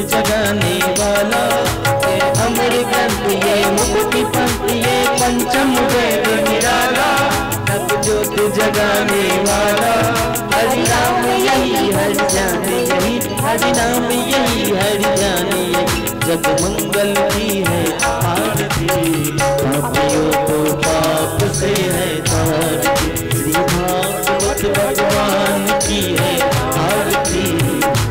जगाने वाला। ये अमर ग्रंथ ये मुक्ति पंथ ये पंचम वेद निराला, नव ज्योत जगाने वाला। हरि नाम यही हरि जाने यही, हरि नाम यही हरि जाने यही, जग मंगल की है आरती। पापियों को पाप से है तारती, श्री भागवत भगवान की है आरती।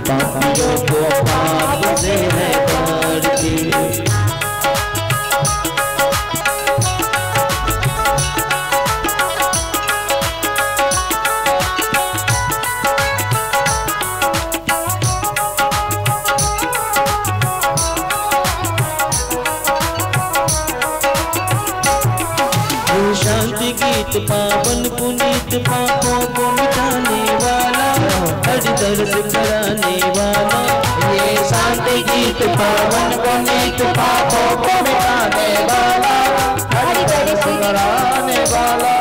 पापियों को पाप से है तारती। शांति गीत पावन पुनीत पापों को मिटाने वाला, हरि दर्श कराने वाला। ये शांति गीत पावन पुनीत पापों को मिटाने वाला, हरि दर्श कराने वाला।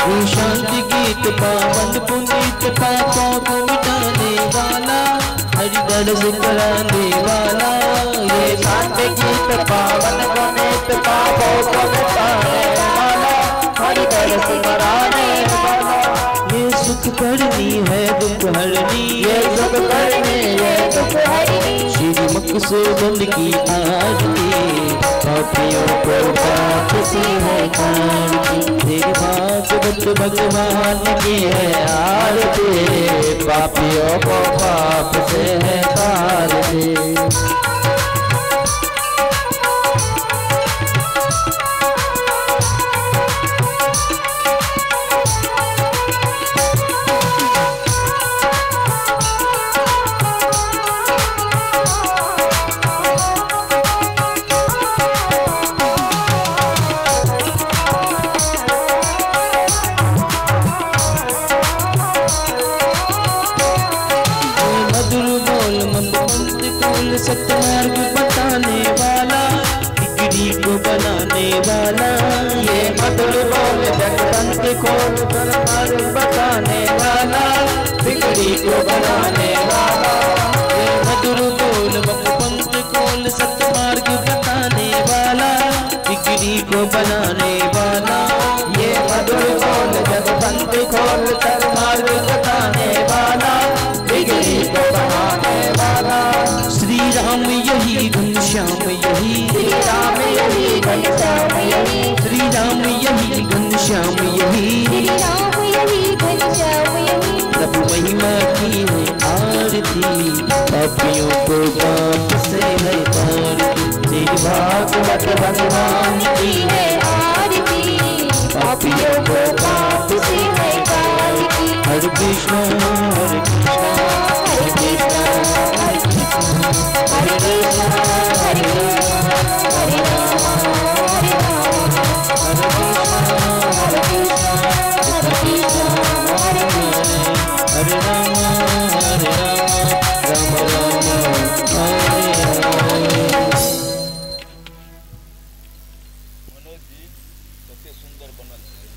ये शांति गीत पावन पुनीत पापों को मिटाने वाला, हरि दर्श कराने वाला। ये शांति गीत पावन पुनीत पापों को मिटाने वाला, हरि दर्श कराने वाला। ये सुख करनी है दुख हरनी, ये सुख करनी ये दुख हरनी, श्री मकसूदन की आरती। पापियों को पाप से है तारती, तेरे भागवत भगवान की है आरती। पापियों को पाप से है तारती। सतमार्ग बताने वाला, बिगड़ी को बनाने वाला। ये मधुर बोल जगतंत खोल सतमार्ग बताने वाला, बिगड़ी को बनाने वाला। ये मधुर बोल मकपंथ खोल सतमार्ग बताने वाला, बिगड़ी को बनाने वाला। ये मधुर बोल जगतंत खोल सतमार्ग बताने वाला, बिगड़ी को बनाने वाला। श्री राम यही घनश्याम यही, श्री राम यही घनश्याम यही, श्री राम यही घनश्याम यही, श्री राम यही घनश्याम यही, प्रभु महिमा की है आरती। पापियों को पाप से है तारती, श्री भागवत भगवान की है आरती। पापियों को पाप से है तारती। हरे कृष्णा हरे कृष्णा हरे कृष्णा हरे कृष्णा हरे कृष्णा हरे कृष्णा हरे राम हरे राम, हरे कृष्णा हरे कृष्णा हरे कृष्णा हरे राम हरे राम राम राम हरे हरे। मनोज जी कते सुंदर बनल छै।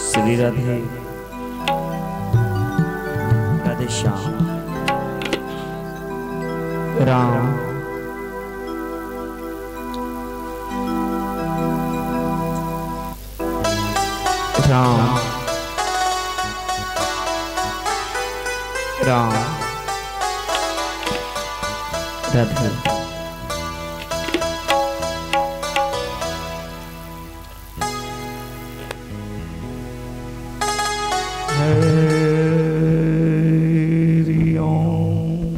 श्री राधे राधे श्याम राम राम राम राधे। हरि ओम।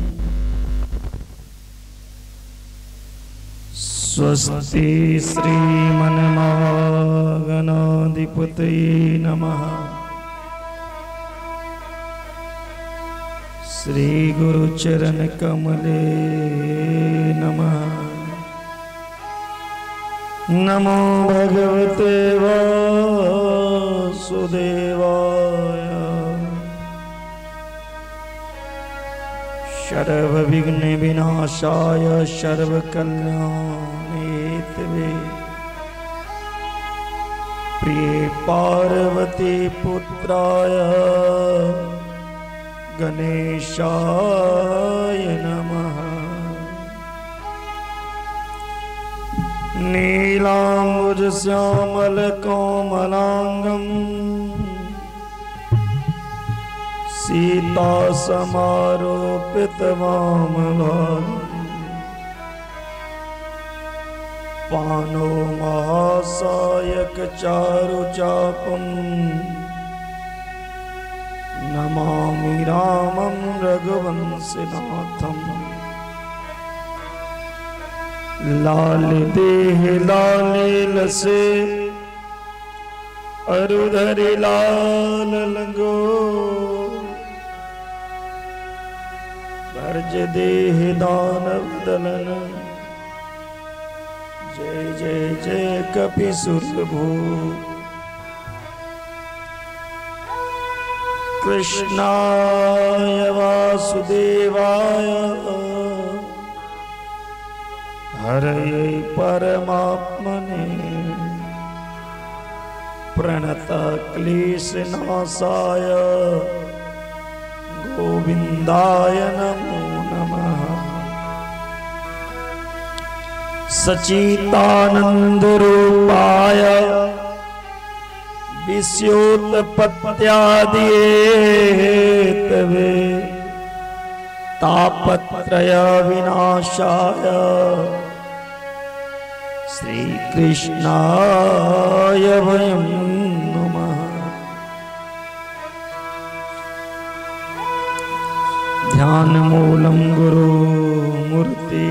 स्वस्ति श्रीमन्महागणाधिपतये नमः। श्री गुरु चरण कमले नमः। नमो भगवते वासुदेवाय। सर्व विघ्न विनाशाय सर्व कल्याण हेतवे प्रिय पार्वती पुत्राय गणेशाय नमः। नीलांबुज श्यामल कोमलांगम सीता समारोपित वाम भागम पानो महासायक चारु चापम नमामि रामं रघुवंशनाथम। लाल देह लाल लसे अरुधरि लाल लंगो भर्ज देह दानव दलन जय जय जय कपि सुरभू। कृष्णाय वासुदेवाय हरये परमात्मने प्रणत क्लेशनाशाय गोविंदाय नमो नमः। सचिदानंद रूपाय विश्वोत्पत्त्यादि हेतवे तापत्रय विनाशाय श्री कृष्णाय वयं नमः। ध्यानमूलं गुरुमूर्ति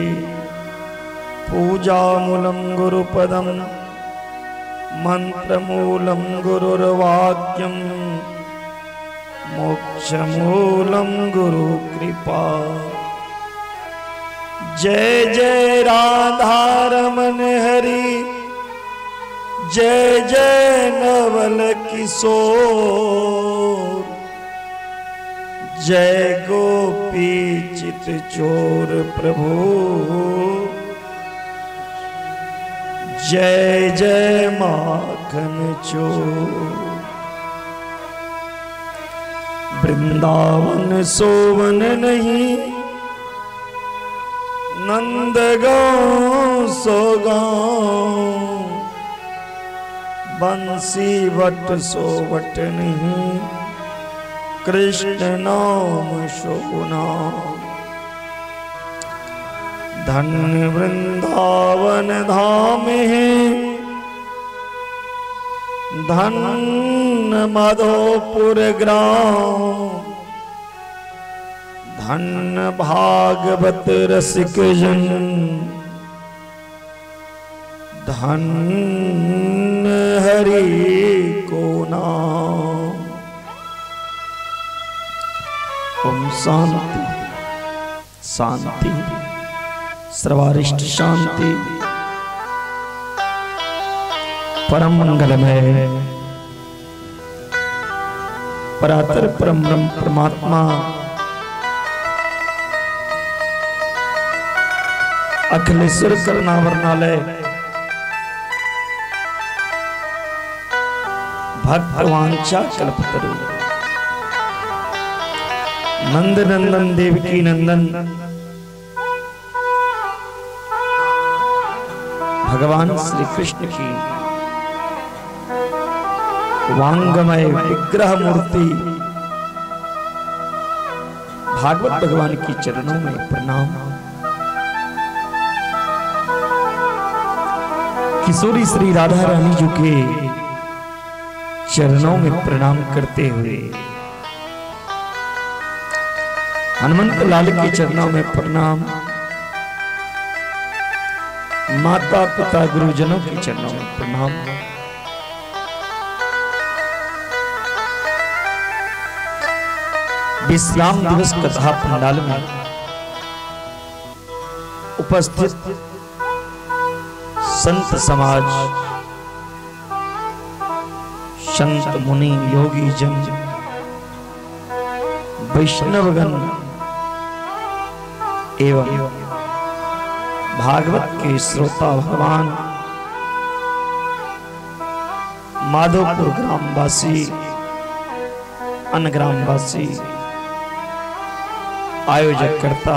पूजामूलं गुरुपदं मंत्रमूलं गुरुर्वाक्यं मोक्षमूलं गुरुकृपा। जय जय राधा रमन हरि जय जय नवल किशोर जय गोपी चित चोर प्रभु जय जय माखन चोर। वृंदावन सोवन नहीं नंद गाँव सो गाँव बंसी what so what नहीं कृष्ण नाम सो नाम। धन्य वृंदावन धाम है धन्य माधोपुर ग्राम धन्य भागवत रसिक जन धन्य हरि को नाम। ओम शांति शांति सर्वारिष्ट शांति परम मंगलमय परातर परम ब्रह्म परमात्मा अखिलेश्वर करुणावरणालय भक्त वांछा कल्पतरु नंद नंदन देवकी नंदन भगवान श्री कृष्ण की वांगमय विग्रह मूर्ति भागवत भगवान की चरणों में प्रणाम। किशोरी श्री राधा रानी जी के चरणों में प्रणाम करते हुए हनुमंत लाल के चरणों में प्रणाम, माता पिता गुरुजनों के चरणों में प्रणाम। विश्राम दिवस कथा पंडाल में उपस्थित संत समाज, संत मुनि योगी जन, वैष्णवगण एवं भागवत के श्रोता भगवान, माधोपुर ग्रामवासी, अन्य ग्रामवासी, आयोजक कर्ता,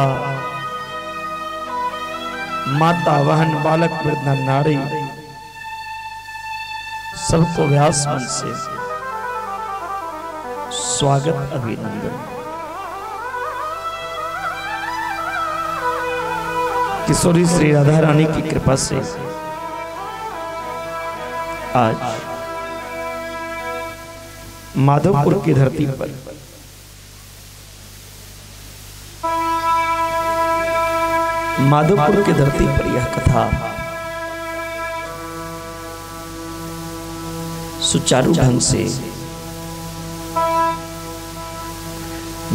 माता बहन, बालक, वृद्ध, नारी, सबको व्यास मंच से स्वागत अभिनंदन। किशोरी श्री राधा रानी की कृपा से आज माधवपुर की धरती पर माधवपुर की धरती पर यह कथा सुचारू ढंग से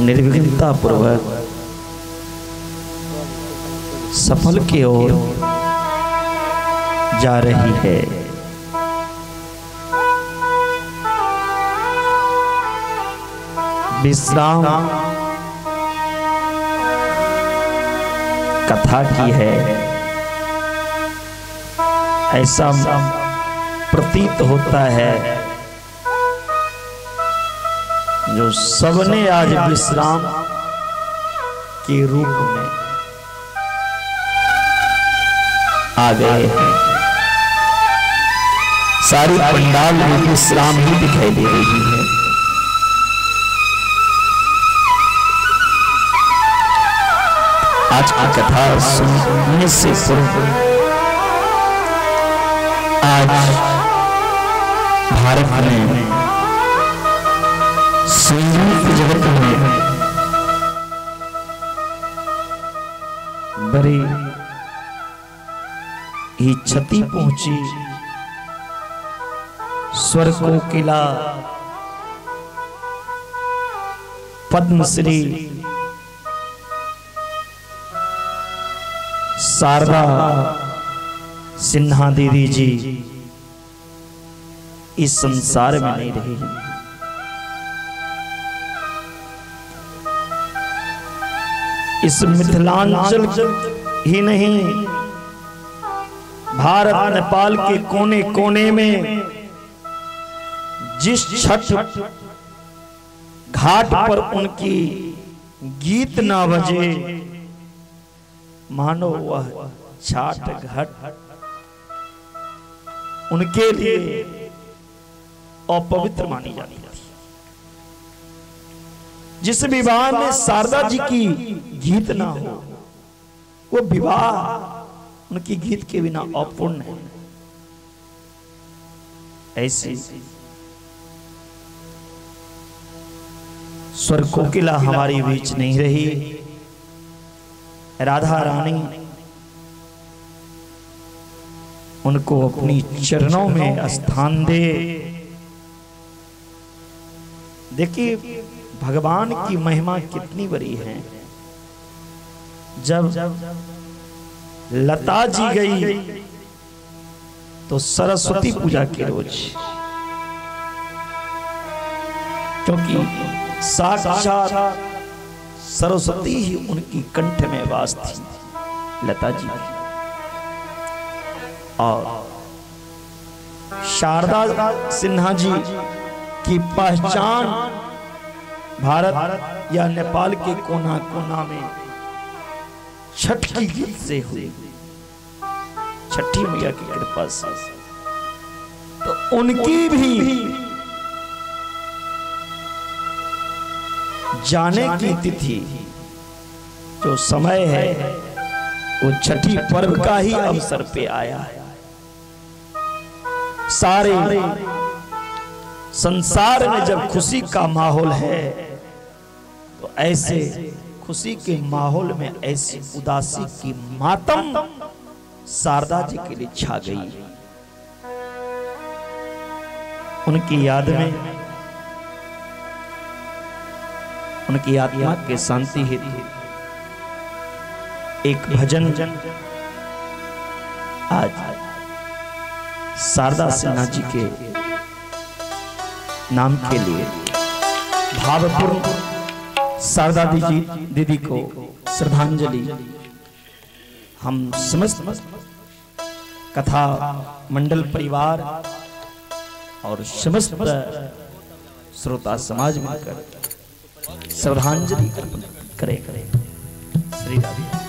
निर्विघ्नता पूर्वक सफल की ओर जा रही है। विश्राम कथा की है, ऐसा प्रतीत होता है जो सबने आज विश्राम के रूप में आ गए हैं। सारी पंडाल में विश्राम ही दिखाई दे रही है। आज की कथा सुनने से पूर्व आज भारत में संगीत जगत में बड़ी ही क्षति पहुंची। स्वर कोकिला पद्मश्री शारदा सिन्हा दीदी जी इस संसार में नहीं रही। इस मिथिलांचल ही नहीं, भारत नेपाल के कोने कोने में जिस छठ घाट पर उनकी गीत ना बजे, मानो वह छाट घाट उनके लिए अपवित्र मानी जाती थी। जिस विवाह में शारदा जी की गीत ना हो, वो विवाह उनकी गीत के बिना अपूर्ण है। ऐसी स्वर कोकिला हमारे बीच नहीं रही। राधा रानी उनको अपनी चरणों में स्थान दे। देखिए भगवान की महिमा कितनी बड़ी है। जब लता जी गई तो सरस्वती पूजा के रोज, क्योंकि साक्षात सरस्वती ही उनकी कंठ में वास थी लता जी की। और शारदा सिन्हा जी की पहचान भारत या नेपाल के कोना कोना में छठ की गीत से हुई, छठी मैया की कृपा से। तो उनकी भी जाने की तिथि जो समय है वो छठी पर्व का ही अवसर पे आया है। सारे संसार में जब खुशी का माहौल है तो ऐसे खुशी के माहौल में ऐसी उदासी की मातम शारदा जी के लिए छा गई। उनकी याद में, उनकी आत्मा के शांति हेतु एक भजन आज शारदा सिन्हा जी के नाम के लिए भावपूर्ण शारदा दीदी को श्रद्धांजलि हम समस्त कथा मंडल परिवार और समस्त श्रोता समाज मिलकर श्रद्धांजलि अर्पण करें। श्री राधे।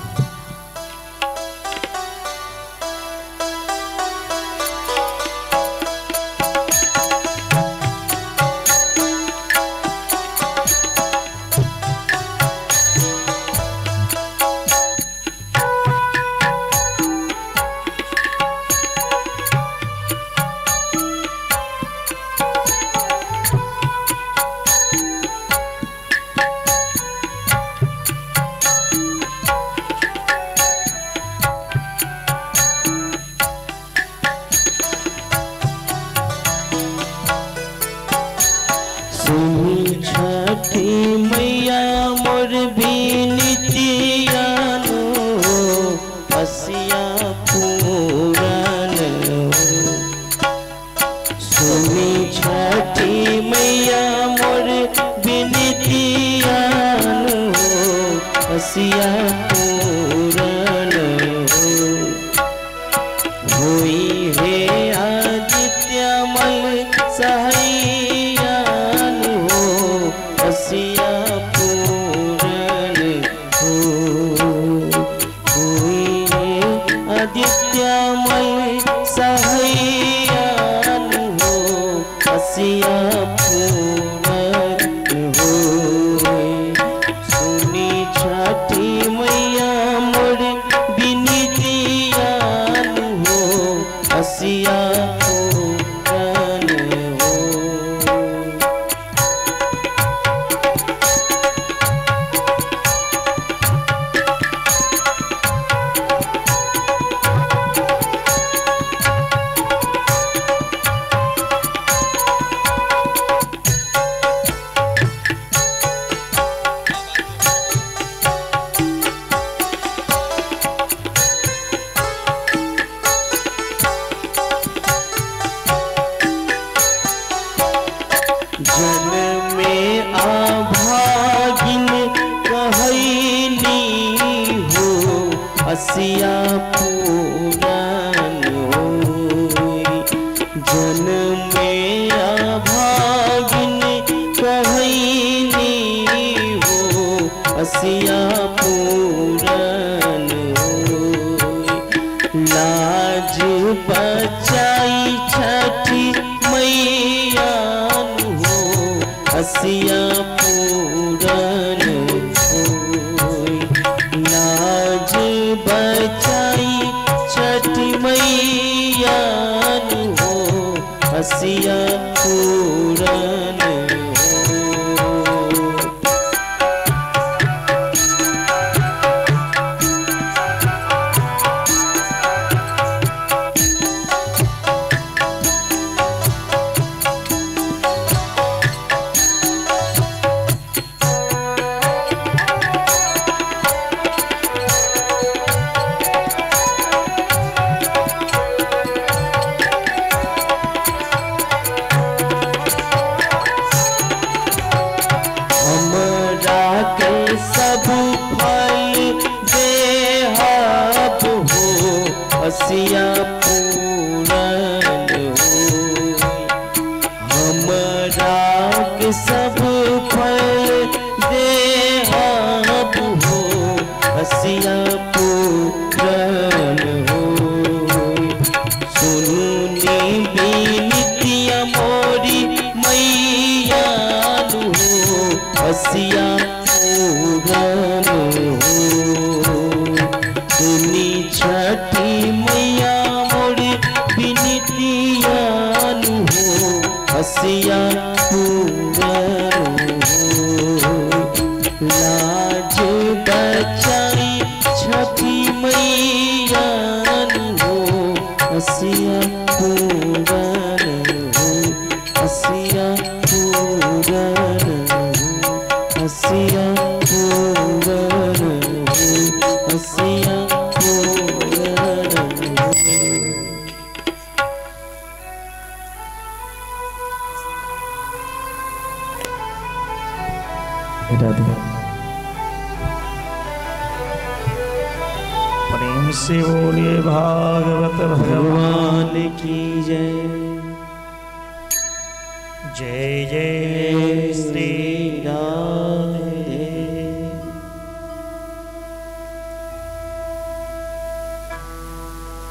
पूरन हो, हसिया पूरन हो, हसिया पूरन हो, हसिया पूरन हो। राधे प्रेम से बोलिए भागवत भगवान की जय। जय जय श्री राधे।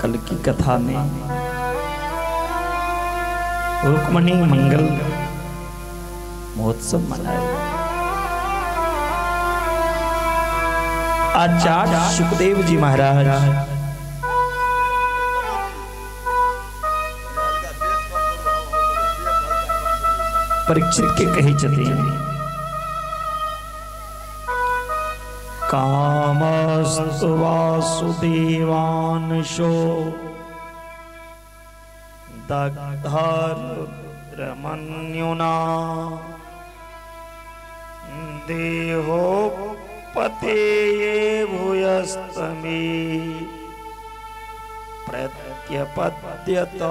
कल की कथा में रुक्मणी मंगल महोत्सव मनाया। आचार्य सुखदेव जी महाराज परीक्षित के कही चलते कामस्तु वासुदेवांशो दग्धरुद्रमन्युना देहो पते भूयस्तमे प्रत्यपद्यत।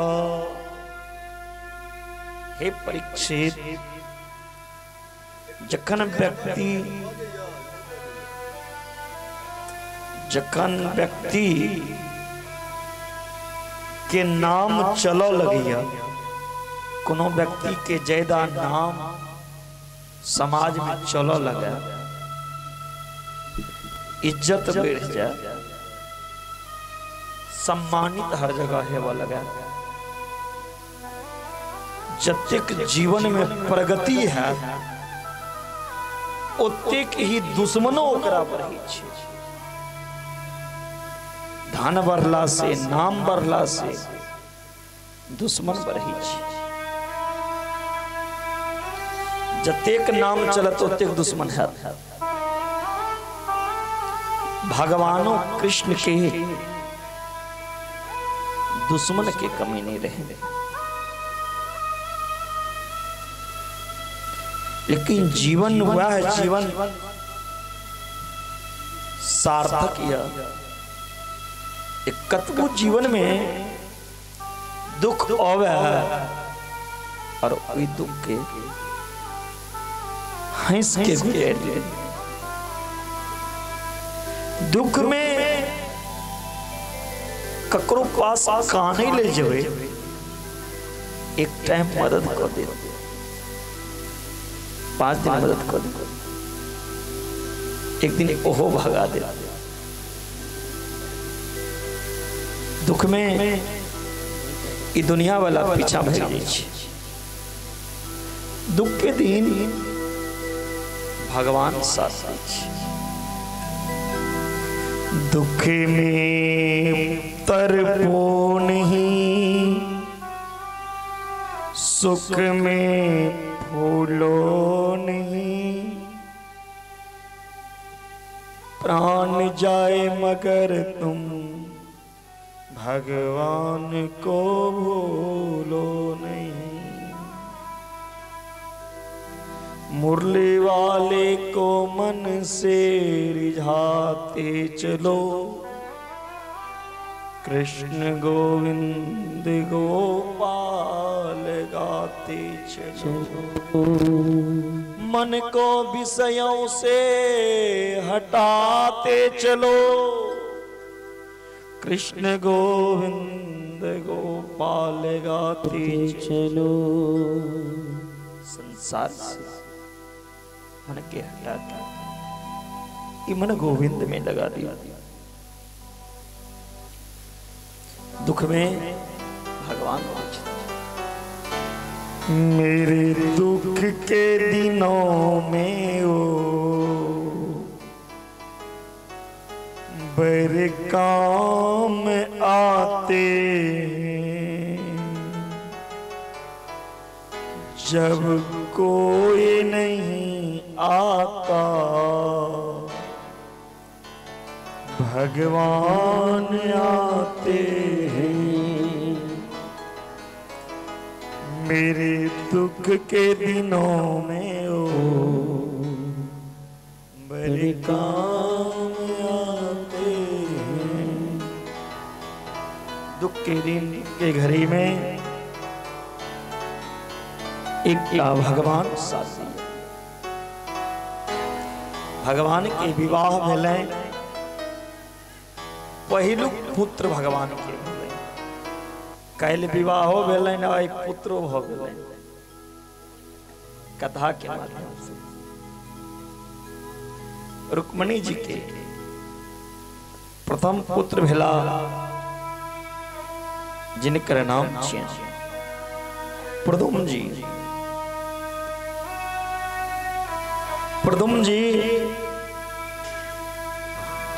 हे परीक्षित, जखन व्यक्ति के नाम चलो लगिया, कोनो व्यक्ति के ज्यादा नाम समाज में चलो लगा, इज्जत बढ़ जाए, सम्मानित हर जगह है वो लगा, जतेक जीवन में प्रगति है ओतेक ही दुश्मनो ओकरा बढ़ै छै। धन बढ़ला से, नाम बढ़ला से दुश्मन बढ़ै छै। जतेक नाम चलत ओतेक दुश्मन है। भगवानों कृष्ण के दुश्मन के कमी नहीं रहे, लेकिन जीवन वह जीवन सार्थक या कतबो जीवन में दुख आवे और ओहि दुख के हंस के गुजर ले। दुख में ककरो पास काने ले जेबै, एक टाइम मदद कर दे, 5 दिन मदद कर दे, एक दिन ओहो भगा दे। दुख में ई दुनिया वाला पीछा भाग जाइ छै। दुख के दिन भगवान साथ दै छै। दुख में तरपो नहीं, सुख में फूलो नहीं, प्राण जाए मगर तुम भगवान को भूलो नहीं। मुरली वाले को मन से रिझाते चलो, कृष्ण गोविंद गोपाल गाते चलो। मन को विषयों से हटाते चलो, कृष्ण गोविंद गोपाल गाते चलो। संसार से मन के हटा के मन गोविंद में लगा दिया। दुख में भगवान मेरे दुख के दिनों में ओ बर काम आते हैं, जब कोई नहीं आता भगवान आते हैं। मेरे दुख के दिनों में ओ मेरे काम आते हैं। दुख के दिन के घड़ी में एक भगवान साथी। भगवान के विवाह भेलै, पहिलुक पुत्र भगवान के भेलै। काल्हि विवाहो भेलै ने आइ पुत्रो भऽ गेलै। कथा के माध्यम से रुक्मणी जी के प्रथम पुत्र भेला जिनकर नाम छियनि प्रद्युम्न जी। प्रद्युम्न जी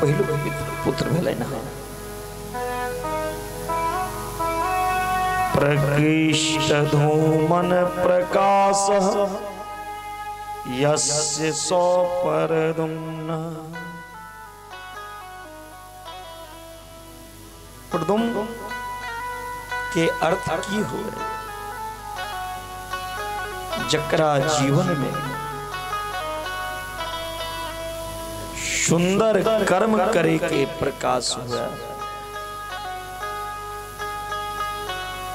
पहिलुक पुत्र भेलनि हँ। प्रकृष्ट धूमन प्रकाश यस्य सो परदुम्न। प्रद्युम्न के अर्थ की हुए? जकरा जीवन में सुंदर कर्म करे के प्रकाश हुआ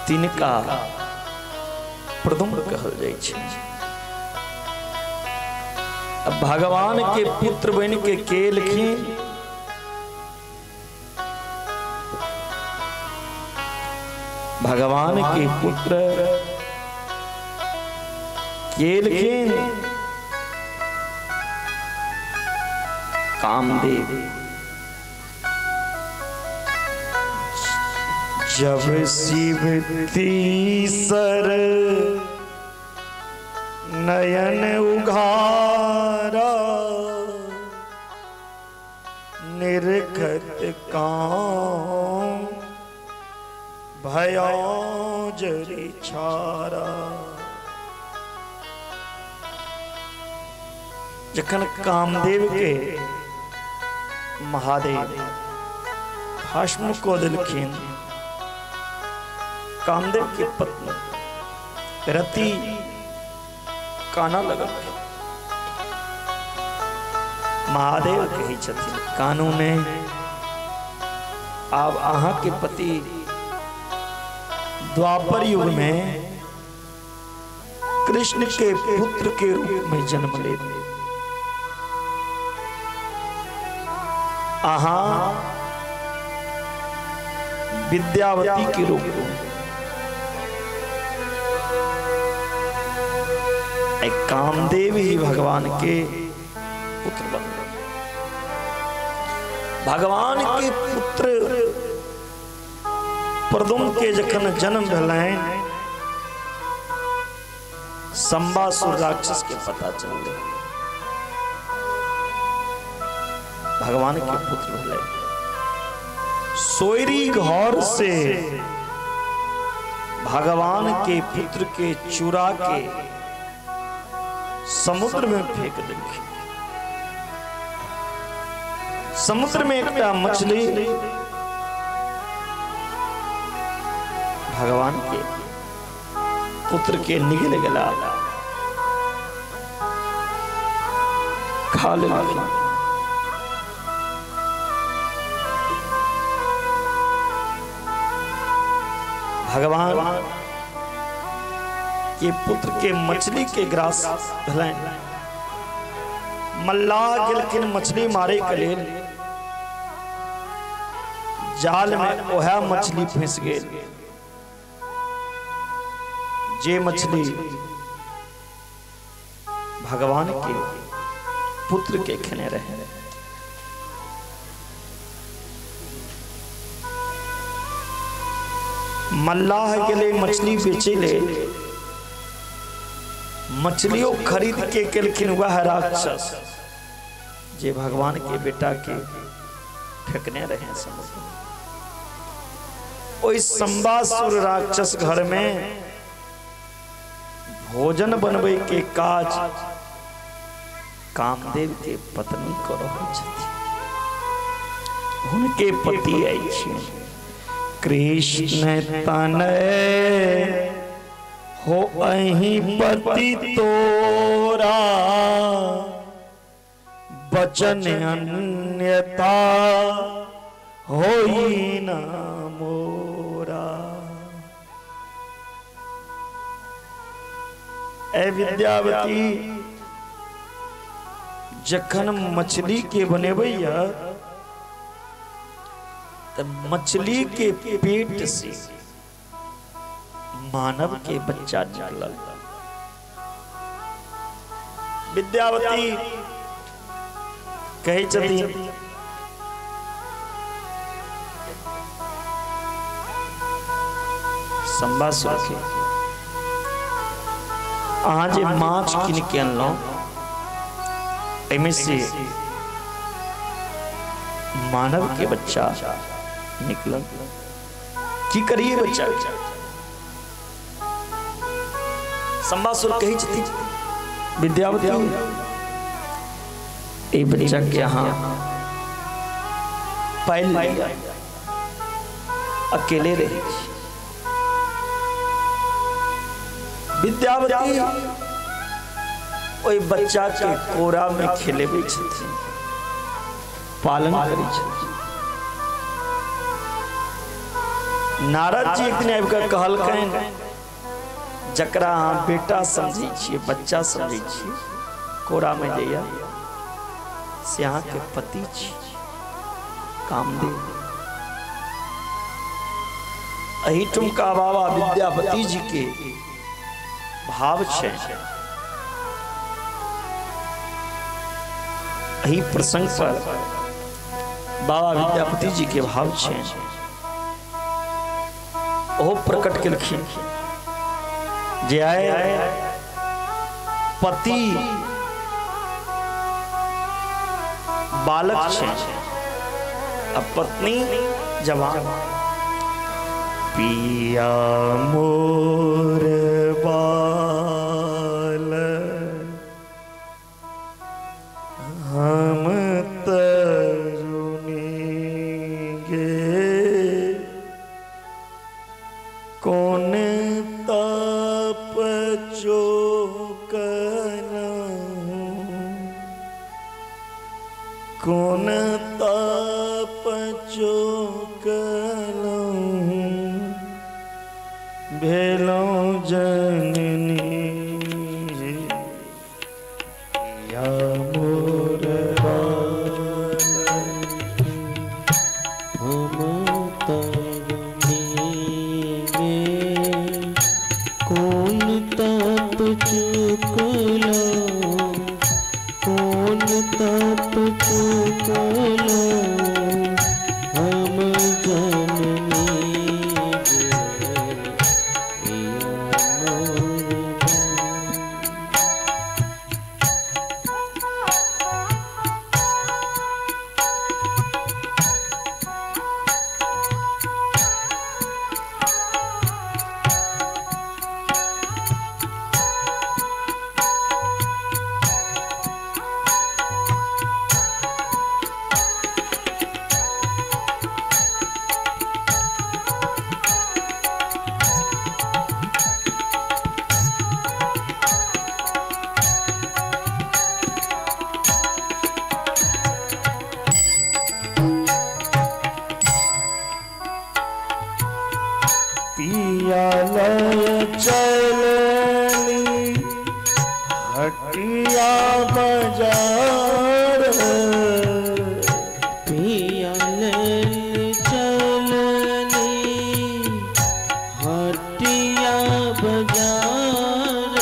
तिनका प्रद्युम्न कहल जाइ छै। अब भगवान के पुत्र बन के केलखिन भगवान के पुत्र केलखिन कामदेव। जब शिव तीसर नयन उघारा निरखत काम भयो जरी छारा। जखन कामदेव के महादेव भस्म को दिलखिन, कामदेव के पत्नी रति काना लगल। महादेव कहै छथिन कानू ने, आब अहाँ के पति द्वापर युग में कृष्ण के पुत्र के रूप में जन्म ले। अहाँ विद्यावती के रूप में कामदेव ही भगवान के पुत्र बन गए। भगवान के पुत्र प्रद्युम्न के जखन जन्म भेलनि संबासुर राक्षस के पता चल गया भगवान के पुत्र भेलै। सोयरी घर से भगवान के पुत्र के चुरा के समुद्र में फेंक देलखिन। समुद्र में एकटा मछली भगवान के पुत्र के निगल गेला, खा लेलखिन। भगवान के पुत्र के मछली के ग्रास भेलनि। मल्लाह गेलखिन मछली मारे के लेल, जाल में ओह मछली फंस गेल जे मछली भगवान के पुत्र के खेने रहे। मल्लाह गेले मछली बेचे ले, मछलियों खरीद के केलखिन वह राक्षस जे भगवान के बेटा के फेंकने रहे समुद्र में। ओहि संबासुर राक्षस घर में भोजन बनबै के काज कामदेव के पत्नी कऽ रहल छथिन। हुनके पति अछि कृष्ण तनय हो अहीं पति तोरा बचन अन्यथा होई न मोरा। ए विद्यावती, जखन मछली के बनेबैया त मछली के पेट से मानव के बच्चा निकलल। विद्यावती कहै छथिन संभासुर के, अहाँ जे माछ कीन के अनलहुं एहिमे से मानव के बच्चा निकलल, की करिए बच्चा? संभासुर कहै छथिन विद्यावती, ए बच्चा के अहाँ पालि लिअ, अकेले रहे। विद्यावती ओहि बच्चा के कोरा में खेलेबै छथिन, पालन करै छथिन। नारद जी एक दिन आबि कऽ कहलकनि, जकरा अहाँ बेटा समझै छियै, बच्चा समझै छियै, कोरा में जइया से अहाँ के पति छी कामदेव। एहि ठुमका बाबा विद्यापति जी के भाव छै। एहि प्रसंग पर बाबा विद्यापति जी के भाव छै, ओहो प्रकट केलखिन जे आए पति बालक छै आ पत्नी जवान। पिया मोर बाल हम तरुणी गे, कौन ताप चोकलहुँ, कौन ताप चोकलहुँ, भेलहुँ जननी या मोर बाल हम तरुणी गे, कौन ताप चुकलहुँ, कौन ताप चुकलहुँ, हम जननी गे, पिया मोर बाल। पिया लय चलनी हटिया बाजार, पिया लय चलनी हटिया बाजार,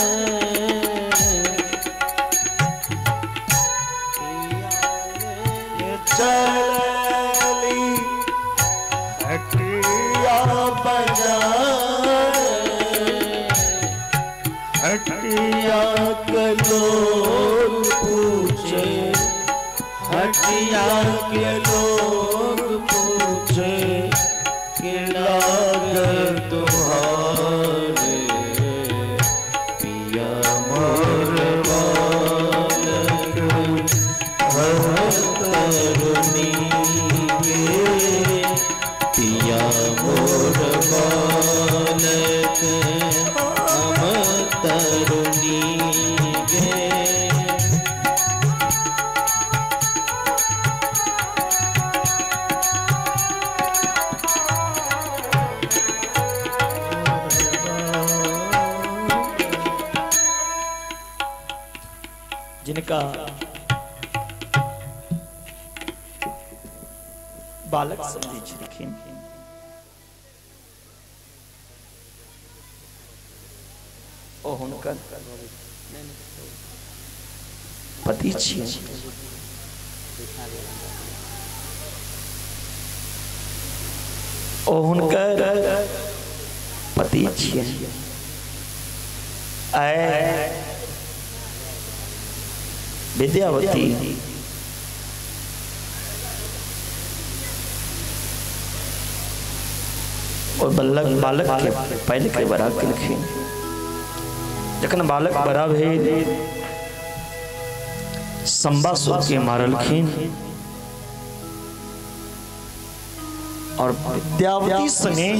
पिया लय चलनी हटिया बाजार, हटिया के लोग पूछे, हटिया के लोग पूछे के लागल तुम्हारे, पिया मोर बालक हम तरुणी गे, पिया मोर बालक हम तरुणी गे। जिनका बालक समझै छलखिन, ओ हुनकर पति छियै। ओ हुनकर पति छियै। आए विद्यावती और बालक के पहले के बड़ा केलखिन। जखन बालक बड़ा भेल, संबासुर के मारलखिन और विद्यावती संगे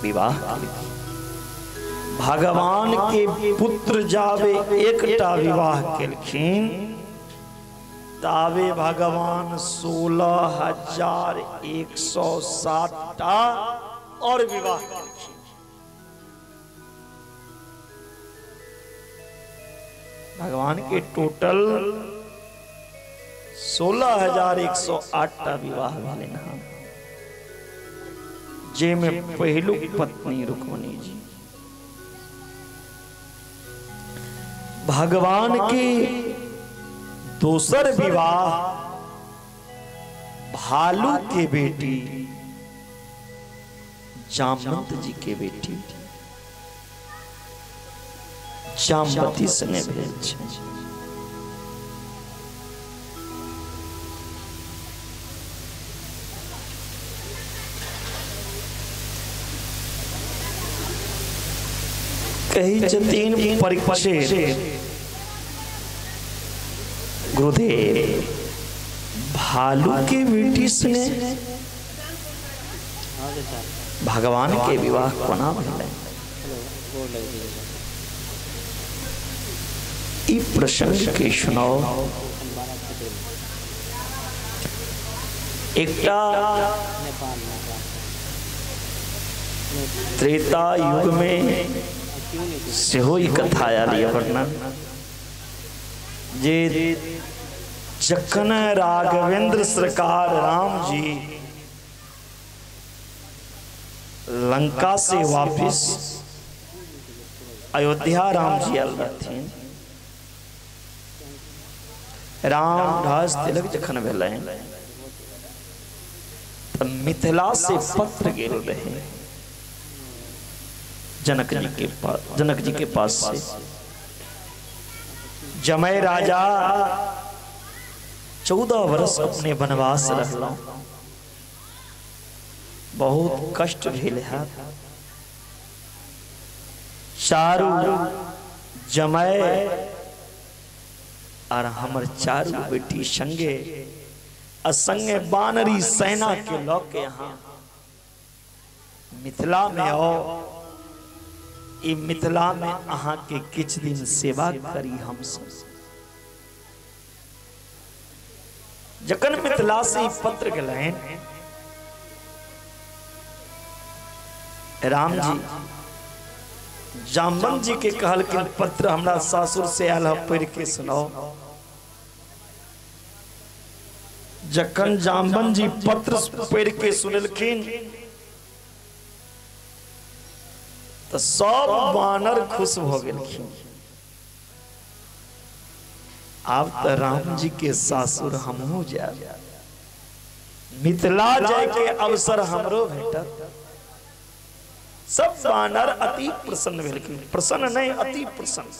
विवाह केलखिन। भगवान के पुत्र जावे एकटा विवाह केलखिन, तावे भगवान 16,107 टा और विवाह केलखिन। भगवान के टोटल 16,108 टा विवाह भेलनि हन, जेमे पहिलुक पत्नी रुक्मिणी जी। भगवान के दोसर विवाह भालू के बेटी जामवंत जी के बेटी जामवती सने भेल छै। कही छथिन परीक्षित गुरुदेव, भालू के बेटी सने भगवान के विवाह कोना भेलै? ई प्रसंग के सुनाओ। एकटा त्रेता युग में सेहो ई कथा आयल यऽ वर्णन, जे जखन राघवेंद्र सरकार राम जी लंका से वापिस अयोध्या राम जी आयल रहथिन, राम राज तिलक जखन भेलै त मिथिला से पत्र गेल रहे जनक जी के पास से। जमय राजा 14 वर्ष अपने वनवास रहलहुं, बहुत कष्ट भेल है। चारू जमय और हमर चारू बेटी संगे असंगे बानरी सेना के लऽ के यहाँ मिथिला में आओ। ई मिथिला में अहाँ के किछ दिन सेवा करी हम सब। जखन मिथिला से पत्र गेलनि, राम जी जामवंत जी के कहलखिन पत्र हमरा सासुर से आयल है, पढ़ के सुनाओ। जखन जामवंत जी पत्र पढ़ के सुनलखिन तो सब वानर खुश भ गेलखिन। आब तो राम जी के सासुर हमहू जायब, मिथिला जाय के अवसर हमरो भेटत। सब वानर अति प्रसन्न भेलखिन, प्रसन्न नहीं अति प्रसन्न।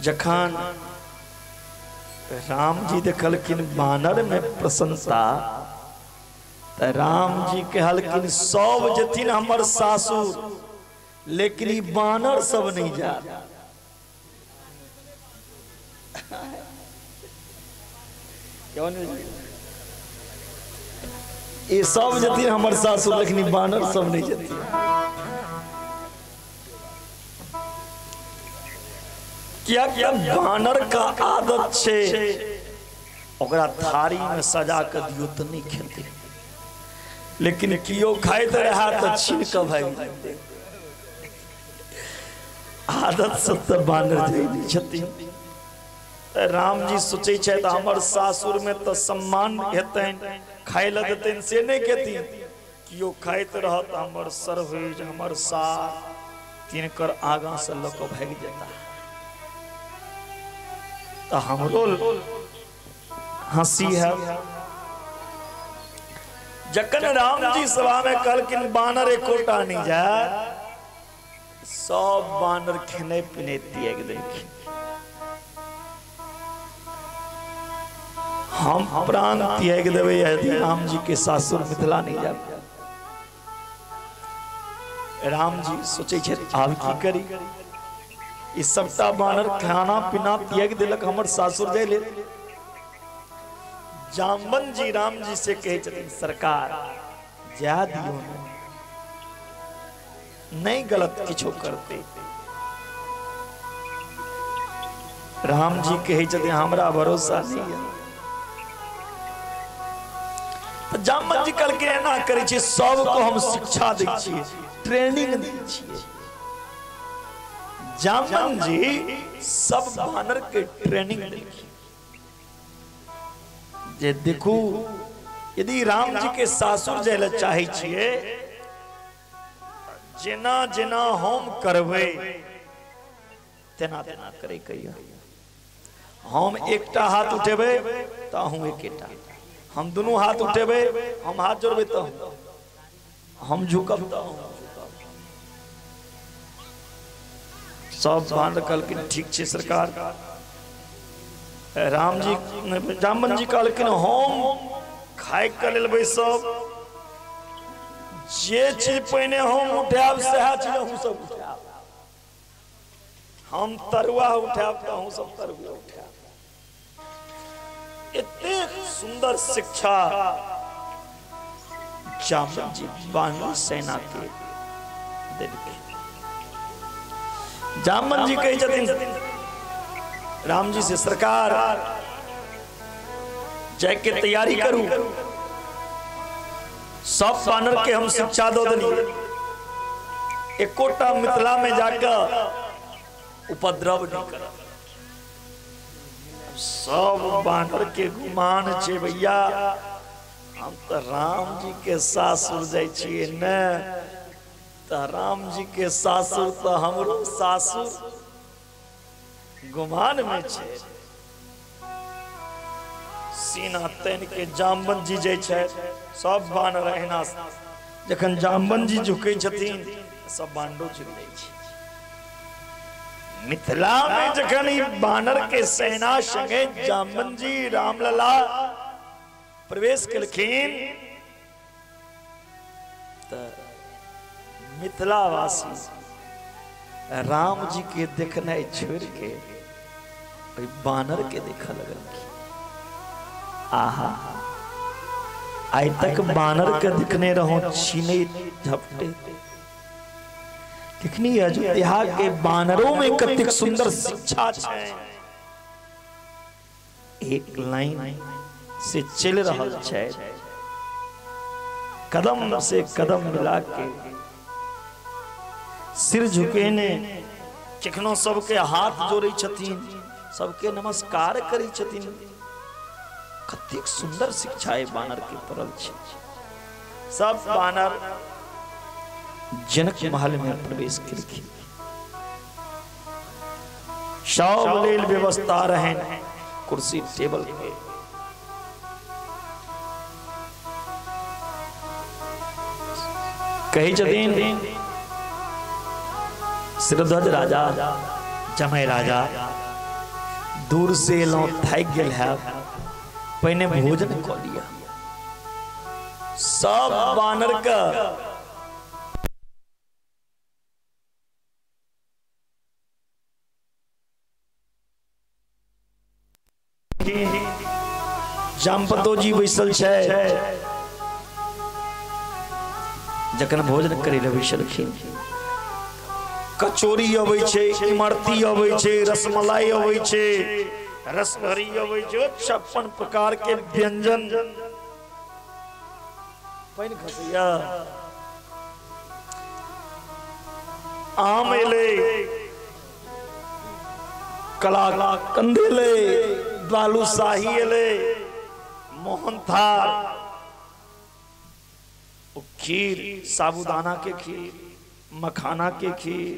जखन राम जी देखलखिन वानर में प्रसन्नता, त राम जी कहलखिन सब जथिन हमर सासुर, लेकिन ई वानर सब नहीं जा। ये सब जथिन हमर सासुर, लेकिन वानर सब नहीं जथिन। क्या क्या वानर का आदत छे, ओकरा थारी में सजा के दियो तो नहीं खेते, लेकिन कियो खाइत रहा तो छीन के भागि जेतै। आदत से तऽ बानर जाइ नहि छथिन। राम जी सोचै छथि हमर सासुर में तऽ सम्मान हेतनि, खाय लए देतनि, से नहि खेथिन। केओ खाइत रहत हमर सरहुज हमर सार तिनकर आगाँ से लऽ कऽ भागि जेता तऽ हमरो हंसी है। जखन राम जी सभा में कहलखिन बानर एकोटा नहीं जाय, सब बानर खेने पिने त्याग देलखिन। हम प्राण त्याग देबै यदि राम जी के सासुर मिथिला नहीं जाब। राम जी सोचै छथि आब की करी, ई सबटा बानर खाना पीना त्याग देलक हमर सासुर जाय लेल। जाम्बन जी राम जी से कहै छथिन सरकार जा दियौ नहीं गलत किछो करते। राम जी कहै छथिन हमरा भरोसा नहीं है। तो जाम्बन जी कहलखिन एना करै छियै, सबको हम शिक्षा दै छियै, ट्रेनिंग दै छियै। जाम्बन जी सब बानर के ट्रेनिंग देलखिन जे देखू यदि राम जी के सासुर जाय लए चाहै छियै जेना जेना हम करबै तेना तेना करे कहियो। हम एकटा हाथ उठेबै तऽ अहूँ एकेटा, हम दुनू हाथ उठेबै, हम हाथ जोड़बै तऽ हम झुकब तऽ अहूँ झुकब। सब बानर कहलखिन ठीक छै सरकार। राम जी जाम्बन जी कहलखिन हम खाय के लेल बैसब, जे चीज पहिने हम उठायब सएह चीज अहूँ सब उठायब। हम तरुआ उठायब तऽ अहूँ सब तरुआ उठायब। एतेक सुंदर शिक्षा जाम्बन जी बानर सेना के देलखिन। जाम्बन जी कहै छथिन राम जी से सरकार जाय के तैयारी करू, सब बानर के हम शिक्षा दऽ देलियै, एकोटा मिथिला में जाकर उपद्रव नहीं करब। सब बानर के गुमान छै भैया हम तऽ राम जी के सासुर जाइ छियै ने, तऽ राम जी के सासुर तऽ हमरो सासुर गुमान में छै। सीना तैन के जाम्बन जी जाइ छै, सब बानर एहिना जखन जाम्बन जी झुकै छथिन सब बानरो झुकि जाइ छै। मिथिला में जखन ई बानर के सेना संगे जाम्बन जी रामलला प्रवेश केलखिन तऽ मिथिलावासी राम जी के देखनाइ छोड़ के बानर के देखऽ लगलखिन। आहा आइ तक बानर के देखने रहो छीने झपटे, देखनी अयोध्या के बानरों में कतेक सुंदर शिक्षा छै। एक लाइन से चल रहल छै, कदम से कदम मिला के सिर झुकेने कखनो सबके हाथ जोड़ै छथिन, सबके नमस्कार करै छथिन। कतेक सुंदर शिक्षा बानर के पड़ल छै। सब बानर जनक महल में प्रवेश केलखिन। सब लेल व्यवस्था रहनि कुर्सी टेबल के। कहै छथिन सिरध्वज राजा जमय राजा दूर से एलहुं थाकि गेल है, पहिने भोजन कऽ लिअ। सब बानर के जामपतो जी बैसल छै, जखन भोजन करै लए बैसलखिन कचौड़ी अबै छै, इमरती अबै छै, रसमलाई अबै छै, रसभरी अबै छै, 56 प्रकार के व्यंजन। पानि खसैया, आम एलै, कला कंधेले, बालू शाही एले, मोहनथाल, खीर, साबूदाना के खीर, मखाना के खीर,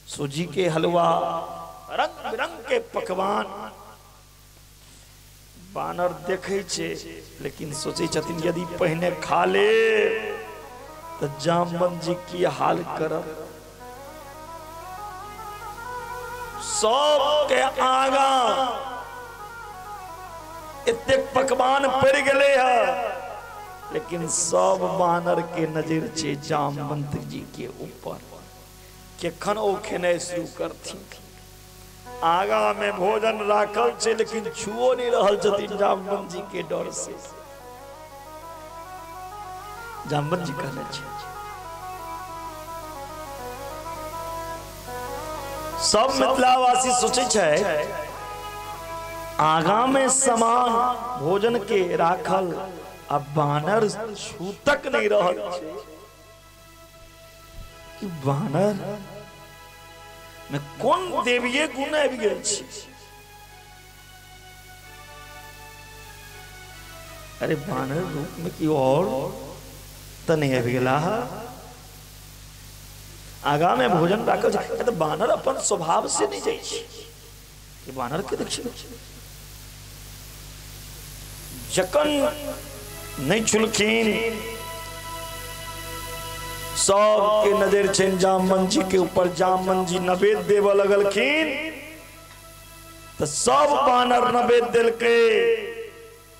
सूजी के हलवा, रंग बिरंग के पकवान। बानर देखे छे लेकिन सोचे छथिन यदि पहिने खा ले तो जामवंत जी की हाल करब। सबके आगा एतेक पकवान पड़ गए है, लेकिन सब बानर के नजर छे जामवंत जी के ऊपर, केखन ओ खेनाइ शुरू करथिन। आगा में भोजन राखल छे लेकिन छुओ नहीं रहल छथिन जामवंत जी के डर से। जामवंत जी कहने छे सब मिथिलावासी सोचे छे आगा में सामान भोजन के राखल, अब बानर छू तक नहीं रहल छे कि बानर में कोन देवीय गुण आबि गेल छै। अरे बानर रूप में की और त नहीं आबि गेला। आगा में भोजन राखल छै त बानर अपन स्वभाव से नहीं जाइ छै कि बानर के देखियो जखन नहीं छुलखिन सबके नजर छनि जामवंत जी के ऊपर। जामवंत जी नवेद देव लगलखिन तो सब बानर नवेद देलकै।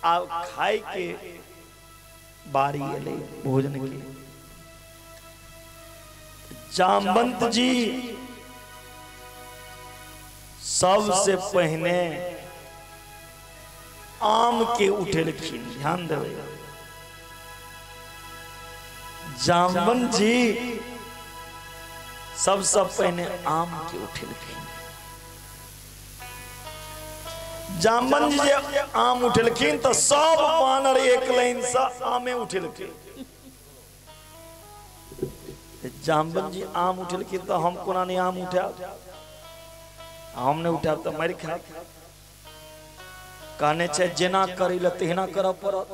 आब खाय के बारी एलै भोजन के। जामवंत जी सबसे पहिने आम के उठेलखिन। ध्यान देबै, जामवंत जी सबसे पहले आम के उठेलखिन। जामवंत जी जे आम उठेलखिन तो सब बानर एक लाइन से आमे उठेलखिन। जामवंत जी आम उठेलखिन तो हम कोना नहीं आम उठायब, हम नहीं उठायब तो मारि खायब। कहने छे जेना करै ल तेना करऽ पड़त।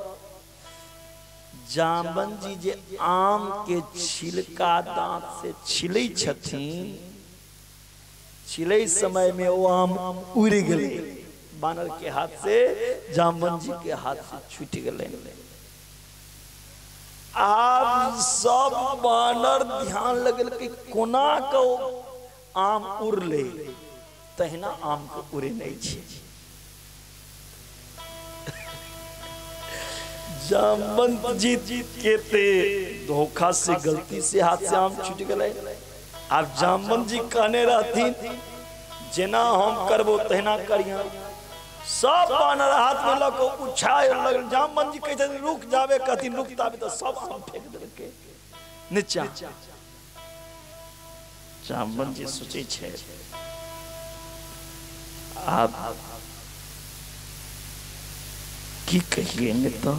जामवंत जी जे आम के छिलका दांत से छिलै छथिन, छिलै समय में वो आम उड़ गेलै बानर के हाथ से, जामवंत जी के हाथ से छूट गेलै। आब सब बानर ध्यान लगल कि कोना के आम उड़ले, तहिना आम के उड़े नहीं छै। जामवंत जी के ते धोखा से गलती से हाथ से आम छूट गए। आप जामवंत जी कहने रहथिन जेना हम करबो तहिना करिया। सब बानर हाथ में लऽ के उछाय लगल। जामवंत जी कहै छथिन रुक जाबे, कहथिन रुक ताबे तो सब आम फेंक देलकै नीचा। जामवंत जी सोचै छै आब की कहिए ने, तो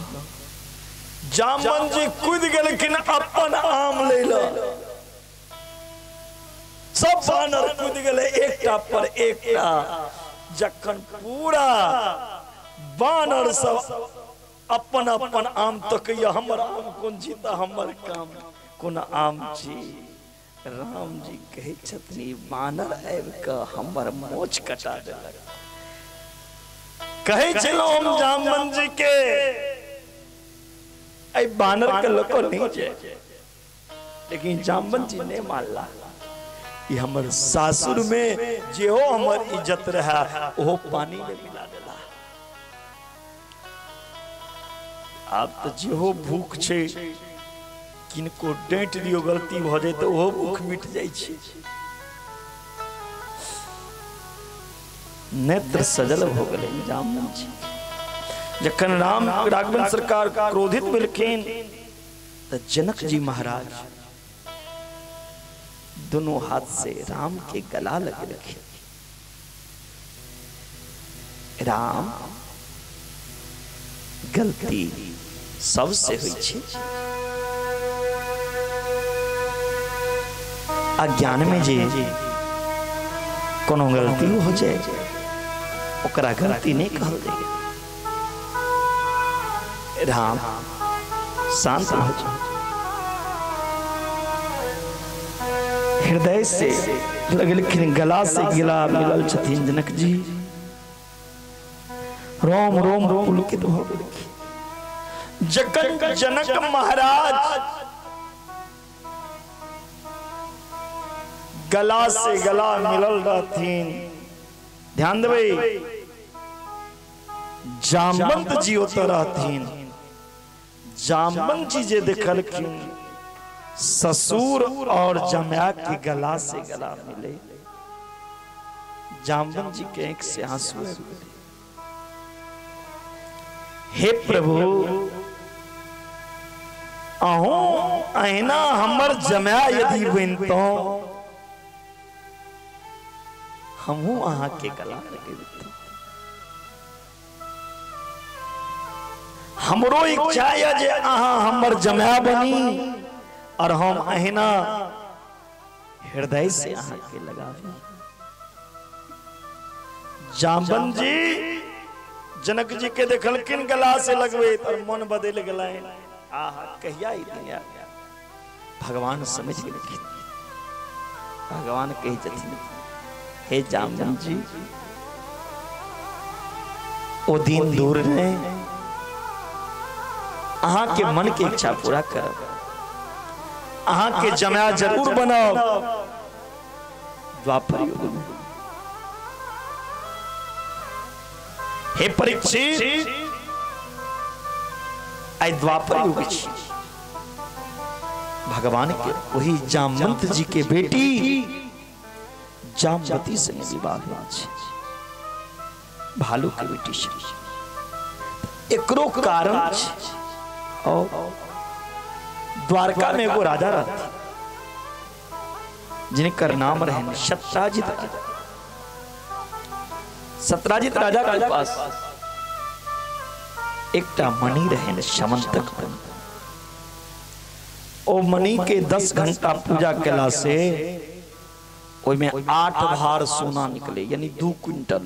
जामवंत जी कूद गेलखिन अपन आम ले ल। सब बानर कूद गेलै एकटा पर एकटा। जखन पूरा बानर सब अपन अपन आम तकैया, हमर आम कोन छी त हमर काम कोन आम छी। राम जी कहै छथिन बानर आबि कऽ हमर मोछ कटा देलक। कहै छलहुँ हम जामवंत जी के एहि बानर के लऽ कऽ नहि जाय, लेकिन जामवंत जी नहि मानला। ई हमर सासुर में जेहो हमर इज्जत रहे ओहो पानी में मिला देला। आब तो जेहो भूख छै किनको डाँटि दियौ गलती भऽ जाय तऽ ओहो भूख मिट जाइ छै। नेत्र सजल हो गए जामवंत जी। जखन राम राघवन सरकार क्रोधित भेलखिन तो जनक जी महाराज दोनों हाथ से राम के गला लगेलखिन। राम गलती सबसे होइ छै, अज्ञान में जे कोनो गलती हो जाए ओकरा गलती नहीं कहल जाए। राम शांत हो जाओ, हृदय से लगलखिन, गला से गिला मिलल छथिन जनक जी, रोम रोम पुलकित हो गेलखिन। जखन जनक महाराज गला से गला मिलल रहथिन, ध्यान देबै, जामवंत जी ओतऽ रहथिन। जामवंत जी जे देखलखिन ससुर और जमाया के गला से गला मिले, जामवंत जी के आंख से आंसू आबि गेलै। हे प्रभु, अहूँ अहिना हमर जमाया यदि बनितौं, हमहूँ अहाँ के गला लगेतौं। हमरो इच्छा यऽ जे अहाँ हमर जमाया बनी और हम अहिना हृदय से अहाँ के लगाबी। जामवंत जी जनक जी के देखलखिन गला से लगबैत और मन बदलि गेलनि। आहा, कहिया ई दिन आयल। भगवान समझ गेलखिन। भगवान कहै छथिन, हे जामवंत जी, ओ दिन दूर नहीं, अहाँ के मन के इच्छा पूरा करब, अहाँ के जमाया जरूर बनाओ द्वापर युग में। हे परीक्षित, आई द्वापर युग छी। भगवान के वही जामवंत जी के बेटी जामवती से विवाह भेल छै, भालू के बेटी से। एकरो कारण छै। और द्वारका में एगो राजा रहते जिनकर नाम रहे सत्राजित राजा। सत्राजित राजा के पास एकटा मणि रहे समंतक मणि। ओ मणि के 10 घंटा पूजा केला से ओहिमे 8 भार सोना निकले, यानी 2 क्विंटल,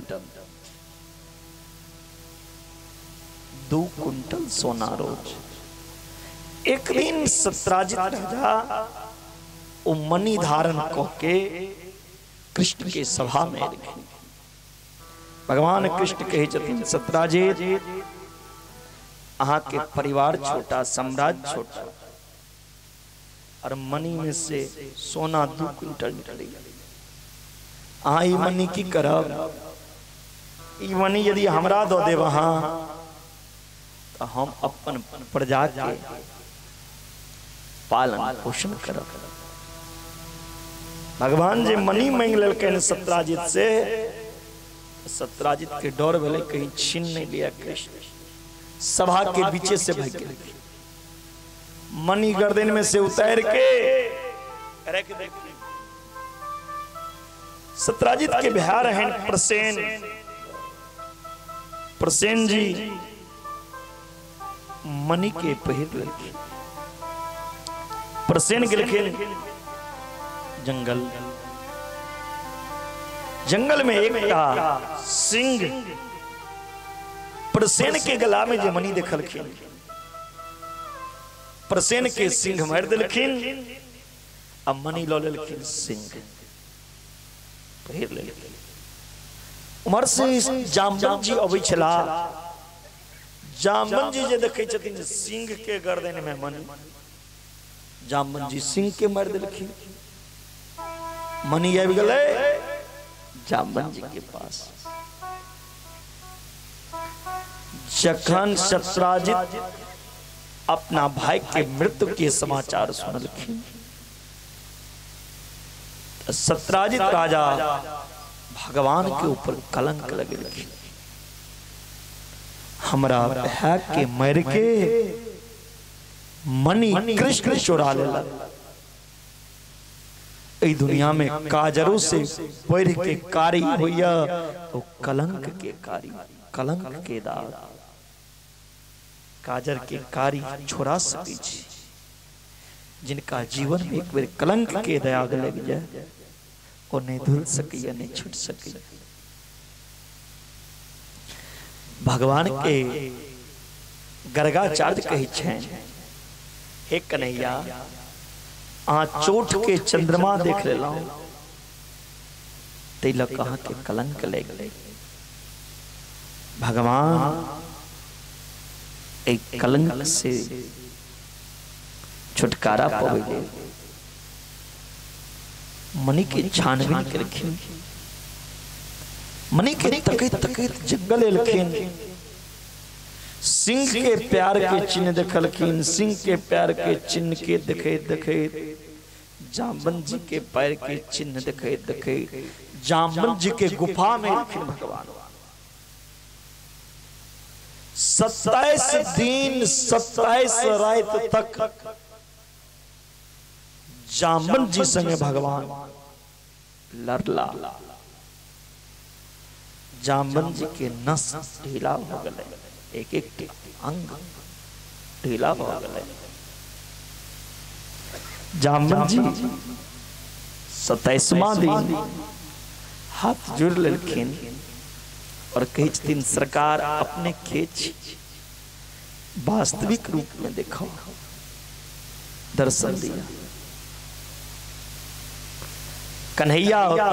2 क्विंटल सोना रोज। एक दिन सत्राजित राजा ओ मणि धारण क के कृष्ण के सभा में एलखिन। भगवान कृष्ण कहै छथिन, सत्राजित, अहाँ के परिवार छोटा, साम्राज्य छोटा, और मणि में से सोना 2 क्विंटल निकले। अहाँ ई मणि की करब? ई मणि यदि हमरा दऽ देब अहाँ, तो हम अपन प्रजा के पालन पोषण करब। भगवान जे मणि मांगि लेलकनि सत्राजित से, सत्राजित के डर भेलै कहीं छीन नहीं लिया कृष्ण। सभा के बीचे से भागि गेलखिन, मणि गर्दन में से उतार के रख देलखिन। सत्राजित के भाई रहन प्रसेन। प्रसेन जी मणि के पहिर लेलखिन। प्रसेन गेलखिन जंगल। जंगल में एकटा सिंह प्रसेन के गला में जे मणि देखलखिन, प्रसेन के सिंह मारि देलखिन आ मणि लऽ लेलखिन, सिंह पहिर लेलखिन। उम्हर से जामवंत जी अबै छलाह। जामवंत जी जे देखै छथिन सिंह के गर्दन में मणि, जामवंत जी सिंह के मारि देलखिन। मणि आबि गेलै जामवंत जी के पास। जखन सत्राजित अपना भाई के मृत्यु के समाचार सुनलखिन, सत्राजित राजा भगवान के ऊपर कलंक लगेलखिन। हमरा भाई के मर के मणि कृष्ण चोरा लेलक। एहि दुनिया में काजरों से बढ़ के कारी होइया तो कलंक के कारी, कलंक के दाग, काजर के कारी छोड़ा सकै छी। जिनका जीवन में एक बेर कलंक के दाग लग जाए, ओ नहीं धुल सकैया, नहीं छूट सकैया। भगवान के गर्गाचार्य कहै छनि, हे कन्हैया, अहाँ चोट के चंद्रमा देख लेलहुँ, तै लऽ कऽ अहाँके कलंक लागि गेल। भगवान एहि कलंक से छुटकारा पबै लेल मणि के छानबीन केलखिन। मणि के तकैत तकैत जंगल एलखिन, सिंह के प्यार के चिन्ह देखलखिन। सिंह के प्यार के चिन्ह के देखैत देखैत जामवंत जी के पैर के चिन्ह देखैत देखैत जामवंत जी के गुफा में एलखिन भगवान। 27 दिन 27 रात तक जामवंत जी संगे भगवान लड़ला। जामवंत जी के नस ढीला हो गए, एक एक अंग ढीला हो गए। जामवंत जी 27वां दिन हाथ जोड़ लेलखिन और कहै छथिन, सरकार अपने खेच वास्तविक रूप में देखो, दर्शन दिया। कन्हैया होता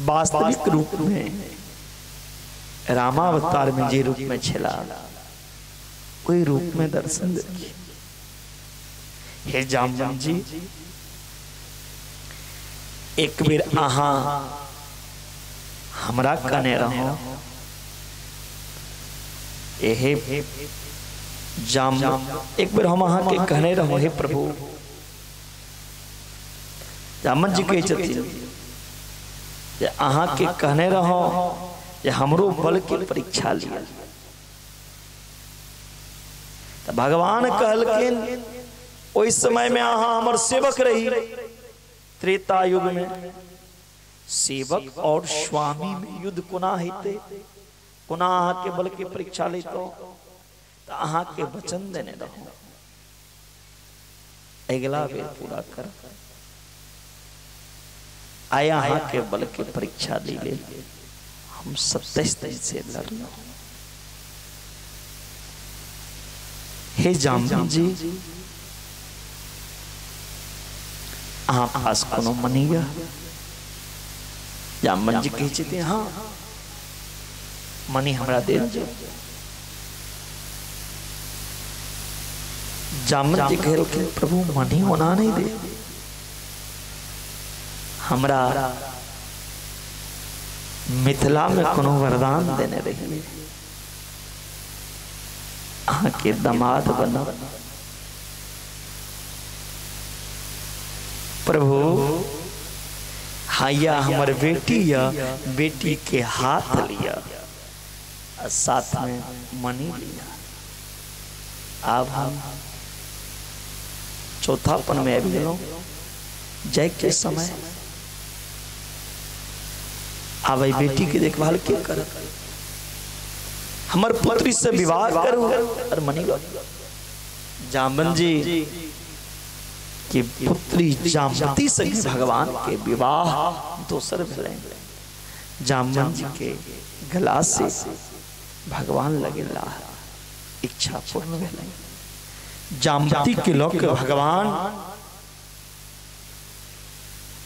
वास्तविक रूप में रामावतार में जे रूप में छला कोई रूप में दर्शन देखिए। हे जामवंत जी, एक बेर अहाँ हमरा कने रहो। एहे जामवंत, एक बेर हम अहाँ के कहने रहो, हे प्रभु। जामवंत जी कहै छथिन जे अहाँ के कहने रहो जे हमरो बल के परीक्षा लिया। तो भगवान कहलखिन, ओहि समय में अहाँ हमर सेवक रही। त्रेता युग में सेवक और स्वामी में युद्ध कोना हेतै, कोना अहाँ के बल के परीक्षा लेतो? तो अहाँ के वचन देने रहो, अगला बेर पूरा कर। आया अहाँ के बल के परीक्षा दी ले, हम 27 दिन से लड़लो। हे जामवंत जी, अहाँ पास कोनो मनी या? जामवंत जी कहै छथिन, हाँ मनी हमरा दे दियौ। जामवंत जी कहलखिन, प्रभु मनी ओना नहीं दे, हमरा मिथिला में कोनो वरदान देने रही, अहाँ के दामाद बनब। प्रभु हैया हमर बेटी या, बेटी के हाथ लिया और साथ में मनी लिया। अब हम चौथापन में आबि गेलहुँ, जाय के समय। आब एहि बेटी के देखभाल के करत? हमर पुत्री से विवाह करू और मनी लो। जामवंत जी के पुत्री जामवती से भगवान के विवाह दोसर भेलनि। जामवंत जी के गला से भगवान लगेला, इच्छा पूर्ण भेलनि। जामवती के लऽ के भगवान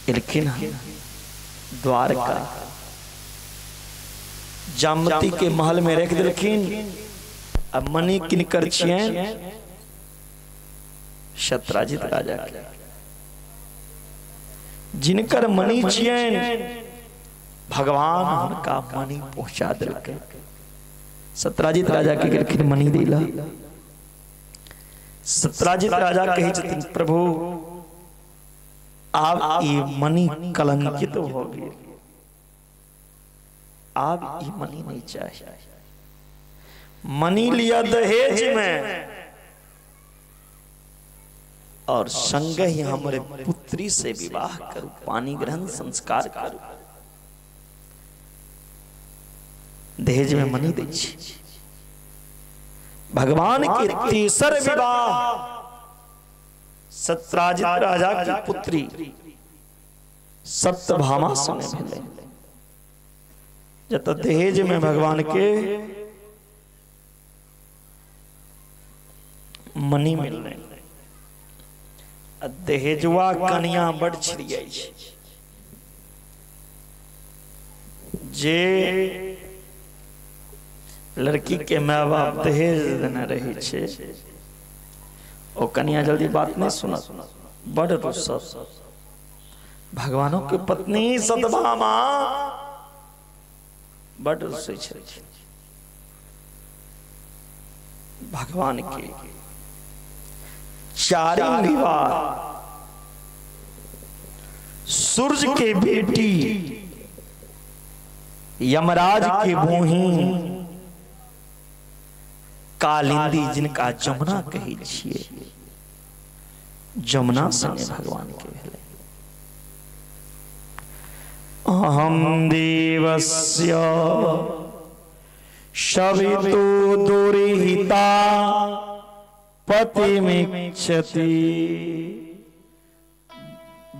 एलखिन हन द्वारका। जामवती के महल में रख देलखिन। अब मणि किनकर छियनि? सत्राजित राजा के। जिनकर मणि छियनि भगवान हुनका मणि पहुंचा देलखिन। सत्राजित राजा के गेलखिन मणि दिला। सत्राजित राजा कहै छथिन, प्रभु आब ई मणि कलंकित हो गेल, आब ई मणि नहीं चाहिए। मणि लिया दहेज में और संग ही हमारे पुत्री से विवाह करू, पानी ग्रहण संस्कार करू। दहेज में मणि दै छी। भगवान के तीसर विवाह सत्राजित राजा की पुत्री सत्यभामा संगे भेलै, जतऽ दहेज में भगवान के मणि मिललै। आ दहेजुआ कनिया बड़ छिड़ियाइ छै, जे लड़की के माय बाप दहेज देने रहै छै ओ कनिया जल्दी बात नहीं सुनत, बड़ रुसत। भगवानों के पत्नी सत्यभामा बड़ रुसै छलखिन। भगवान के चारिम विवाह सूर्य के बेटी यमराज के बहिन कालिंदी, जिनका जमुना कहै छियै, जमुना संगे भगवान के भेलै। अहं देवस्य सवितु दुर्हिता पतिमिच्छति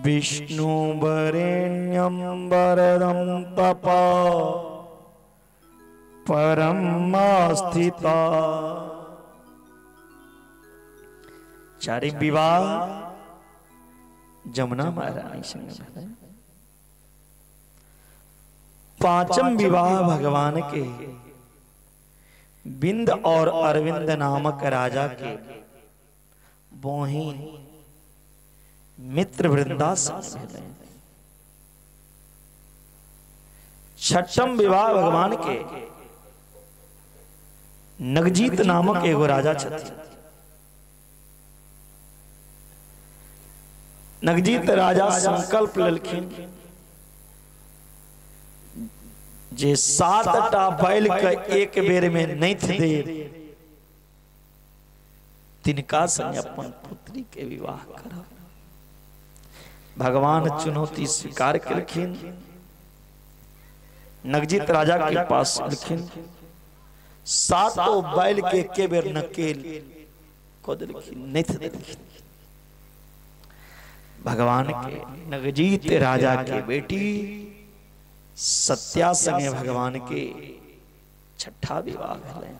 विष्णु वरेण्यं वरदं तप परम आस्थिता। चारिम विवाह जमुना महारानी संगे भेलै। पांचम विवाह भगवान के बिंद और अरविंद नामक राजा के बहिन मित्र वृंदा संगे भेलै। छठम विवाह भगवान के नगजीत नामक एगो राजा छथिन। नगजीत राजा संकल्प लेलखिन जे 7टा बैल के एक बेर में नैथ देव, तिनका संग अपन पुत्री के विवाह करब। भगवान चुनौती स्वीकार केलखिन, नगजीत राजा के पास एलखिन, 7 बैल के एके बेर नकेल कऽ देलखिन, नैथ देलखिन। भगवान के नगजीत राजा के बेटी सत्या संगे भगवान के छठा विवाह भेलै।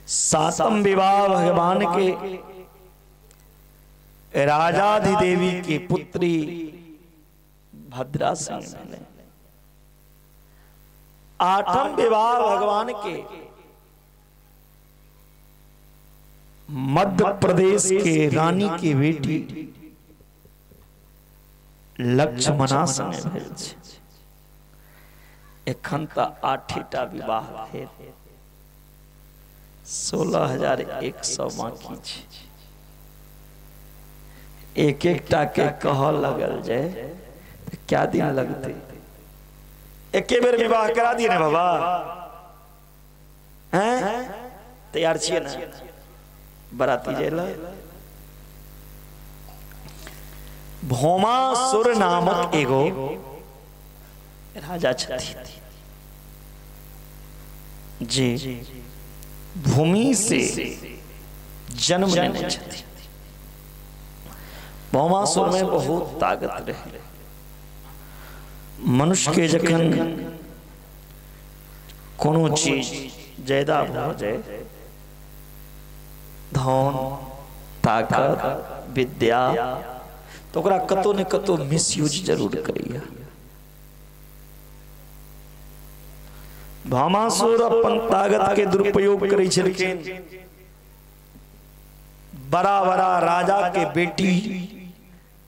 सातम विवाह भगवान के राजाधिदेवी के पुत्री भद्रा संगे भेलै। आठम विवाह भगवान के मध्य प्रदेश के रानी के बेटी लक्ष्मणा संगे भेल छै। एखन तऽ 8टा विवाह भेल, 16,100 बाकी छै। एक एकटा के कहऽ लगल जाय तऽ क्या दिन लगतै। एके बेर विवाह करा दिए ने बाबा, हैं तैयार छियै ने बराती जाय ला? भौमासुर नामक एगो राजा छथिन जे भूमि से जन्म लेने छथिन। भौमासुर में बहुत ताकत रहे। मनुष्य के जखन कोनो चीज ज्यादा भ जाए, धन, ताकत, विद्या, तो ओकरा कतौ ने कतौ मिसयूज जरूर करैया। भामासुर अपन ताकत के दुरुपयोग करै छलखिन। बड़ा बड़ा राजा के बेटी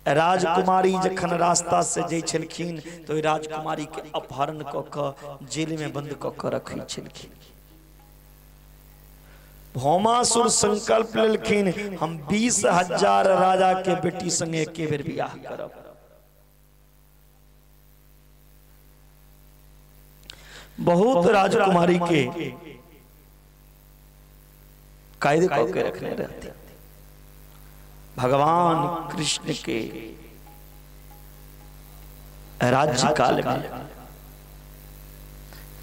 राजकुमारी जखन रास्ता से जाइ छलखिन तो राजकुमारी के अपहरण कऽ कऽ जेल में बंद कऽ कऽ रखै छलखिन। भौमासुर संकल्प लेलखिन हम 20,000 राजा के बेटी संगे एके बेर बियाह करब। बहुत राजकुमारी के कायदे कऽ के रखने रहते। भगवान कृष्ण के राज्य काल में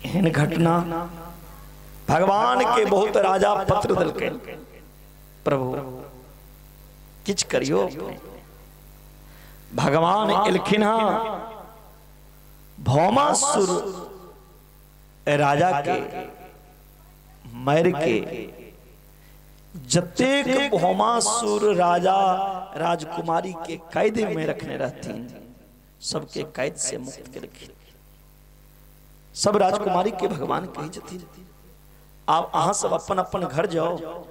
एहन घटना, भगवान के बहुत राजा पत्र दिलके, प्रभु किछ करियो। भगवान एलखिन हँ भौमासुर राजा के मार के जतेक भौमासुर राजा राजकुमारी के कैद में रखने रहथिन सबके कैद से मुक्त केलखिन। सब राजकुमारी के भगवान कहै छथिन आब अहाँ सब अपन अपन घर जाओ।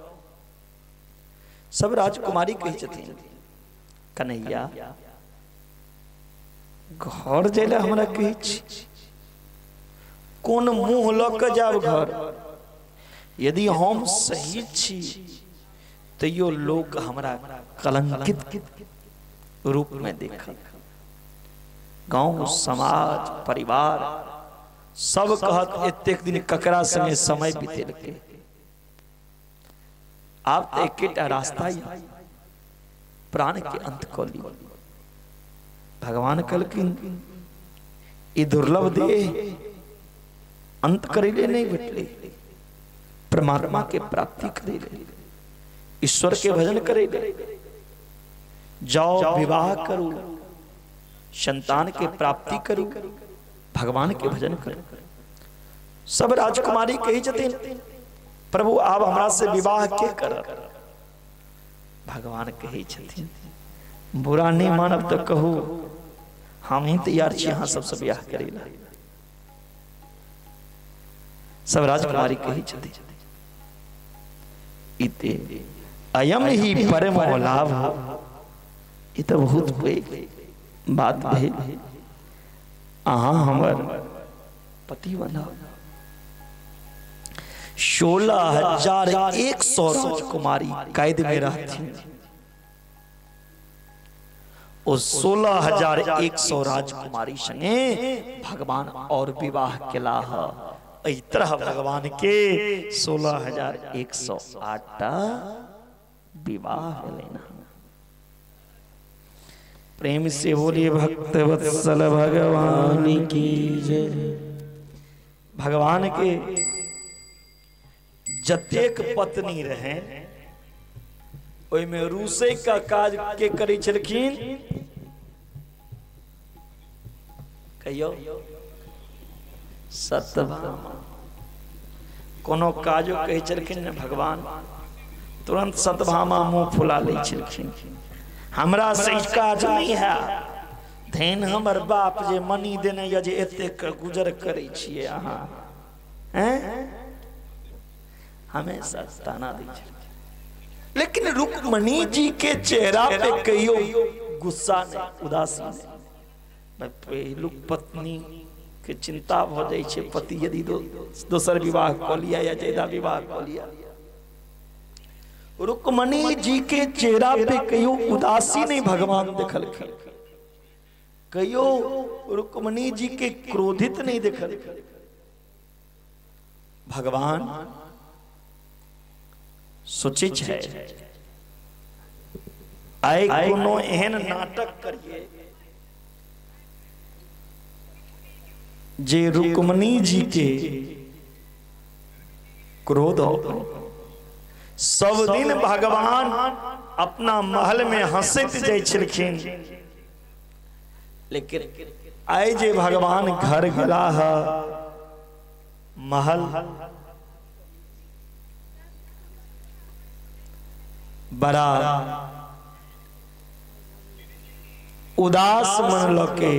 सब राजकुमारी कहै छथिन कन्हैया घर जाय हमरा कहै छी, कोन मुँह लऽ के जायब घर? यदि हम सही छी तैयो लोक हमरा कलंकित रूप में देखत, गांव समाज परिवार सब कहत एतेक दिन ककरा संगे समय बितेलकै। आब तो एकेटा रास्ता यऽ, प्राण के अंत कऽ ली। भगवान कहलखिन ई दुर्लभ देह अंत करे ले नहीं भेटले, परमात्मा के प्राप्ति करे ले, ईश्वर के भजन करे ले। जाओ विवाह करू, संतान के प्राप्ति करू, भगवान के भजन करू। सब राजकुमारी कही छथिन प्रभु आब हमरा से विवाह के करत? भगवान कही छथिन बुरा नहीं मानब तो कहू हम ही तैयार छी अहाँ सबसे ब्याह करे ला। सब राजकुमारी कही छथिन इते अयम ही परम लाभ, ई तो बहुत पैघ बात भेल, अहाँ हमर पति बनाओ। 16,100 राजकुमारी कैद में रहती, ओ 16,100 राजकुमारी संगे भगवान और विवाह केला। एहि तरह भगवान के 16,108 विवाह भेलनि। प्रेम से बोलिए भक्त वत्सल भगवान की जय। भगवान के जतेक पत्नी रहे ओहिमे रूसे का काज के करै छलखिन? कहियो सत्यभामा। कोनो काजो कहै छलखिन ने भगवान, तुरंत सत्यभामा मुंह फुला लै छलखिन, हमरा से ई काज नहीं है, धैन हमर बाप जे मनी देने या जे एतेक गुजर करै छियै अहाँ, हैं? हमेशा ताना दै छलखिन। लेकिन रुक्मणी जी के चेहरा पे कहियो गुस्सा नहीं, उदासी नहीं। पहिलुक पत्नी के चिंता भ जाइ छै पति यदि दोसर विवाह कऽ लिया या ज्यादा विवाह कऽ लिया। रुक्मणी जी के चेहरा पे कहियो उदासी नहीं भगवान देखलखिन, कहियो रुक्मणी जी के क्रोधित नहीं देखलखिन। भगवान सोचे छै आइ कोनो एहन नाटक करिए जे रुक्मणी जी के क्रोध हो। सब दिन भगवान अपना महल में हंसैत जाइ छलखिन, लेकिन आइ जे भगवान घर गेला है महल बड़ा उदास मन लके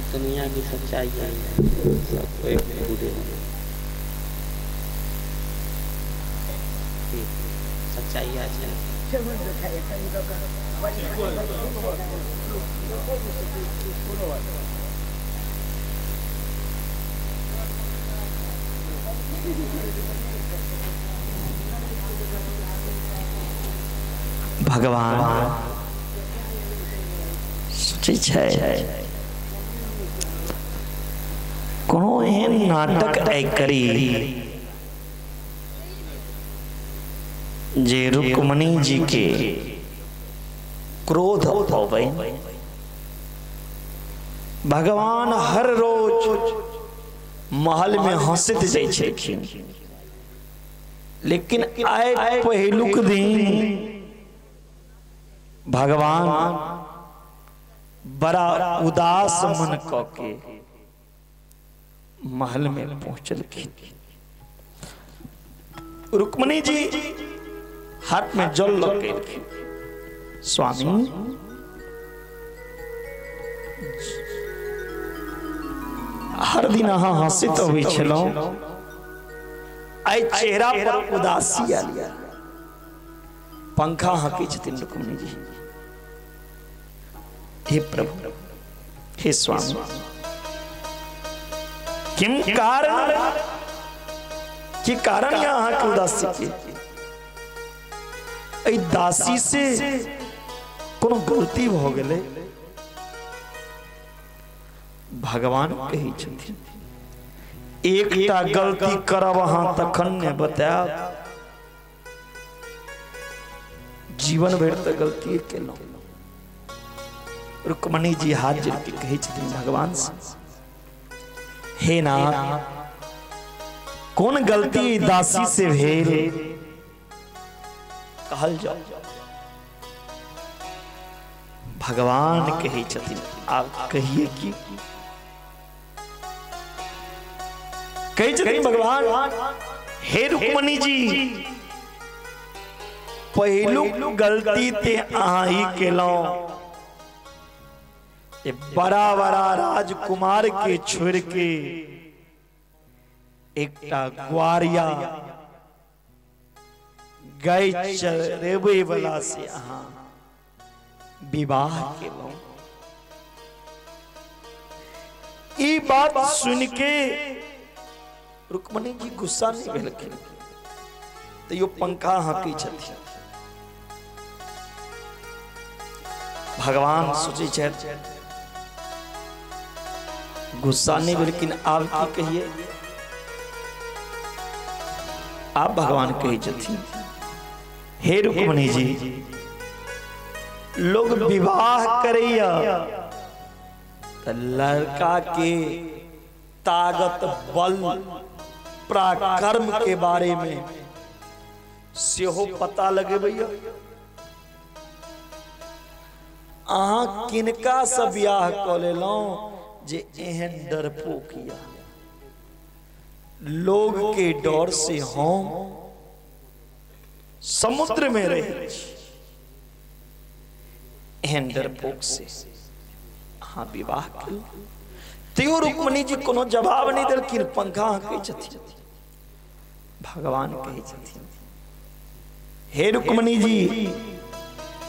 दुनिया की सच्चाई है, सबको एक पूरे सच्चाई आज है। भगवान सोचै छै कोनो एहन नाटक आइ करी जे रुक्मणी जी के क्रोध अबै। भगवान हर रोज महल में हंसैत जाइ छलखिन, लेकिन आइ पहिलुक दिन भगवान बड़ा उदास मन क के महल में पहुंचलखिन। रुक्मणी जी हाथ में जल लऽ के एलखिन। स्वामी, हर दिन अहाँ हंसैत अबै छलहुँ, आइ चेहरा पर उदासी आयल। पंखा हँकै छथिन रुक्मणी जी। हे प्रभु, हे स्वामी, किम कारण, की कारण या अहाँ के उदासी के? एहि दासी से कोनो गलती भ गेलै? भगवान कहै छथिन एकटा गलती करब अहाँ तखन ने बतायब। जीवन भरि तऽ गलती केलहुँ। रुक्मणी जी हाथ जोड़ के कहै छथिन भगवान से, हे नाथ, कोन गलती दासी से भेल कहल जाओ। भगवान कहै छथिन आब कहिए की। कहै छथिन भगवान, हे रुक्मणी जी, पहिलुक गलती ते अहाँ ही केलहुँ, बड़ा बड़ा राजकुमार के छोड़ के एकटा ग्वारिया गाय चरेबै वाला से अहाँ विवाह केलहुँ। ई बात सुन के रुक्मणी जी गुस्सा नहीं भेलखिन, तैयो पंखा हँकै छथिन। भगवान सोचै छथि गुस्सा नहीं भेलखिन, आब की कहिए। आप भगवान कहै छथिन, हे रुक्मणी जी, लोग विवाह करैया त लड़का के ताकत बल पराक्रम के बारे में सेहो पता लगेबैया। अहाँ किनका से बियाह कऽ लेलहुँ जे एहन डरपोक या? लोग के डर से हम समुद्र में रहे छी, एहन डरपोक से अहाँ विवाह केलहुँ। तैयो रुक्मणी जी कोनो जवाब नहीं देलखिन, पंखा हँकै छथिन। भगवान कहै छथिन, हे रुक्मणी जी,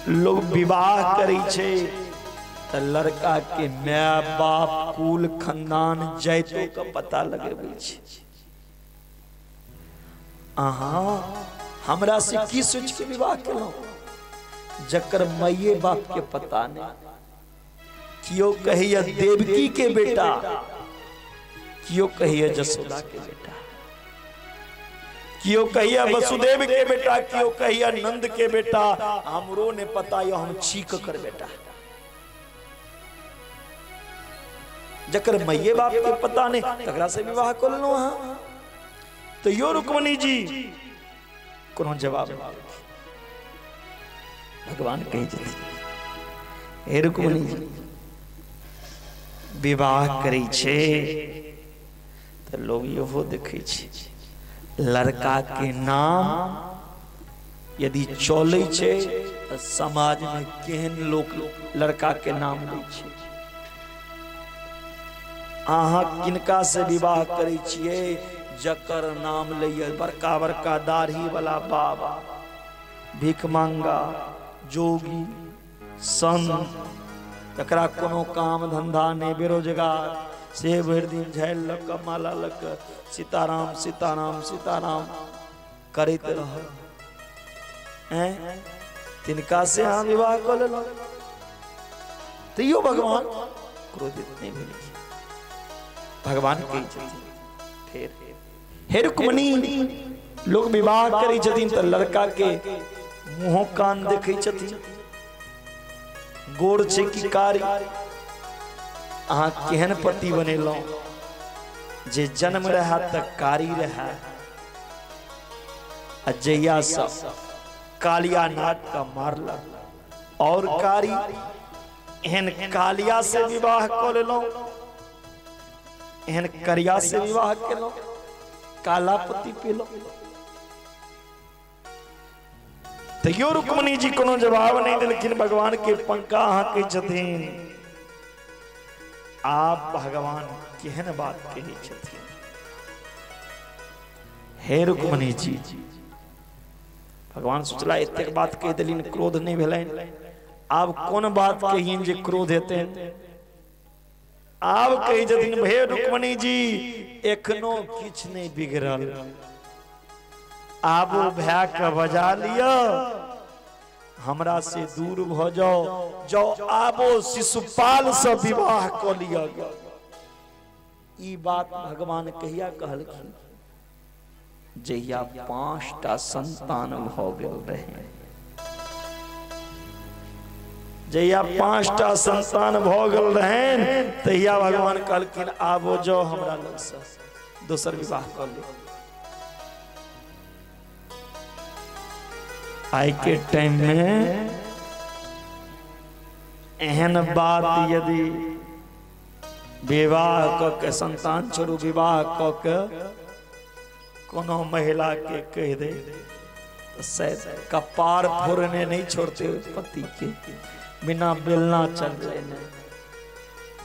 लोग विवाह करै छै त लड़का के my बाप कुल खानदान जाइतो के पता लगेबै छै। अहाँ हमरा से की सोच के विवाह केलहुँ जकर माइये बाप के पता नहीं? कियो कहिया देवकी के बेटा, कियो कहिया जसोदा के बेटा, कियो कहिया वसुदेव के बेटा, कियो कहिया नंद के बेटा, हमरो ने पता यो हम छीक कर बेटा। जकर माइये बाप के पता नहीं तकरा से विवाह कर लेलहुँ अहाँ। तो यो रुक्मणी जी कोनो जवाब नहीं। भगवान कहै छथिन, हे रुक्मणी जी, विवाह करै छै तऽ लोग इहो देखै छै लड़का के नाम यदि चलै छै तऽ समाज में केहन लोग लड़का के नाम लै छै। अहाँ किनका से विवाह करै छियै जकर नाम लैया बड़का बड़का दाढ़ी वाला बाबा, भिखमंगा, जोगी, संत, तकरा कोनो काम धंधा नहीं, बेरोजगार, से भरि दिन झाड़ि लऽ कऽ माला लऽ कऽ सीताराम सीताराम सीताराम करैत रहल। तिनका से अहाँ विवाह कऽ लेलहुँ। तैयो भगवान क्रोधित नहि भेलखिन। भगवान कहै छथिन फेर, हे रुक्मणी, लोग विवाह करै छथिन तऽ लड़का के मुँहो कान देखै छथिन, गोर छै कि कारी, अहाँ केहन पति बनेलहुँ जे जन्म रहा तऽ कारी रहा, आ जहिया से कालिया नाग का मारलक और कारी, एहन कालिया से विवाह कऽ लेलहुँ, एहन करिया से विवाह केलहुँ, काला पति पेलहुँ। तैयो रुक्मणी जी कोनो जवाब नहीं देलखिन। भगवान के पंखा हाँकै छथिन। आप भगवान केहन बात कहै छथिन। हे रुक्मणी जी, भगवान सोचला एतेक बात कहि देलिन, क्रोध नहीं भेलनि, आब कोन बात कहियनि जे क्रोध हेतनि। आब कहै छथिन हे रुक्मणी जी, एखनो किछु नहीं बिगड़ल, आबो भाय के बजा लिअ, हमरा से दूर भ जाओ, जाओ आबो शिशुपाल से विवाह क लिअ। ई बात भगवान कहिया कहलखिन? जहिया 5टा संतान भ गेल रहे। जहिया 5टा संतान भ गेल रहनि तहिया भगवान कहलखिन आबो जाओ हमरा लग से दोसर विवाह क लिअ। आइ के टाइम में एहन बात यदि विवाह क के संतान छोड़ू, विवाह क के कोनो महिला के कह दे तो शायद कपार फोड़ने नहीं छोड़ते पति के, बिना बेलना चल जाए।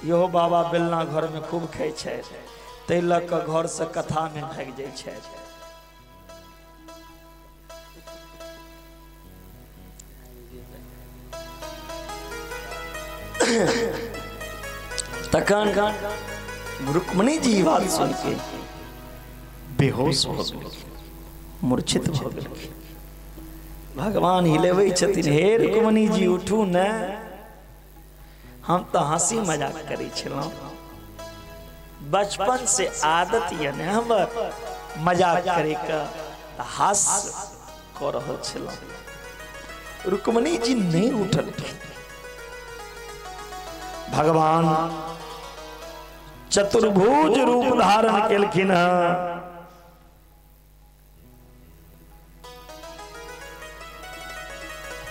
इहो बाबा बेलना घर में खूब खाइ छै, तै लऽ कऽ घर से कथा में भागि जाइ छै। तखन रुक्मणी जी बात सुन के बेहोश हो गेलखिन, मूर्छित भऽ गेलखिन। भगवान हिलेबै छथिन, हे रुक्मणी जी उठू ने, हम तऽ हंसी मजाक करै छलहुँ, बचपन से आदत यऽ ने हमर मजाक करैके, हास्य कऽ रहल छलहुँ। रुक्मणी जी नहीं उठलखिन। भगवान चतुर्भुज रूप धारण केलखिन हँ।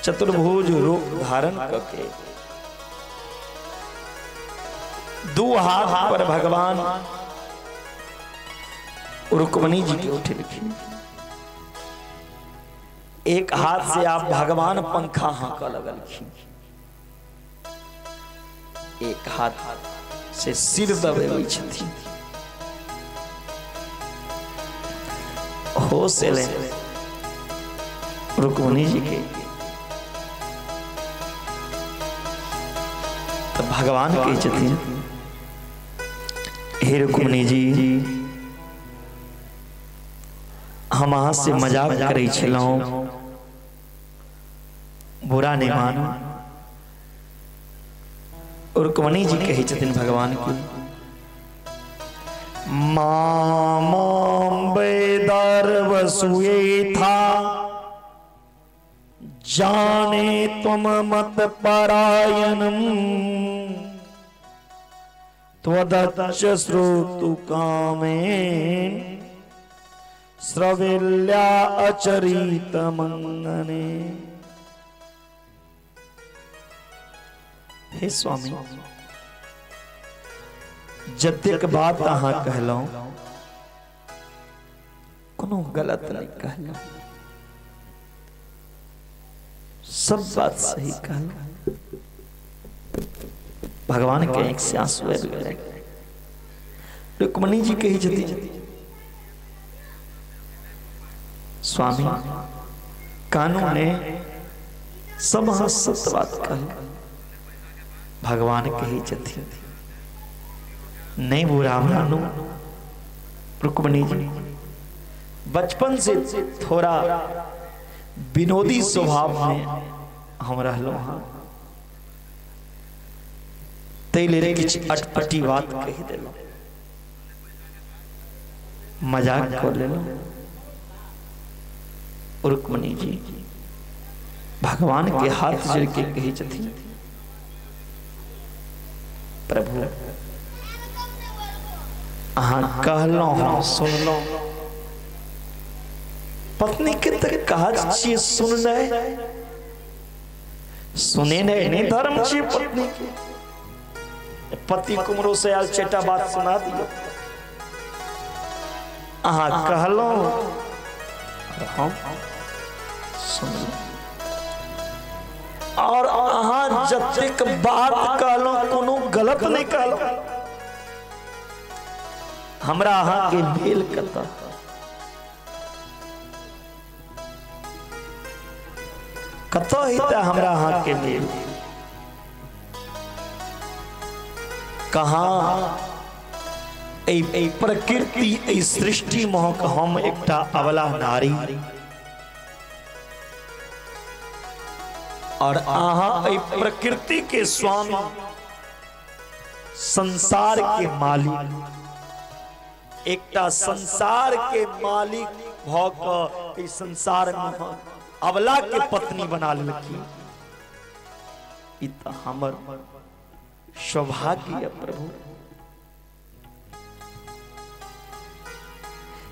चतुर्भुज रूप धारण करके दू हाथ पर भगवान रुक्मणी जी के उठेलखिन। एक हाथ से आप भगवान पंखा हाँकऽ लगलखिन, एक हाथ से सिर दबेबै छथिन। होश एलै रुक्मणी जी के, तो भगवान कहै छथिन हे रुक्मणी जी, हम अहाँ से मजाक करै छलहुँ, बुरा नहीं मानू। रुक्मणी जी कहै छथिन भगवान के, माम वैदर्भ था जाने तुम मत परायणम त्वदच्च श्रोतु कामेन स्रविल्या अचरित मंगने। हे स्वामी, जतेक बात अहाँ कहलहुँ कोनो गलत नहीं कहलहुँ, सब बात सही कहलहुँ। भगवान के आंखि से आंसू आबि गेलै। रुक्मणी जी कहै छथिन स्वामी, कानू ने सब अहाँ सत्य बात कहलहुँ। भगवान कहै छथिन नहीं बुरा मानू रुक्मणी जी, बचपन से थोड़ा विनोदी स्वभाव में हम रहलहुँ हँ, ताहि लेल किछु अटपटी बात कहि देलहुँ, मजाक कऽ लेलहुँ। रुक्मणी जी भगवान के हाथ जोड़ के कहै छथिन, प्रभु अहाँ कहलहुँ हम सुनलहुँ। पत्नी के तऽ काज छियै सुननाइ, सुनेनाइ नहि धर्म छियै पत्नी के। पति कुमरो से आयल चारिटा बात सुना दियौ, अहाँ कहलहुँ हम सुनलहुँ, और अहाँ जतेक बात कहलहुँ कोनो गलत नहीं कहलहुँ। हमरा अहाँ के मेल कतऽ, कतऽ हेतै हमरा अहाँ के मेल? कहाँ एहि प्रकृति एहि सृष्टि महक हम एकटा अबला नारी और अहाँ एहि प्रकृति के स्वामी, संसार के मालिक, एकटा संसार के मालिक भऽ कऽ एहि संसार में अबला के पत्नी बना लेलखिन। ई तऽ हमर सौभाग्य है प्रभु।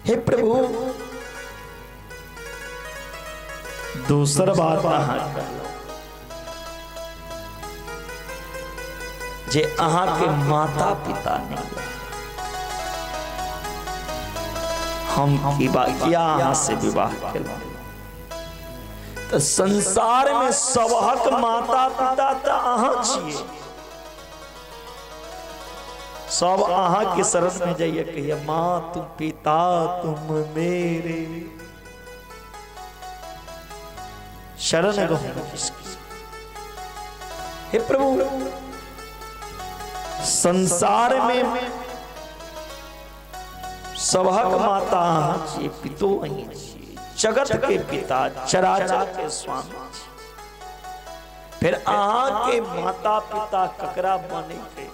हे प्रभु, दोसर बात अहाँ कहलहुँ जे अहाँ के माता पिता नहीं, हम किया अहाँ से विवाह केलहुँ? तो संसार में सबहक माता पिता तो अहाँ छियै, सब अहाँ के शरण में जाइए, कहिए माँ तुम पिता तुम मेरे, शरण गहूं किसकी। हे प्रभु, संसार में सबहक माता अहाँ छियै, पितो अहीं छियै, जगत के पिता चराचर के स्वामी छी, फिर अहाँ के माता पिता ककरा बने के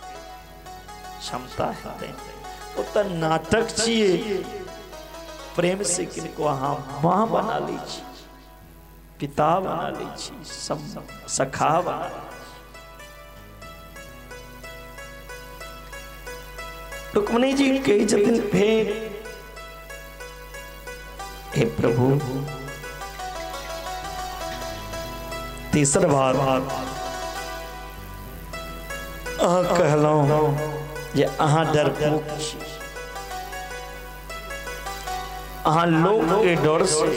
क्षमता हेतै? ओ तऽ नाटक छियै। प्रेम से किनको अहाँ माँ बना लै छी, पिता बना लै छी, सब सखा बना लै छी। रुक्मणी जी कहै छथिन फेर, हे प्रभु, तेसर बार अहाँ कहलहुँ जे अहाँ डरपोक छी, अहाँ लोक के डर से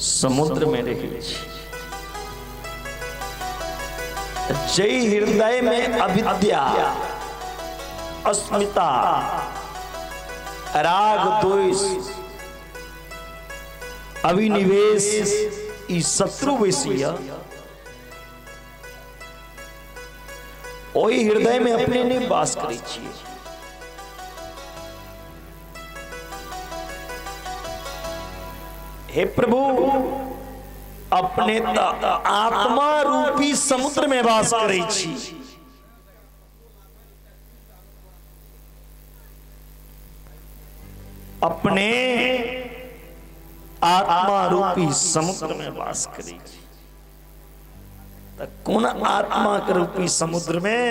समुद्र में रहै छी। जय हृदय में अविद्या, अस्मिता, राग, द्वेष, अभिनिवेश, ई शत्रु बेसी ओहि हृदय में अपने नहीं वास करै छियै। हे प्रभु, अपने आत्मा रूपी समुद्र में वास करै छी। अपने आत्मा रूपी समुद्र में वास करै छी। त कोन आत्मा के रूपी समुद्र में?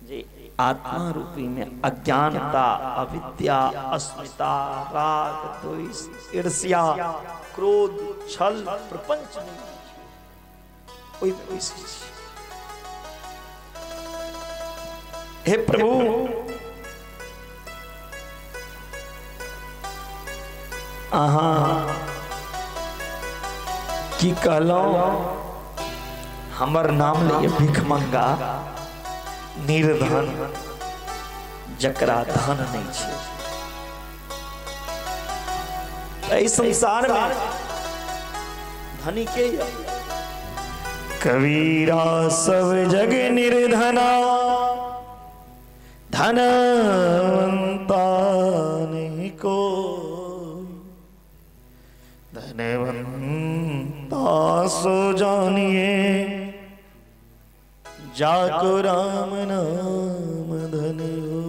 जे आत्मा रूपी में अज्ञानता, अविद्या, अस्मिता, राग, द्वेष, ईर्ष्या, क्रोध, छल, प्रपंच नहीं, ओहि में बैसै छी। हे प्रभु, अहाँ की कहलहुँ? हमर नाम लिए भिखमंगा, निर्धन, जकरा धन नहीं छै। एहि संसार में धनी के यऽ? कबीरा सब जग निर्धना, धनवंता नहीं को, धनवंता सो जानिए, जाको राम नाम धन हो।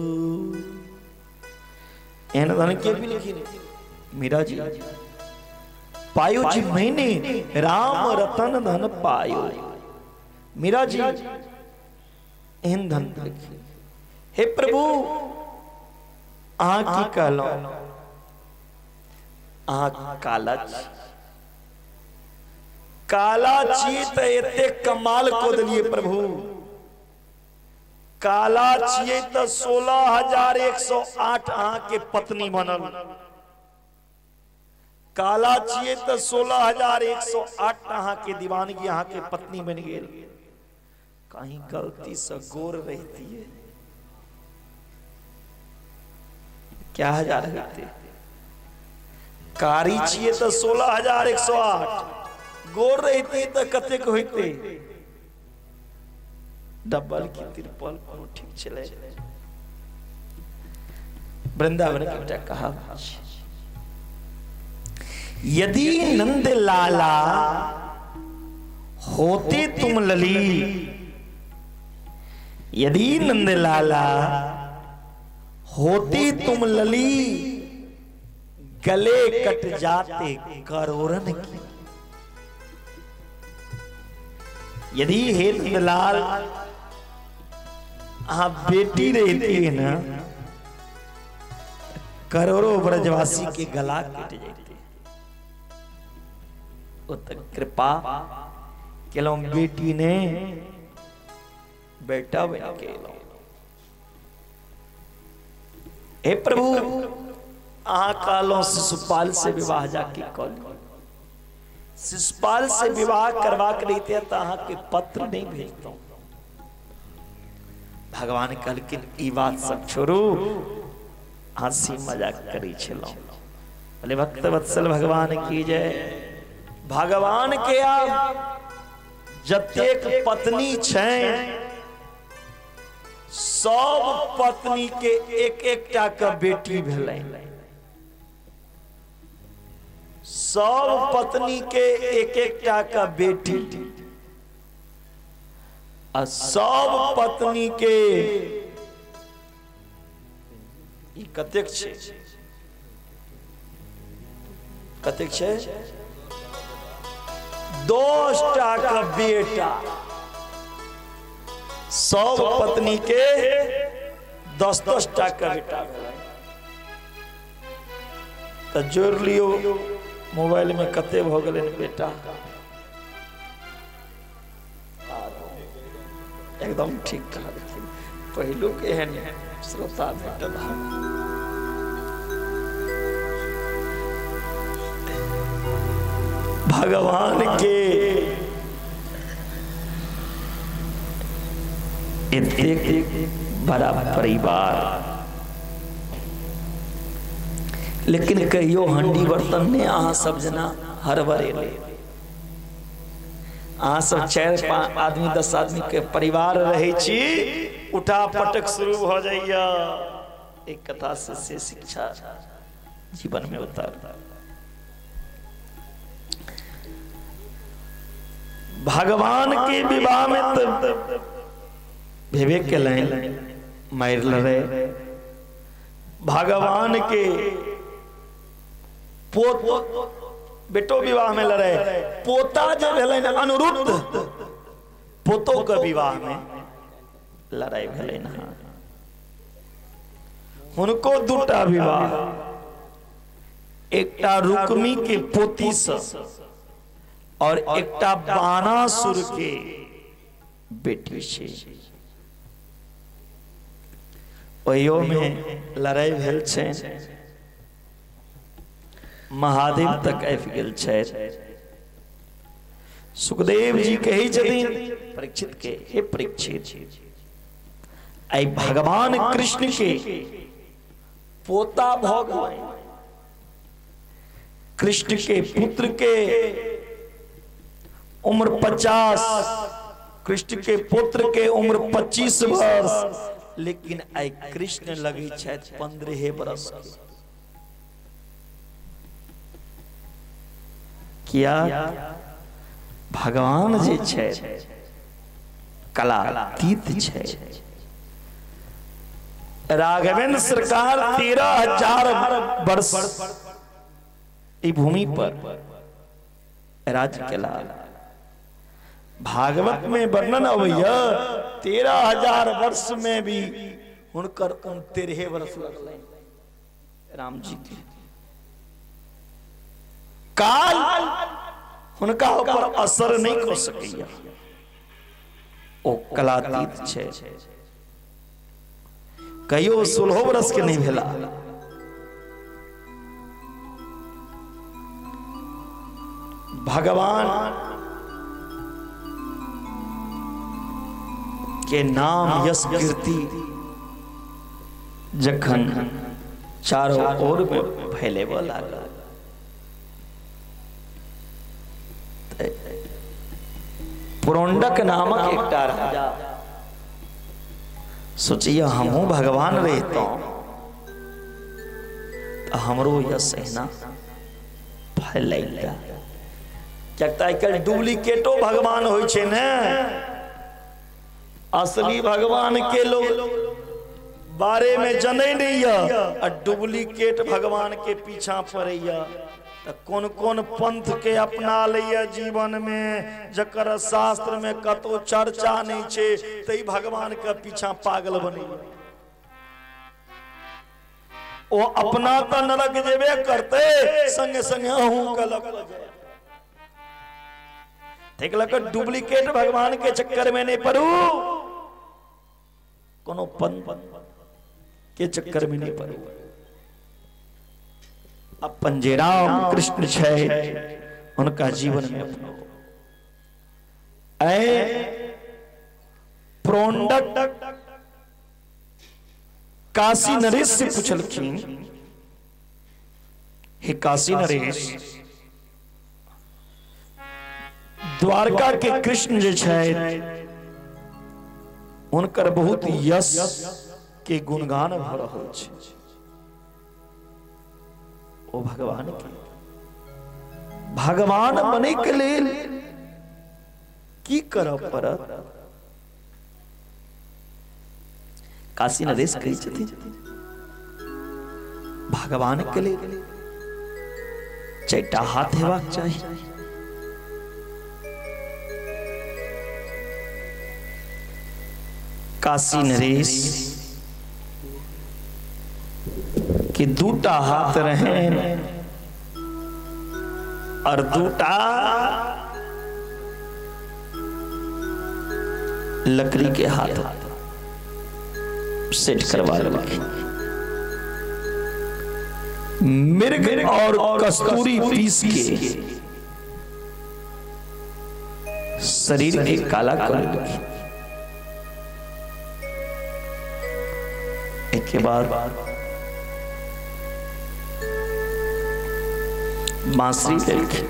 एहन धन के भी लिखी मीरा जी पायो जी मैंने राम रतन धन पायो। मीरा जी एहन धन लिखी। हे प्रभु अहाँ की कहलहुं, अहाँ काला छी, काला छी त एते कमाल को दिलिए प्रभु। काला छियै त 16,108 अहाँ के पत्नी बनल। काला छियै त 16,108 अहाँ के दीवानगी अहाँ के पत्नी बन गेल। कहीं गलती से गोर रहती है क्या हजार होते। कारी छियै त 16,108, गोर रहती त कतेक होते, डबल की तिरपल कोनो ठीक छलै। वृंदावन के एकटा कहावत छै, यदि नंद लाला होते तुम लली, यदि नंद लाला होती तुम लली, गले कट जाते करोड़न की। यदि हे नंदलाल आप बेटी रहती है ना, करोड़ों ब्रजवासी के गला कट जाते। कृपा केलहुं बेटी ने बेटा बन के एलहुं। हे प्रभु अहाँ कहलहुं शिशुपाल से विवाह जाके कऽ लिअ। शिशुपाल से विवाह करबाक रहिते त अहाँ के पत्र नहीं भेजतहुं। भगवान कहलखिन ई बात सब छोड़ू, हंसी मजाक करै छलहुं। बोले भक्त वत्सल भगवान की जय। भगवान के आब जतेक पत्नी छै सब पत्नी के एक एकटा के बेटी भेलै। सब पत्नी के एक एकटा के बेटी आ सब पत्नी के ई कतेक छै, कतेक छै, 10 टा के बेटा। सब पत्नी के 10-10 टा के बेटा भेलै। त जोड़ लियो मोबाइल में कते भ गेलै बेटा। एकदम ठीक कहलखिन, पहिलुक एहन श्रोता भेटल। भगवान के एतेक बड़ा परिवार, लेकिन कहियो हंडी बर्तन ने अहाँ सब जना हड़बड़ेले। अहाँ सब 4-5 आदमी 10 आदमी के परिवार रहे छी, उठा पटक शुरू भ जाइया। एक कथा से शिक्षा जीवन में उतार। भगवान के विवाह में तो भेबे केलनि, मारि लड़े। भगवान के पोत बेटो विवाह में लड़े, पोता जे भेलनि अनिरुद्ध, पोतो के विवाह में लड़ाई भेलनि। हुनको दूटा विवाह, एकटा रुक्मी के पोती से और एकटा बाणासुर के बेटी से। ओहियो में लड़ाई भेल छै, महादेव तक आबि गेल छै। सुखदेव जी कहै छथिन परीक्षित के, हे परीक्षित, आई भगवान कृष्ण के पोता भ गेलै, कृष्ण के पुत्र के उम्र 50, कृष्ण के पुत्र के उम्र 25 वर्ष, लेकिन आई कृष्ण लगे छथि 15 बरस के। किया भगवान जे छै कलातीत छै। राघवेंद्र सरकार 13,000 वर्ष ई भूमि पर राज केला। भागवत में वर्णन अबैया 13,000 वर्ष में भी हुनकर 13 वर्ष लगलनि राम जी के। काल हुनका ऊपर असर नहीं कर सकैया, ओ कलातीत छै। कहियो 16 वर्ष के नहीं भेला। भगवान के नाम यश कीर्ति जखन चारों ओर में फैलेबऽ लागल पुरंडक नामक एकटा राजा सोचिए हमहूँ भगवान रहितौं तो हमरो यश एना फैलैता। कियाक तऽ आइ काल्हि डुप्लीकेटो भगवान होइ छै ने, असली भगवान के लोग बारे में जनै नहीं या आ डुप्लीकेट भगवान के पीछा पड़ैया। तो कौन कौन पंथ के अपना लैया जीवन में जकर शास्त्र में कतो चर्चा नहीं छे तई भगवान के पीछा पागल बने। ओ अपना तो नरक जेबे करते संगे संगे अहूँ के लग जाए। ठीक लग डुप्लीकेट भगवान के चक्कर में नहीं पड़ू, कोनो पंथ के चक्कर में नहीं पड़ू। अपन जे राम कृष्ण छै उनका जीवन में अपनो। ऐ प्रोंडक काशी नरेश से पूछलखिन, हे काशी नरेश, द्वारका के कृष्ण जे छै उनकर बहुत यश के गुणगान भ रहल छै, ओ भगवान के भगवान बने के लेल की करब पड़त? काशी नरेश कहै छथिन भगवान के लेल 4टा हाथ हेबाक चाही। काशी नरेश कि 2टा हाथ रहन और 2टा लकड़ी के हाथ सेट करवा लेलखिन। मृग और कस्तूरी पीस के शरीर के काला कर लेलखिन। एक के बाद बांसुरी लेलखिन,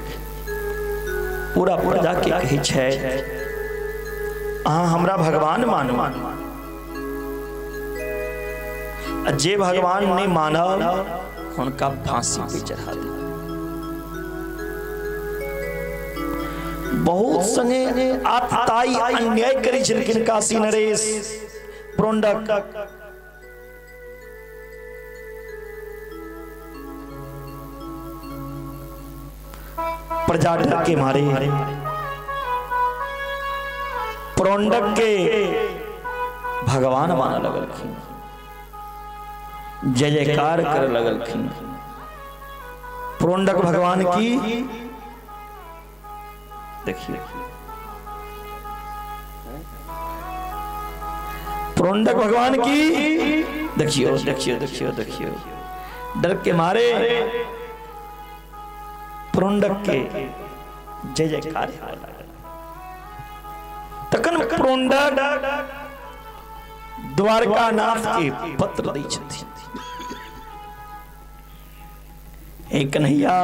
पूरा प्रजा के कहै छै अहाँ हमरा भगवान मानू, आ जे भगवान नहीं मानब हुनका फांसी पे चढ़ा दे। बहुत संगे आतताई अन्याय करै छलखिन काशी नरेश प्रोंडक। प्रजा डर के मारे प्रोंडक के भगवान माना लगलखिन, जय जयकार कर लगलखिन। प्रोंडक भगवान की देखिए, प्रोंडक भगवान की देखियो देखियो देखियो देखियो, डर के मारे प्रोंडक के जय जयकार। तखन प्रोंडक द्वारकानाथ के पत्र दै छथिन, हे कन्हैया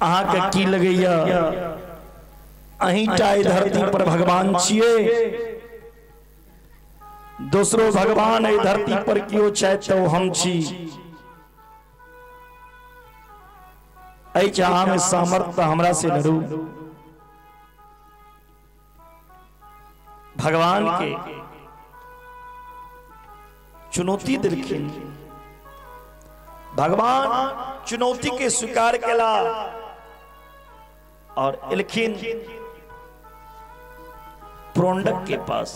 अहाँ के की लगैया अहीं टा एहि धरती पर भगवान छियै, दोसरो भगवान एहि धरती पर केओ छथि तो हम छी। अछि अहाँ में सामर्थ्य, हमरा से लड़ू। भगवान के चुनौती दिलखिन, भगवान चुनौती के स्वीकार केला और एलखिन प्रोंडक के पास।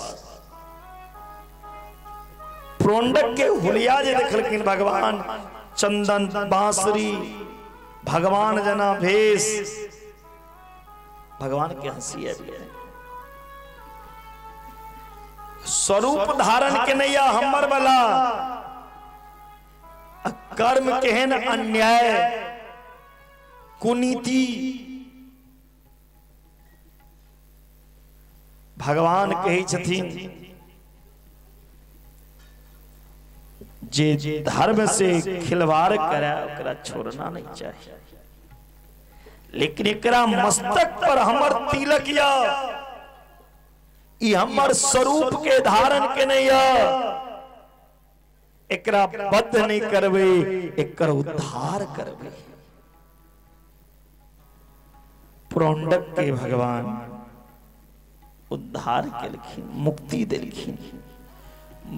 प्रोंडक के हुलिया जे देखलखिन भगवान, चंदन बांसुरी, भगवान जना भेष, भगवान के हंसी आबि गेल। स्वरूप धारण के नैया हमर वाला, कर्म केहन अन्याय कुनीति। भगवान कहै छथिन जे धर्म से खिलवाड़ करे ओकरा छोड़ना नहीं चाहिए, लेकिन एकरा मस्तक पर हमर तिलक या ई हमर स्वरूप के धारण के नहीं, एकरा बद्ध नहीं करबे, एकर उद्धार करबे। प्रोंडक के भगवान उद्धार केलखिन, मुक्ति देलखिन।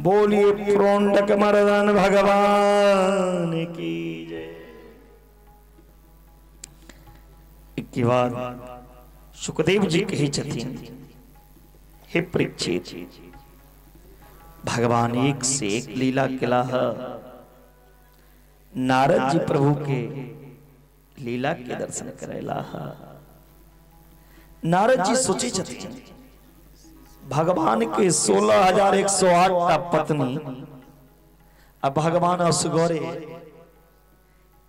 बोलिए प्रोंडक मर्दन भगवान की जय। एक बाद सुखदेव जी कहै छथिन, हे परीक्षित, भगवान एक से एक लीला केला। नारद जी प्रभु के लीला के दर्शन करेला। नारद जी सोचे छथिन भगवान के 16,108 टा पत्नी, आ भगवान असगरे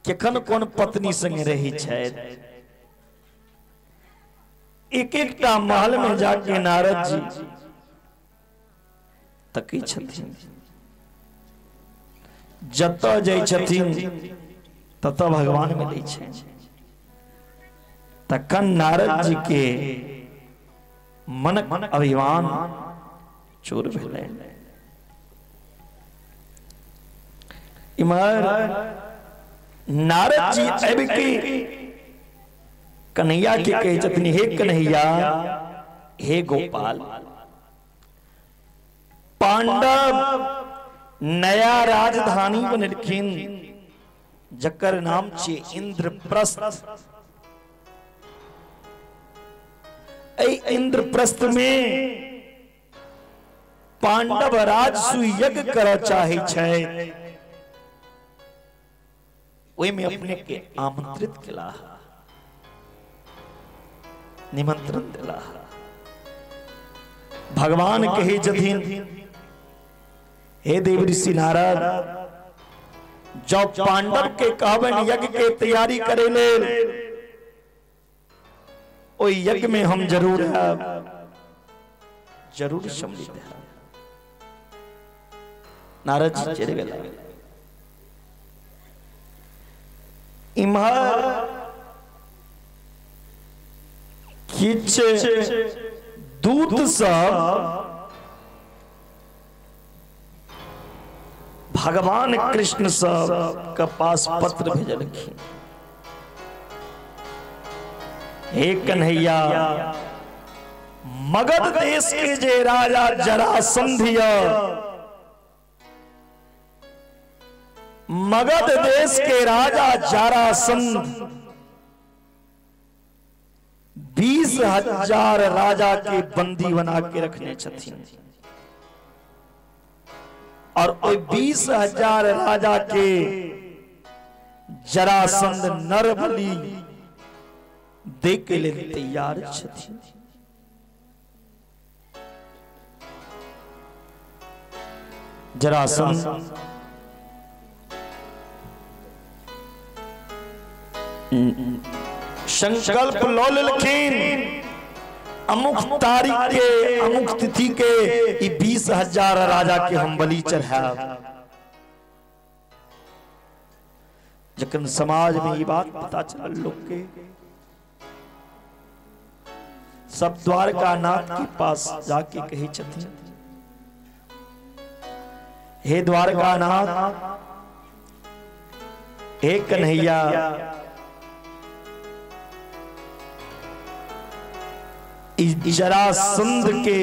केखन कोन पत्नी संगे रही छथि। एक एक टा महल में जाके नारद जी तकै छथिन, जतऽ जाइ छथिन ततऽ भगवान मिलै छै। तखन नारद जी के मनक अभिमान चूर भेलै। इम्हर नारद जी आबि के कन्हैया के कहै छथिन, हे कन्हैया, हे गोपाल, पांडव नया राजधानी बनेलखिन जकर नाम छे इंद्रप्रस्थ। इंद्रप्रस्थ में पांडव राजसूय यज्ञ करऽ चाहे छै, ओहिमे अपने के आमंत्रित केला, निमंत्रण दिला। भगवान कहे छथिन, हे देव ऋषि नारद, जब पांडव के कहबनि यज्ञ के तैयारी करे लेल, ओहि यज्ञ में हम जरूर आयब, जरूर सम्मिलित हैब। नारद जी चलि गेला। इम्हर किछ दूत सब भगवान कृष्ण सब के पास पत्र भेजलखिन, हे कन्हैया, मगध देश के जे राजा जरासंध, मगध देश के राजा जरासंध 20,000 राजा के बंदी बना के रखने छथिन, और 20,000 राजा के जरासंध नरबलि दे के लिए तैयार छथिन। जरासंध संकल्प लो लेलखिन, अमुक तारीख के अमुक तिथि के 20,000 राजा के हम बलि चढ़ायब। जखन समाज में ये बात पता चलल लोग के, सब द्वारका नाथ के पास जाके कहे छथिन, हे द्वारका नाथ, हे कन्हैया, जरासंध के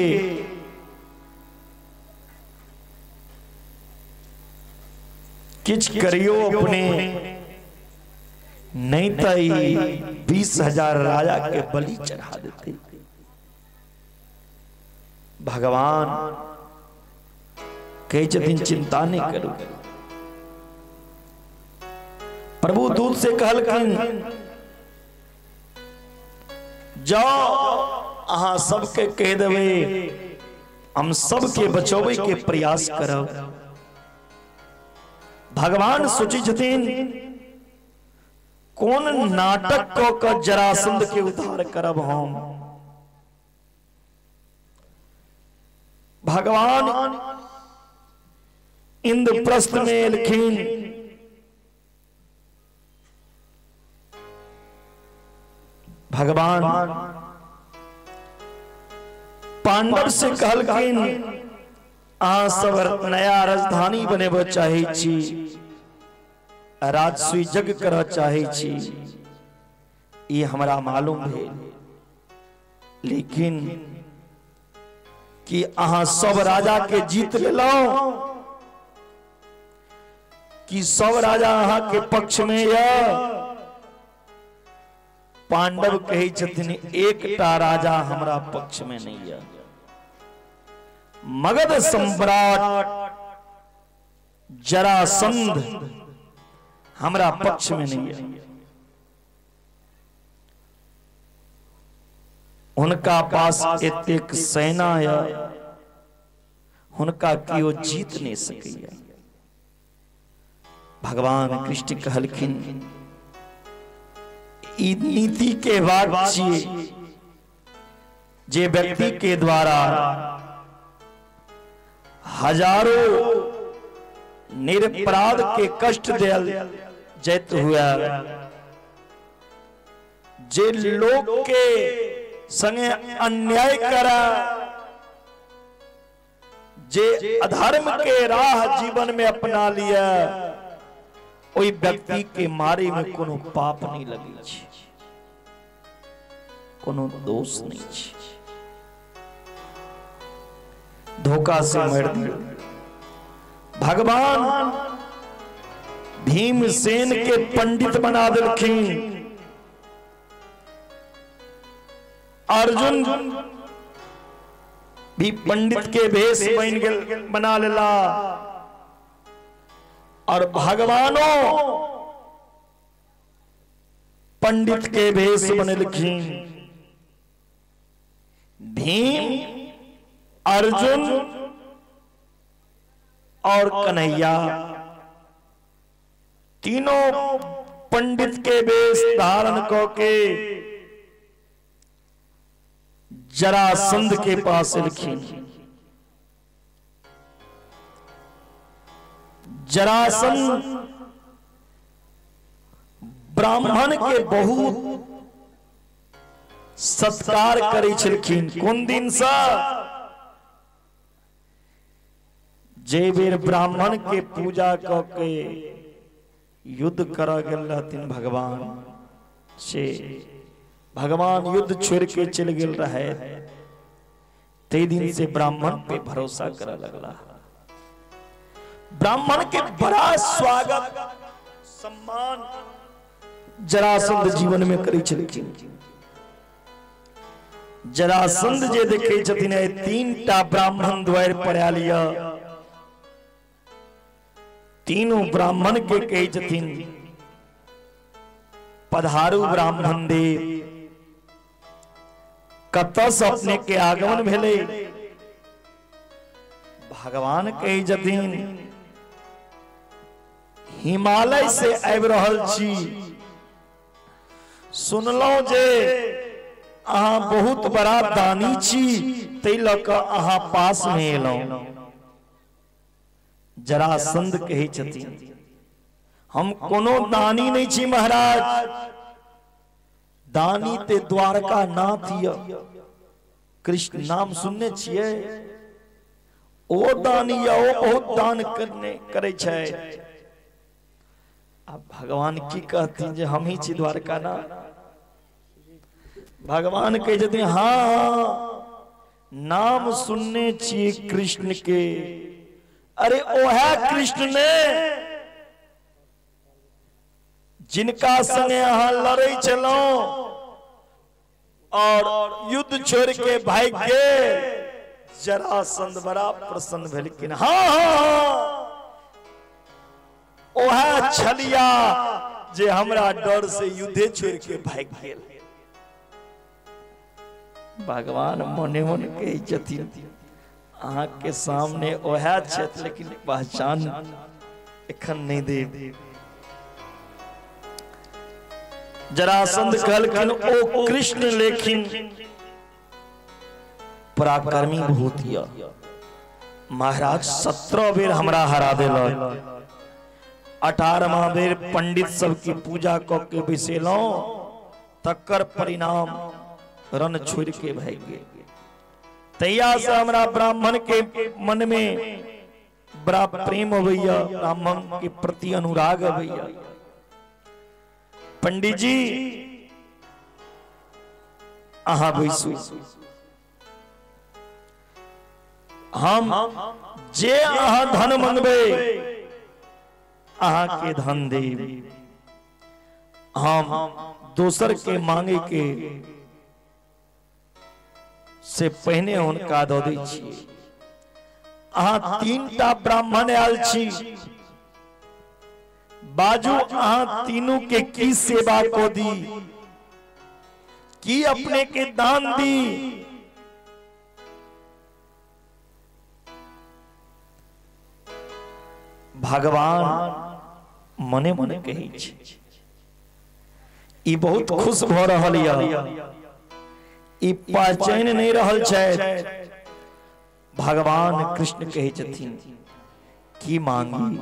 किछ करियो अपने, नहीं तो 20,000 राजा के बलि चढ़ा देते। भगवान कहे छथिन चिंता नहीं करू। प्रभु दूत से कहलखिन जाओ अहाँ सबके कह देवे हम सबके बचौबे के प्रयास करब। भगवान सोचै छथिन कोन नाटक क के जरासंध के उद्धार करब हम। भगवान इंद्रप्रस्थ में एलखिन, भगवान पांडव से कहलखिन अहाँ सब नया राजधानी बनेबऽ चाहै छी, राजसूय यज्ञ करऽ चाहै छी, ई हमरा मालूम भेल, लेकिन कि अहाँ सब राजा के जीत लेलहुं, कि सब राजा अहाँ के पक्ष में य? पांडव कहै छथिन एकटा राजा हमरा पक्ष में नहीं है, मगध सम्राट जरासंध हमरा पक्ष में नहीं है। उनका पास एतेक सेना है, हुनका केओ जीत नहीं सकैया। भगवान कृष्ण कहलखिन ई नीति के बात छियै जे व्यक्ति के द्वारा हजारों निरपराध के कष्ट दियल जाइत हुआ, जे लोग के संगे अन्याय करा, जे अधर्म के राह जीवन में अपना लिया, ओई व्यक्ति के मारे में कोनो पाप नहीं लगे छे, कोनो दोष नहीं छे। धोखा से मार दियो। भगवान भीमसेन के पंडित बना देलखिन, अर्जुन भी पंडित के भेष बन गेल बना लेला, और भगवानों पंडित के भेष बनेलखिन। भीम, अर्जुन और कन्हैया तीनों पंडित के वेश धारण करके जरासंध के पास एलखिन। जरासंध ब्राह्मण के बहुत सत्कार करै छलखिन। कोन दिन से? जे बेर ब्राह्मण के पूजा क के युद्ध कर गेल रहथिन भगवान से, भगवान युद्ध छोड़ के चल गेल रहे, ते दिन से ब्राह्मण पे भरोसा करे लगला। ब्राह्मण के बड़ा स्वागत सम्मान जरासंध जीवन में करै छलखिन। जरासंध जे देखे छथिन तीन टा ब्राह्मण द्वार पर आयल य, तीनों ब्राह्मण के कहै छथिन पधारू ब्राह्मण देव, कतऽ से अपने के आगमन भेलै? भगवान कहै छथिन हिमालय से आबि रहल छी, सुनलहुं जे अहाँ बहुत बड़ा दानी छी, तै लऽ कऽ अहाँ पास में एलहुं। जरासंध कहै छथिन हम कोनो दानी नहीं छी महाराज, दानी ते द्वारका नाथ य, कृष्ण नाम सुनने छियै, ओ दानी य, ओ बहुत दान करने करै छै। अब भगवान की कहथिन जे हम ही छी द्वारका नाथ। भगवान कहै छथिन हाँ नाम सुनने छी कृष्ण के। अरे ओहे कृष्ण ने जिनका संगे अहाँ लड़ै छलहुँ और युद्ध छोड़ के भागि गेल। जरासंध बड़ा प्रसन्न भेलखिन। हाँ हाँ ओहे छलिया जे हमरा डर से युद्धे छोड़ के भागि गेल। भगवान मने मन कहै छथिन अहाँ के सामने ओहे छथि लेकिन पहचान एखन नहीं देब। जरासंध कहलखिन ओ कृष्ण लेकिन पराक्रमी बहुत यऽ महाराज, 17 बेर हमरा हरा देलक, 18वां बेर पंडित सबके पूजा कऽ के बैसेलहुँ तकर परिणाम रण छोड़ के भागि गेल। तहिया से हमरा ब्राह्मण के मन में बड़ा प्रेम अबैया, ब्राह्मण के प्रति अनुराग अबैया। पंडित जी अहाँ बैसू, हम जे अहाँ धन मंगबै अहाँ के धन देब, हम दोसर के मांगे के से पहिने हुनका दऽ दै छी। अहाँ 3टा ब्राह्मण आयल छी, बाजू अहाँ तीनू के की सेवा को दी, की अपने के दान दी। भगवान मने मने कहै छै ई बहुत खुश भऽ रहल यऽ, ई पहचानि नहीं रहल छथि। भगवान कृष्ण कहै छथिन की मांगी।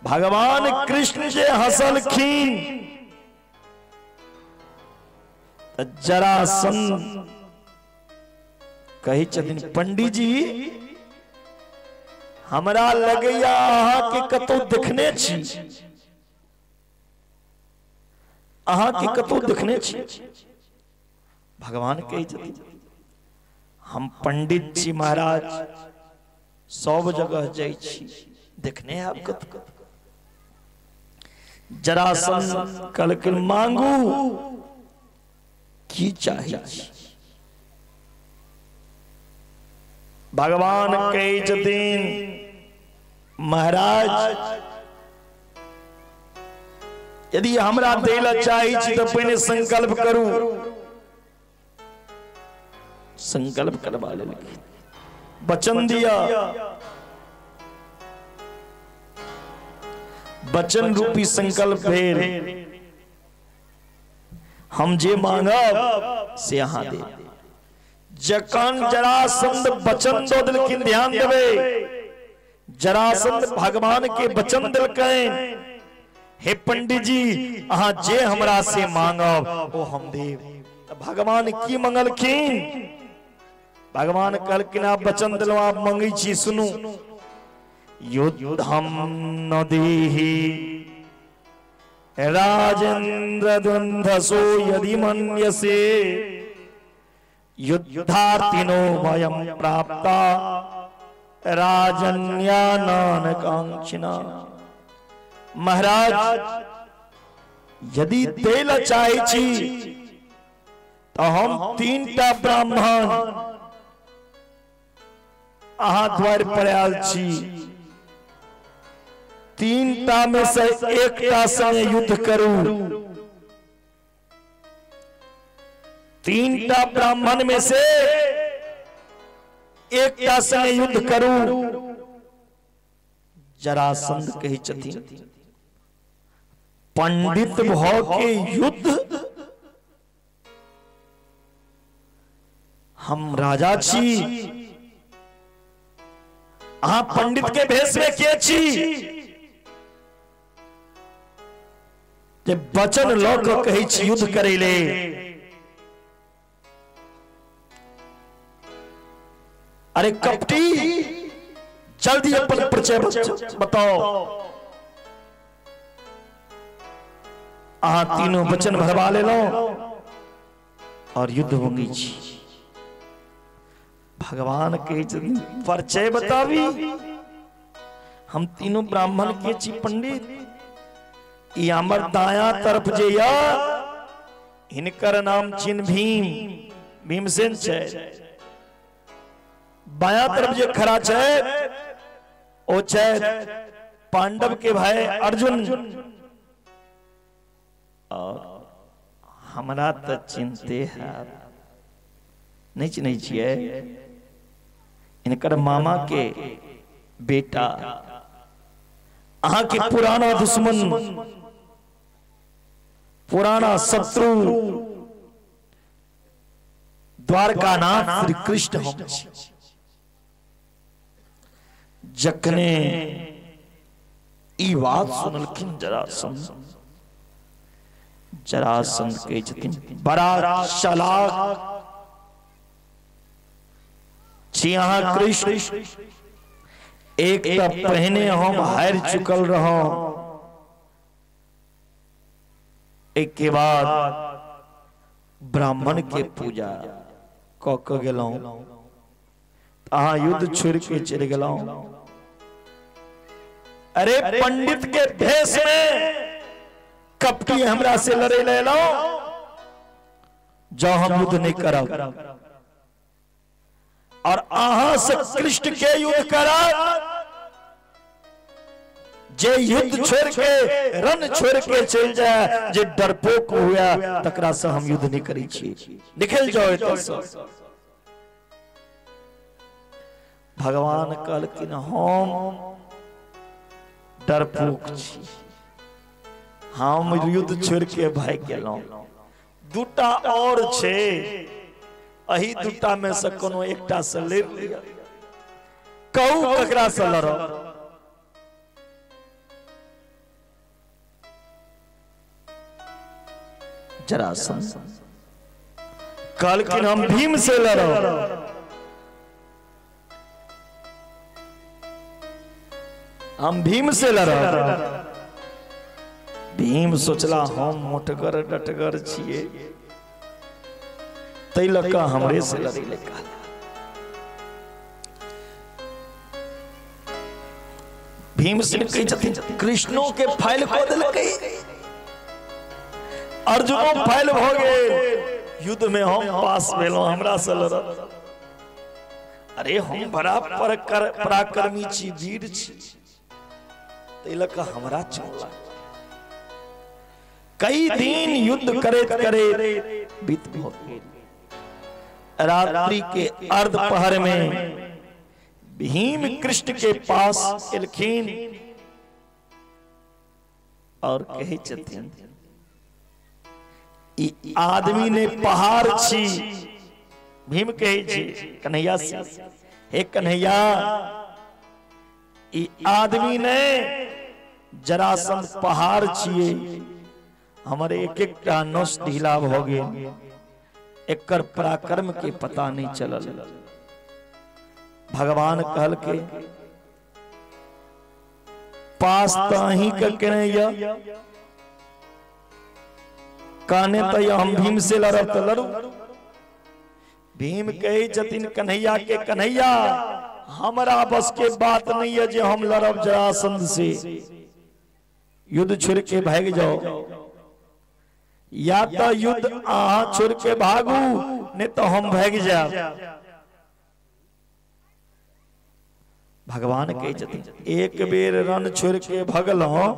भगवान कृष्ण जे हंसलखिन त जरासंध कहै छथिन पंडित जी हमरा लगैया अहाँ के कतौ देखने छी, अहाँ के कतौ देखने छी। भगवान कहै छथिन हम पंडित छी महाराज, सब जगह जाइ छी, देखने आब कतौ। जरासंध कहलखिन मांगू की चाही। भगवान कहै छथिन महाराज यदि हमरा दै लए चाहै छी तऽ पहिने संकल्प करू। संकल्प करबा लेलखिन, वचन दिया, वचन रूपी संकल्प भेल हम जे मांगब से अहाँ देब। जखन जरासंध वचन दऽ देलखिन, ध्यान देबै, जरासंध भगवान के वचन देलकनि हे पंडित जी अहाँ जे हमरा से मांगब ओ हम देब। भगवान की मंगलखिन? भगवान कहलखिन आप वचन देलहुँ, आप मंगै छी, सुनू। युद्धम न देहि राजेंद्र द्वंद्वसो यदि मन्यसे युद्धार्थिनो वयं प्राप्ता राजन्या नानकांक्षिणा। महाराज यदि दै लए चाहै छी तो हम 3टा ब्राह्मण अहाँ द्वार पर आयल छी, 3टा में से 1टा संगे युद्ध करू। 3टा ब्राह्मण में से 1टा संगे युद्ध करू। जरासंध कहै छथिन पंडित भऽ के युद्ध, हम राजा छी, अहाँ पंडित के भेष में के छी जे वचन लऽ कऽ कहै छी युद्ध करै ले। अरे कपटी जल्दी अपन परिचय बताओ। अहाँ तीनों वचन भरवा लेलहुं। और युद्ध मंगै छी। भगवान कहै छथिन परिचय बताबी, हम तीनों ब्राह्मण के छी पंडित, ई हमर दाया तरफ जे या हिनकर नाम चिन्ह भीम, भीमसेन छै। बाया तरफ जे खड़ा छै ओ छै पांडव के भाई अर्जुन। और हमरा तो चिन्हते है नहीं चिन्है छियै, इनकर मामा के बेटा, अहाँ के पुराना दुश्मन, पुराना शत्रु द्वारकानाथ श्री कृष्ण हम छी। जखने ई बात सुनलखिन जरासंध, जरासंध कहै छथिन बड़ा चालाक छी अहाँ कृष्ण, एक त पहिने हम हारि चुकल रहौं, एक के बाद ब्राह्मण के पूजा क के गेलौं, अहाँ युद्ध छोड़ के चलि गेलौं। अरे पंडित के भेष में कपटी हमरा से लड़े ले एलौं, जौ हम युद्ध नहीं करब और अहां से कृष्ण के युद्ध करब, जे युद्ध छोड़ के रण छोड़ के चल जाए, जे डरपोक हुआ तकरा से हम युद्ध नहीं करै छी, निकल जाओ एतऽ से। भगवान कहलखिन हम डरपोक छी, हम युद्ध छोड़ के भागि गेलहुं, दूटा और छै, अही दूटा में से कोनो एकटा से लड़ि लिअ, कहू ककरा से लड़ब। जरासंध कहलखिन हम भीम से लड़ब, हम भीम से लड़ब। भीम सोचला हम मोटगर डटगर छियै, तै लऽ कऽ हमरे से लड़ै लए कहला। भीमसेन कहै छथिन कृष्णो के फाइल कऽ देलकै, अर्जुनो फाइल भऽ गेल, युद्ध में हम पास भेलहुं, हमरा से लड़त। अरे हम बड़ा पराक्रमी छी, वीर छी, तै लऽ कऽ हमरा चुनलक। कई दिन युद्ध करैत करैत बीत भऽ गेल। रात्रि के अर्ध पहर में भीम कृष्ण के पास एलखिन और कहै छथिन ई आदमी ने पहाड़ छी। भीम कहै छी कन्हैया से, हे कन्हैया ई आदमी ने जरासंध पहाड़ छियै, हमर एक एकटा नस ढीला भऽ गेल, एकर पराक्रम के पता नहीं चलल। भगवान कहलके पास त अहीं के केने या, कहने त हम भीम से लड़ब त लड़ू। भीम कहै छथिन कन्हैया के, कन्हैया हमरा बस के बात नहीं है जे हम लड़ब जरासंध से, युद्ध छोड़ के भाग जाओ, या तो युद्ध अहाँ छोड़ के भागू नहीं तो हम भाग जाब। भगवान कहै छथिन एक बेर रण छोड़ के भगलहुं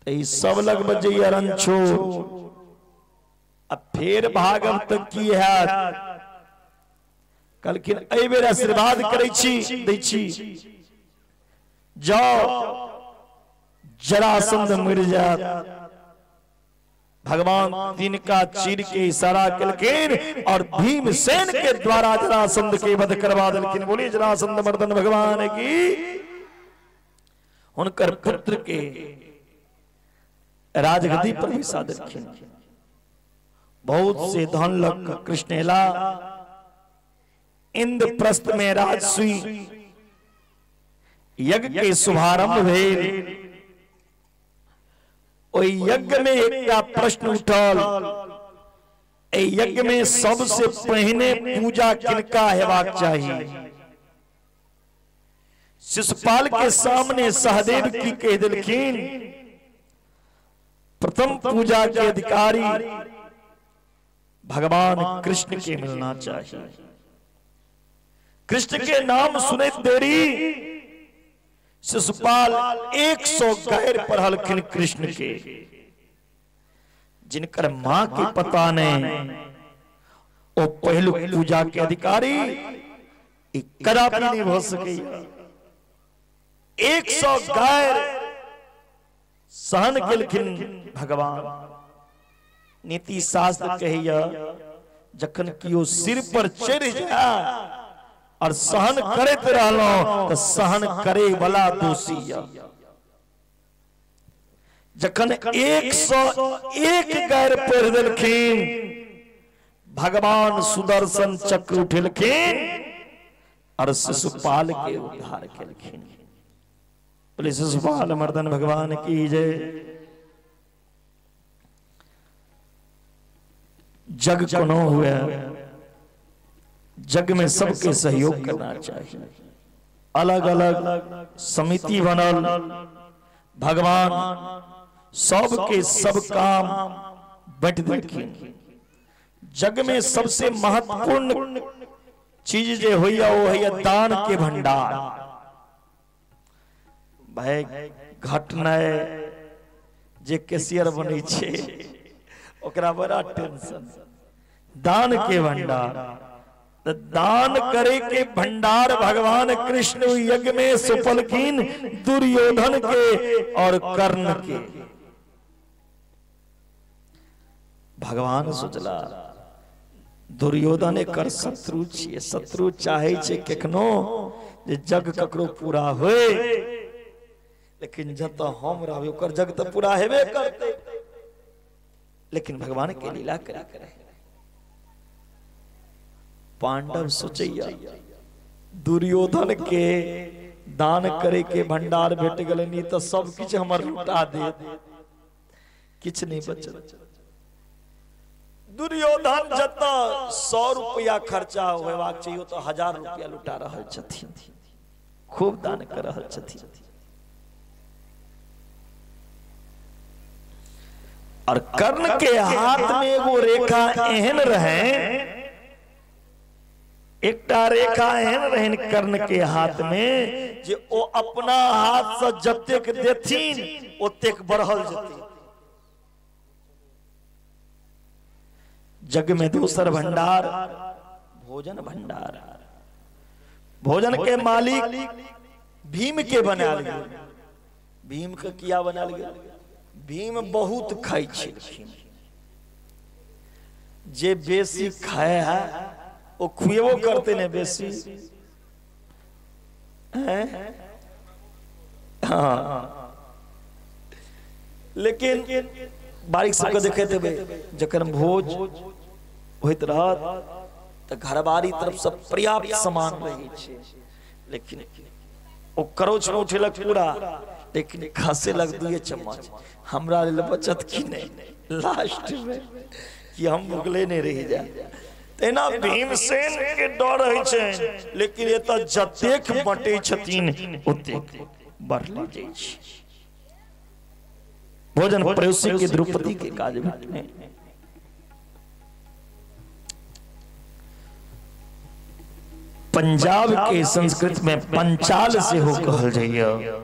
त ई सब लग बजैया रण छोड़, आ फेर भागब त की हैत। कहलखिन एहि बेर आशीर्वाद करै छी दै छी, जाओ जरासंध मरि जायत। भगवान तिनका चीर के इशारा केलखिन और भीमसेन के द्वारा जरासंध के वध करवा देलखिन। बोलिए जरासंध मर्दन भगवान की। हुनकर पुत्र के राजगद्दी पर बैसा देलखिन। बहुत से धन लग कृष्ण एला, इंद्रप्रस्थ में राजसूय यज्ञ के शुभारंभ भेल। ओहि यज्ञ में एकटा प्रश्न उठल, यज्ञ में सबसे पहिने पूजा किनका हेबाक चाही? शिशुपाल के सामने सहदेव की कह दिलखिन, प्रथम पूजा के अधिकारी भगवान कृष्ण के मिलना चाहिए। कृष्ण के नाम सुने देरी शिशुपाल 100 गैर पढ़लखिन कृष्ण के, जिनकर मां के पता नहीं ओ पहलू पूजा के अधिकारी कदापि नहीं हो सके। 100 गैर सहन केलखिन भगवान। नीति शास्त्र कहिया जखन कियो सिर पर चढ़ जाए और सहन करते रहलो तो सहन करे वाला दोषी। जखन 101 गैर पढ़ देलखिन भगवान सुदर्शन चक्र उठेलखिन और शिशुपाल के उद्धार केलखिन। बोले शिशुपाल मर्दन भगवान की जय। जग कोनो हुए, जग में सबके सहयोग करना चाहिए। अलग अलग समिति बनल, भगवान सबके सब काम बट देलखिन। जग में सबसे महत्वपूर्ण चीज जो होइया वो है दान के भंडार। भाई घटना जे कैशियर बनै छे ओकरा बड़ा टेंशन। दान के भंडार, तो दान करे के भंडार भगवान कृष्ण यज्ञ में सौंपलखिन दुर्योधन के और कर्ण के। भगवान सोचला दुर्योधन एकर शत्रु छियै, शत्रु चाहे छे केखनो जे जग ककरो पूरा होए, लेकिन जत हम रहबै ओकर जग तो पूरा हेबे करते। लेकिन भगवान के लीला करे करे पांडव सोचैया दुर्योधन के दान करे के भंडार भेट गेलै, नहीं तो सब किछु हमर लुटा दे, किछु नहीं बचल। दुर्योधन जत 100 रुपया खर्चा होबाक चाहिए तो 1000 रुपया लुटा रहल छथिन, खूब दान कर रहल छथिन। और कर्ण के हाथ में एगो रेखा एहन रहे, एकटा रेखा एहन रहन कर्ण के हाथ में जे ओ अपना हाथ से जतेक देथिन ओतेक बढ़ल जेतै। जग में दोसर भंडार भोजन भंडार, भोजन के मालिक भीम के बनायल गेल। भीम के किया बनायल गेल? भीम बहुत खाइ छलखिन, जे बेसी खाए है ओ खुएबो करते ने बेसी। हाँ, लेकिन बारीक सबके देखते हेबै जखन भोज होइत रहत तऽ घरबारी तरफ से पर्याप्त सामान रहै छै, लेकिन ओ करोछ में उठेलक पूरा, लेकिन खसेलक 2 चम्मच। हमरा लेल बचत की नहीं लास्ट में कि हम भुगले नहीं रहि जाए। तेना भीमसेन के डर होइ छै, लेकिन एतऽ जतेक बटै छथिन ओतेक बढ़ले जाइ छै। भोजन परोसी के द्रौपदी के काज भेटने। पंजाब के संस्कृत में पंचाल से हो कहल जाइए।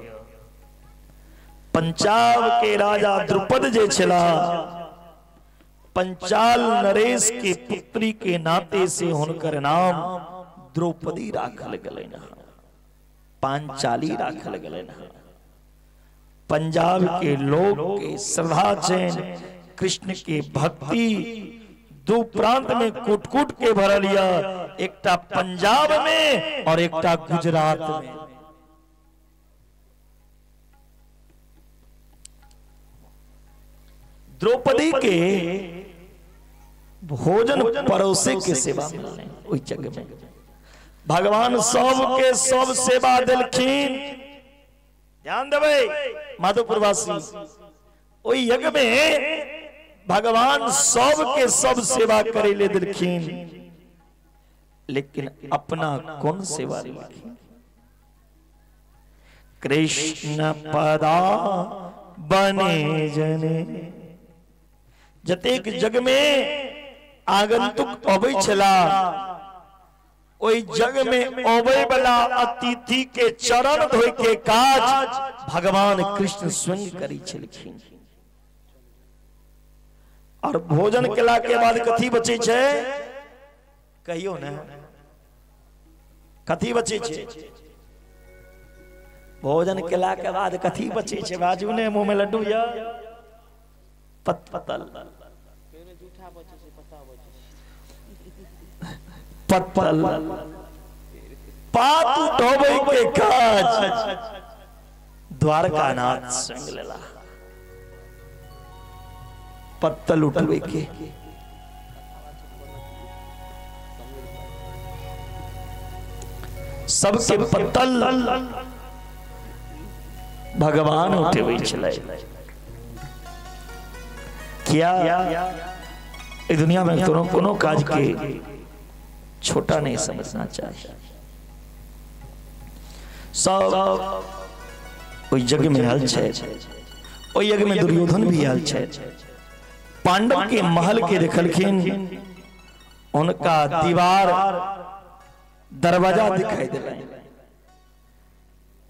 पंजाब के राजा द्रुपद जे छला, पंचाल नरेश के पुत्री के नाते से हुनकर नाम द्रौपदी राखल गेलनि, पांचाली राखल गेलनि। पंजाब के लोग के श्रद्धा छनि कृष्ण के भक्ति दो प्रांत में कूट कूट के भरल या, एकटा पंजाब में और एकटा गुजरात में। द्रौपदी के भोजन परोसे के सेवा मिलने ओहि जगह में भगवान सब के सब सेवा देलखिन। ध्यान देबै माधोपुरवासी, ओहि यज्ञ में भगवान सब के सब सेवा करे ले दिलखिन, लेकिन अपना कौन सेवा लेलखिन? कृष्ण पदा बने जने। जतेक जग में आगंतुक अबै छला, ओहि जग में अबै वाला अतिथि के चरण धोय के काज भगवान कृष्ण स्वयं करै छलखिन। और भोजन केला के बाद कथी बचै छै कहियो ने, कथी बचै छै? भोजन केला के बाद कथी बचै छै? बाजू ने, मुंह में लड्डू या पत्तल, पत्तल पात उठोबै के काज द्वारकानाथ संग लेला, पत्तल उठबै के। सबके पत्तल भगवान उठेबै छलै। क्या इस दुनिया में कोनो कोनो काज के छोटा नहीं समझना चाहिए। सब ओहि यज्ञ में आयल छै, ओहि यज्ञ में दुर्योधन भी आयल छै। पांडव के महल के देखलखिन, उनका दीवार दरवाजा दिखाई दिलनि।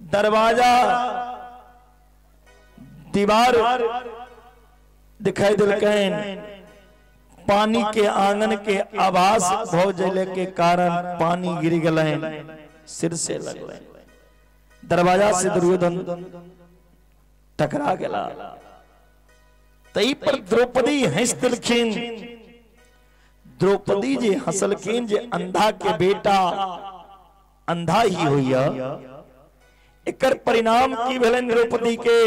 दरवाजा दीवार दिखाई दिलकनि, पानी के आंगन के आवास भ जले के कारण पानी गिर गलनि, सिर से लगलनि। दरवाजा से दुर्योधन टकरा गेला। तई पर द्रौपदी हंस दिलखिन। द्रौपदी जे हंसलखिन जे अंधा के बेटा अंधा ही होइया। एकर परिणाम की भेलनि द्रौपदी के?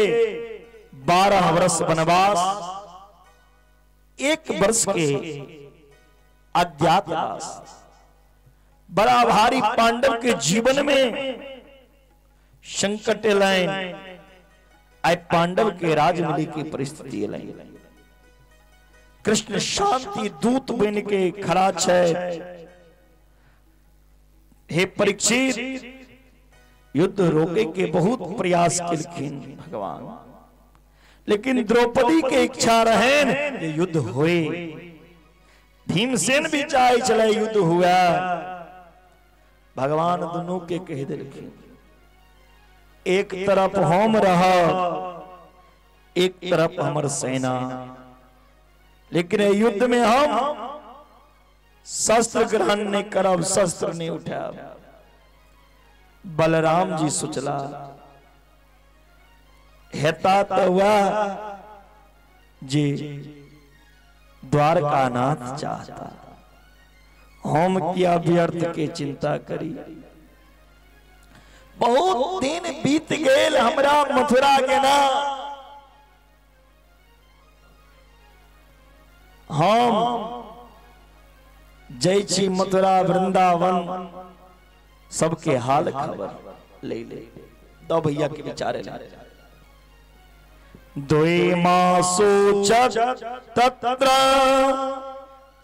12 वर्ष वनवास, 1 वर्ष के अज्ञातवास। बड़ा भारी पांडव के जीवन में संकट एलनि। आइ पांडव के राज मिले के परिस्थिति एलनि। कृष्ण शांति दूत बन के खड़ा छै। हे परीक्षित, युद्ध रोके के बहुत प्रयास केलखिन भगवान, लेकिन द्रौपदी के इच्छा रहन जे युद्ध होए। भीमसेन भी चाहे छलै युद्ध हुआ। भगवान दोनों के कह देलखिन, एक तरफ हम रहब, एक तरफ हमर सेना, लेकिन युद्ध में हम शस्त्र ग्रहण नहीं करब, शस्त्र नहीं उठाब। बलराम जी सोचला हेता तो वह जे द्वारकानाथ चाहता, हम क्या व्यर्थ के चिंता करी। बहुत दिन बीत गेल हमरा मथुरा के ना, हम जय छी मथुरा वृंदावन, सबके हाल खबर ले ले। दो भैया के विचारे द्वे मासो तत्र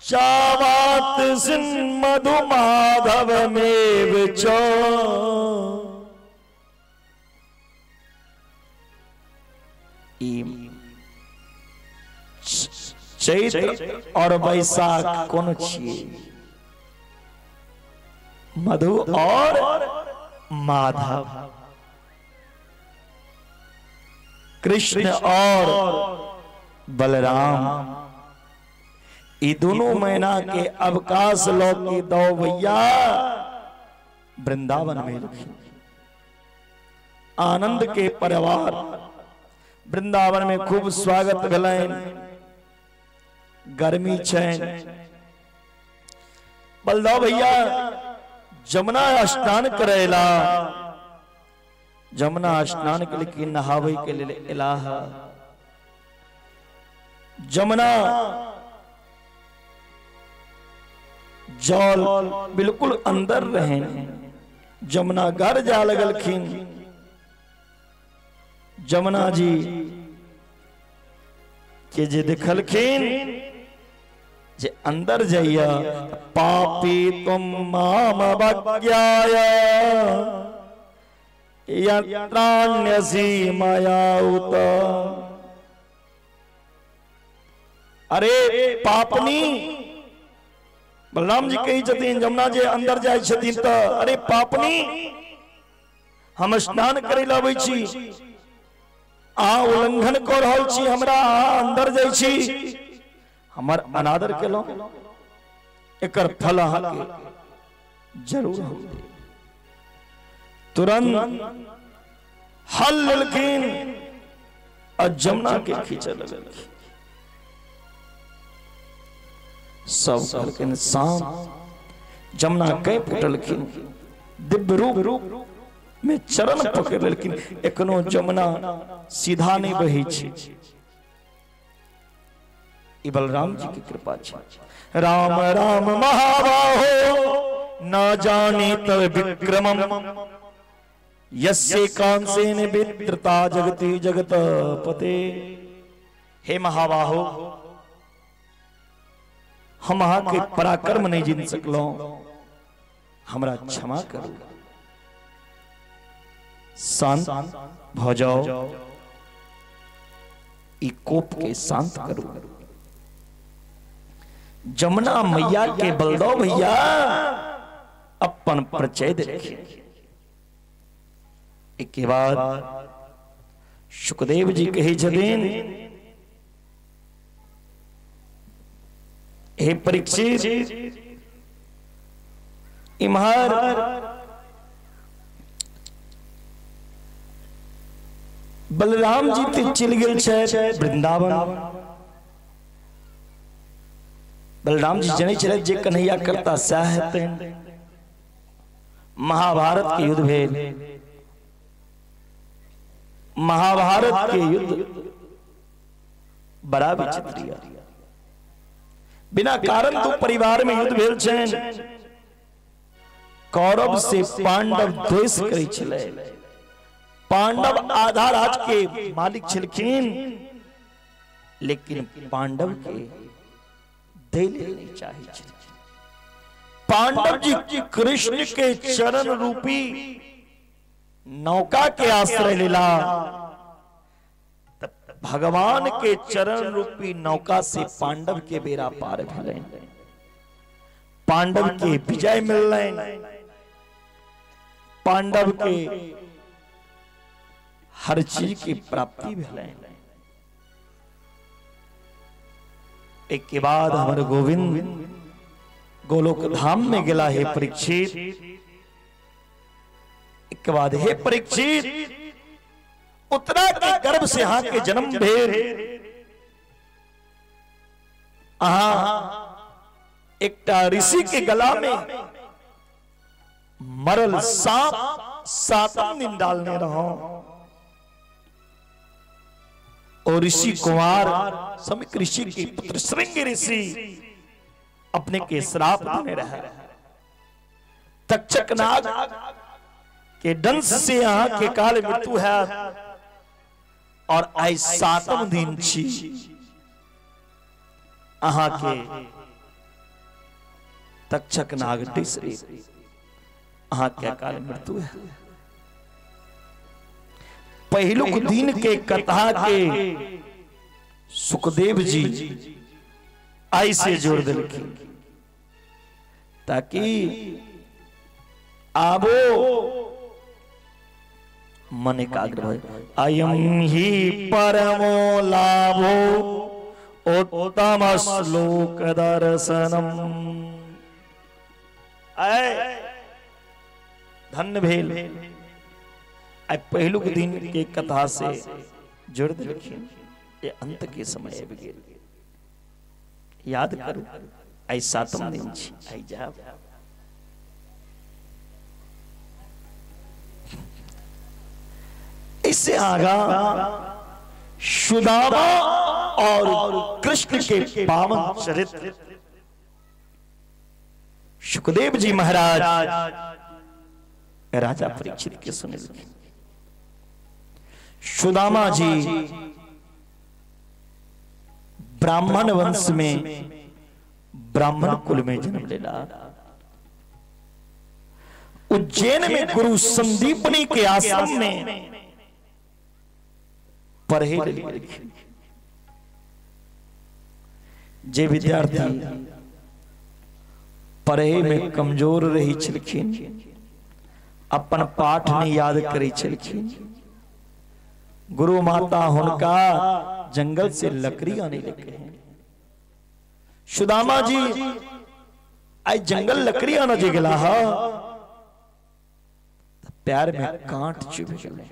चावात मधु माधव में चो। चैत्र और वैशाख कोन छिए? मधु और माधव, कृष्ण और बलराम, ये दोनों महीना के अवकाश लौकी दो भैया वृंदावन में रखी। आनंद के परिवार वृंदावन में खूब स्वागत भेलनि। गर्मी छैन, बलदाव भैया जमुना स्नान करेला, जमुना स्नान के लिए नहावे के लिए इलाह। जमुना जल बिल्कुल अंदर रहे, जमुना घर जा लगलखिन। जमुना जी के जे देखलखिन जे अंदर जाइया पापी तुम माम अवज्ञाय यत्राण्यसि मया उत। अरे पापनी, बलराम जी कहै छथिन जमुना जे अंदर जाइ छथिन त अरे पापनी हम स्नान करे ल अबै छी, अहाँ उल्लंघन क रहल छी हमरा, अहाँ अंदर जाइ छी, हमर अनादर केलहुँ, एकर फल अहाँके जरूर हम देब। तुरंत हल लेलखिन आ जमुना के खींचे लगलखिन। सब कहलखिन शाम, जमुना के फुटलखिन, दिव्य रूप में चरण पकड़ लेलखिन। एखनो जमुना सीधा नहीं बही छै, ई बलराम जी की कृपा छै। राम राम महाबाहो न जाने तव विक्रमम यस्य कांसेन वित्रता जगति जगत पते। हे महाबाहो, हम अहाँ के पराक्रम नहीं जीत सकलहुं, हमरा क्षमा करू, शांत भ जाओ, ई कोप के शांत करू। जमुना मैया के बलदौ भैया अपन परिचय देखे। एक बाद सुखदेव जी कहे छथिन हे परीक्षित, इम्हर बलराम जी ते चलि गेल छथि वृंदावन। बलराम जी जनै छलथि जे कन्हैया करता सएह हेतनि। महाभारत के युद्ध भेल, महाभारत के युद्ध बड़ा विचित्र यऽ। बिना कारण तो परिवार में युद्ध भेल छनि। कौरव से पांडव द्वेष करै छलै, पांडव आधा राज के मालिक छलखिन, लेकिन पांडव के दै लेल नहीं चाहै छलखिन। पांडव जी कृष्ण के चरण रूपी नौका के आश्रय लेला, भगवान के चरण रूपी नौका से पांडव के बेड़ा पार भेलनि, पांडव के विजय मिललनि, पांडव के हर चीज की प्राप्ति भेलनि। एक के बाद हमर गोविंद गोलोक धाम में गेला। हे परीक्षित, एक के बाद हे परीक्षित, उत्तरा के गर्भ से अहाँ के जन्म भेल, अहाँ एकटा ऋषि के गला में मरल सांप सातम दिन डालने रहो, और ऋषि कुमार समीक ऋषि के पुत्र श्रृंग ऋषि अपने के श्राप देने रहे। तक्षक नाग के डंस से यहाँ के काल मृत्यु है, और आई सातम दिन छी अहाँ के तक्षक नाग डसरे, अहाँ के अकाल मृत्यु है। पहिलुक दिन के कथा के सुखदेव जी आई से जोड़ दिलखिन ताकि आबो मन एकाग्र भए। अयम ही परमो लाभो उत्तम श्लोक दर्शनम। आय धन्य भेल आइ पहिलुक दिन के कथा से जोड़ दिलखिन। ये अंत के समय आबि गेल, याद करू आइ सातम दिन छी, आइ जाब। इससे आगा सुदामा और कृष्ण के पावन चरित्र सुखदेव जी महाराज राजा परीक्षित के सुने। सुदामा जी ब्राह्मण वंश में ब्राह्मण कुल में जन्म लेला। उज्जैन में गुरु संदीपनी के आश्रम में पढ़े लिखे। जे विद्यार्थी पढ़े में कमजोर रही छलखिन, अपन पाठ नहीं याद करी छलखिन, गुरु माता हुनका जंगल से लकड़ी आने लगे हैं। सुदामा जी आई जंगल लकड़ी आना जे गला हा, पैर में कांट चुभ गए।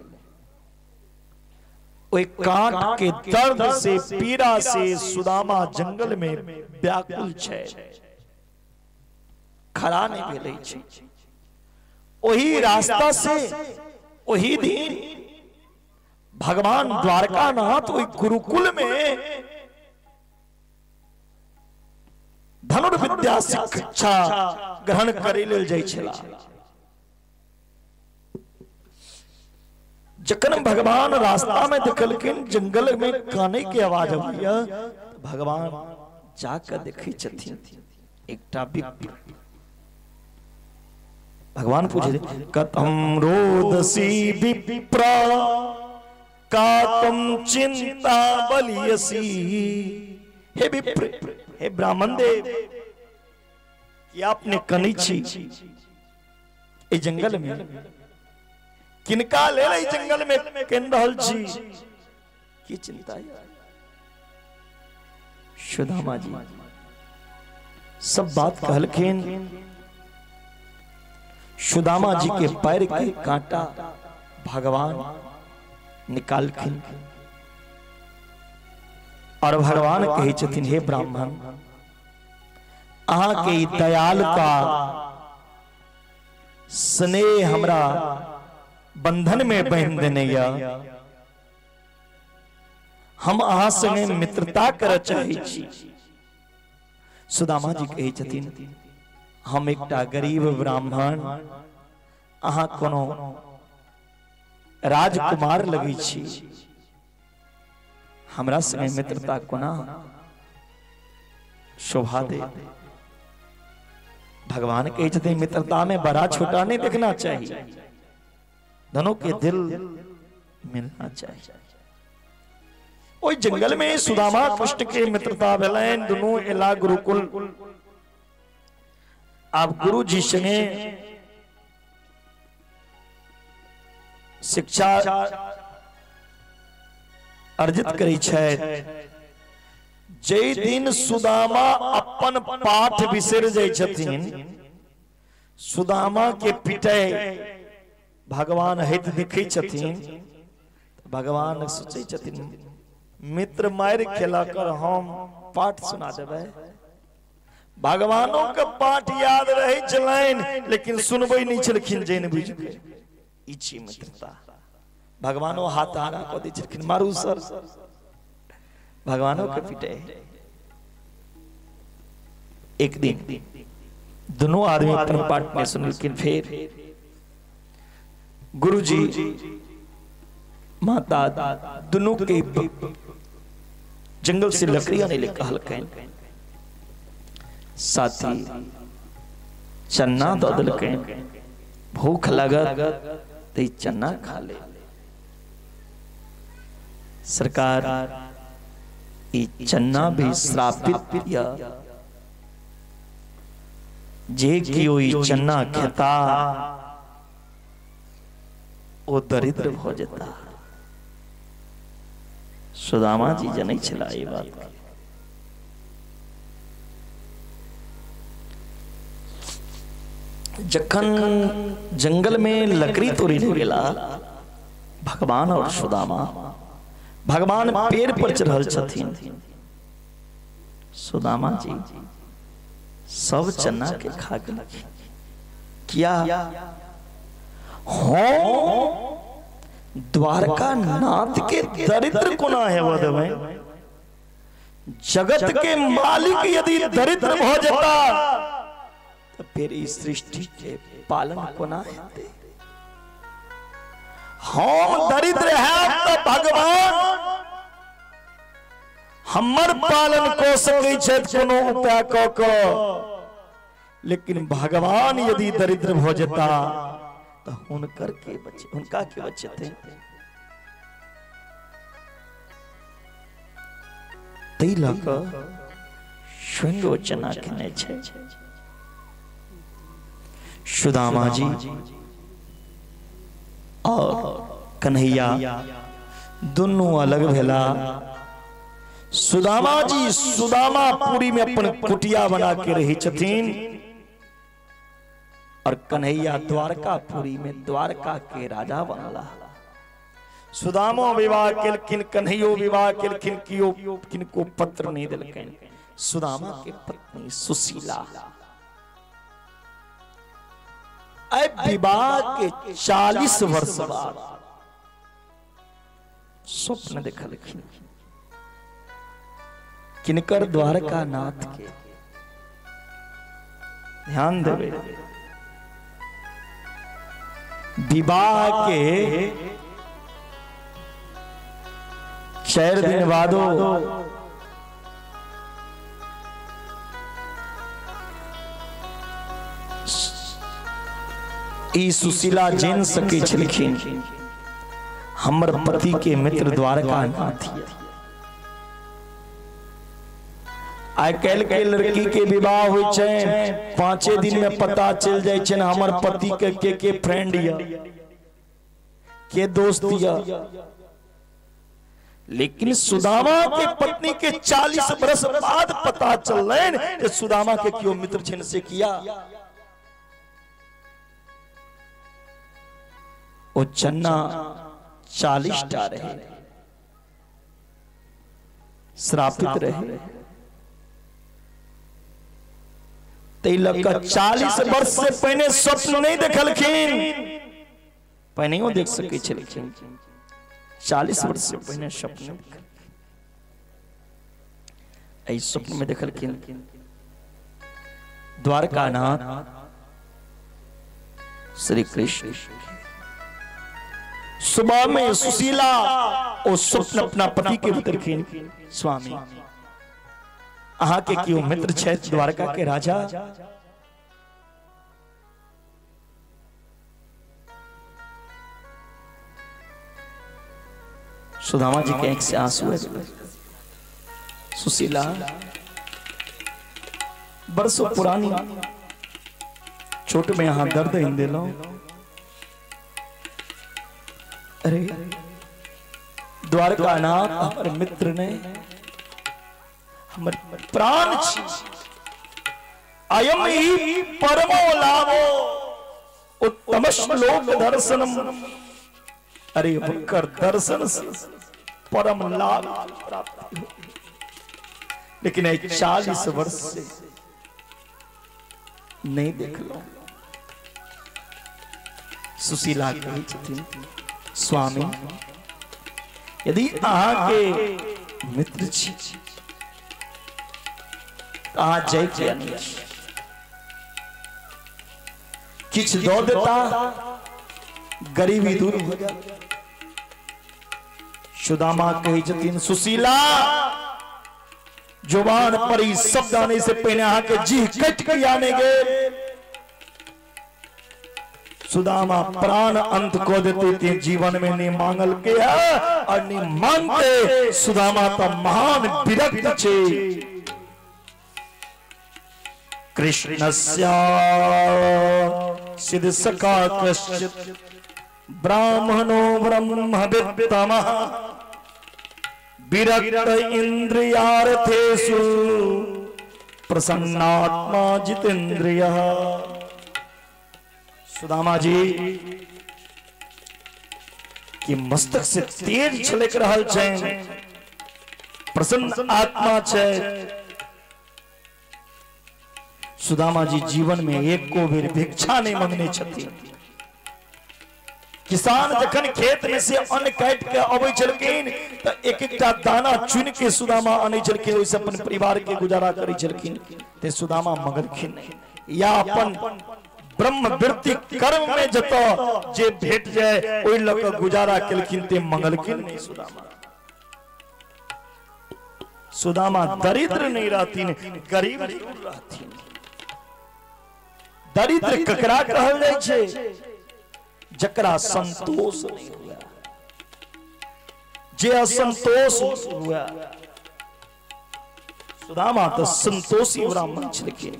ओई कांट के दर्द से पीड़ा से सुदामा जंगल में व्याकुल छे, खड़ा नहीं भेलै छे। ओही रास्ता से ओही दिन भगवान द्वारका नाथ ओई गुरुकुल में धनुर्विद्या शिक्षा ग्रहण करे लेल जाइ छला। जखन भगवान रास्ता में देखलखिन जंगल में काने के आवाज अबैया, भगवान जाकर देखै छथिन एकटा विप्र। भगवान पूछे कथम रोदसी विप्र का तुम चिंता बलियसी। हे विप्र, हे ब्राह्मण देव, कि आपने कनी छी ए जंगल में, किनका ले रही जंगल में केन रहल छी, की चिंता है? सुदामा जी सब बात कहलखिन। सुदामा जी के पैर के कांटा भगवान निकालखिन और भगवान कहै छथिन हे ब्राह्मण, अहाँ के दयाल का स्नेह हमरा बंधन में बांध देने या, हम अहाँ संगे मित्रता कर चाहै छी। सुदामा जी कहै छथिन हम एकटा गरीब ब्राह्मण, अहाँ कोनो राजकुमार लगै छी, हमरा संगे मित्रता कोना शोभा दे। भगवान कहै छथिन मित्रता में बड़ा छोटा नहीं देखना चाहिए, दोनों के दिल मिलना चाहिए। ओहि जंगल में सुदामा कृष्ण के मित्रता भेलनि, दुनू एला गुरुकुल। आब गुरु जी संगे शिक्षा अर्जित करै छथि। जै दिन सुदामा अपन पाठ बिसरि जाइ छथिन, सुदामा के पिटै भगवान हित देखै छथिन, भगवान सोचै छथिन मित्र मारि खेला कर हम पाठ सुना देबै। भगवानों के पाठ याद रहे छलनि लेकिन सुनबै नहीं छलखिन जैन बुझि के। ई छी मित्रता। भगवानो हाथ आगा कऽ दै छलखिन, मारू सर, भगवानों के पिटे। एक दिन दोनों आदमी अपन पाठ में सुनलखिन। फिर गुरुजी माता दोनों के जंगल से लकड़ी आने ले कहलखिन, साथी चन्ना दऽ देलखिन, भूख लागत त चन्ना खा ले। सरकार ई चन्ना भी श्रापित या, जे कियो ई चन्ना खेता ओ दरिद्र भ जेता। सुदामा जी जनै छला ई बात। जखन जंगल में लकड़ी तोड़ी ले गेला भगवान और सुदामा, भगवान पेड़ पर चढ़ल छथिन, सुदामा जी सब चना के खा गेलखिन। किया हो द्वारका नाथ के दरिद्र कोना हेबऽ देबै? जगत के मालिक यदि दरिद्र भ जेता तो फिर इस सृष्टि के पालन कोना हेतै? हम दरिद्र है तो भगवान हमर पालन क सकै छथि कोनो उपाय क क, लेकिन भगवान यदि दरिद्र भ जेता त हुनकर के बचे, हुनका के बचेते। तै ल क स्वयं रचना केने छै सुदामा जी और कन्हैया दोनों अलग भेला। सुदामा जी सुदामापुरी में अपन कुटिया बना के रही छथिन और कन्हैया द्वारकापुरी में द्वारका के राजा बनला। सुदामो विवाह केलखिन, कन्हैयो विवाह केलखिन, कियो किनको पत्र नहीं देलखिन। सुदामा के पत्नी सुशीला विवाह के 40 वर्ष बाद स्वप्न देखलखिन किनकर द्वारका नाथ के। ध्यान देवे, विवाह के 4 दिन बादो ई सुशीला जान सकै छलखिन हमर पति के मित्र द्वारका नाथ। आइ काल्हि के लड़की के विवाह होइ छै 5 दिन में पता चल जाय छै हमर पति के फ्रेंड या के दोस्त या। लेकिन सुदामा के पत्नी के 40 वर्ष बाद पता चललनि जे सुदामा के क्यों मित्र छनि से किया। ओ चन्ना 40 टा रहे, श्रापित रहे। तै लऽ कऽ 40 वर्ष से पहिने स्वप्न नहीं देखलखिन, पहिनेओ देख सकै छलखिन। 40 वर्ष से पहिने स्वप्न एहि स्वप्न में देखलखिन द्वारकानाथ श्री कृष्ण। सुबह में सुशीला और स्वप्न अपना पति के बतलखिन, स्वामी अहाँ के क्यों मित्र छथि द्वारका के राजा। सुदामा जी के आंख से आंसू आबि गेल। सुशीला बरसों पुरानी चोट में अहाँ दर्द इन देलहुं। अरे द्वारकानाथ हमर मित्र ने हमर प्राण छी, अयम ही परमो लाभो उत्तम श्लोक दर्शनम। अरे हुनकर दर्शन से परम लाभ प्राप्त हो। लेकिन 40 वर्ष से नहीं देखलो। सुशीला कहै छथिन, स्वामी यदि अहाँ के मित्र छी अहाँ जय किया नहीं, किछ दऽ देता गरीबी दूर हो जाए। सुदामा कहै छथिन, सुशीला जुबान पर ई शब्द आने से पहले अहाँ के जीह कटि के आने गेल। सुदामा प्राण अंत को देते थे, जीवन में नहीं मांगल के है और नहीं मांगते। सुदामा तो महान विरक्त छे। कृष्णस्य सिद्ध सखा कश्चित् ब्राह्मणो ब्रह्मवित्तमः विरक्त इंद्रियार्थेषु प्रसन्नात्मा जितेन्द्रियः। सुदामा जी की मस्तक से तेज छलक रहल छै, प्रसन्न आत्मा छै। सुदामा जी जीवन में एको बेर भिक्षा नहीं मंगने छथिन। किसान जखन खेत में से अन्न काटि के अबै छलखिन त एक एकटा दाना चुन के सुदामा अनै छलखिन, ओहिसँ अपन परिवार के गुजारा करै छलखिन। ते सुदामा मंगलखिन नहीं, या अपन ब्रह्मवृत्ति कर्म में जतऽ जे भेट जाए ओहि लऽ कऽ गुजारा केलखिन, ते मंगलखिन नहीं सुदामा। सुदामा दरिद्र नहीं रहथिन, गरीब जरूर रहथिन। दरिद्र ककरा कहल जाइ छै? जकरा संतोष नहीं हुआ, जे असंतोष हुआ। सुदामा तो संतोषी ब्राह्मण छलखिन।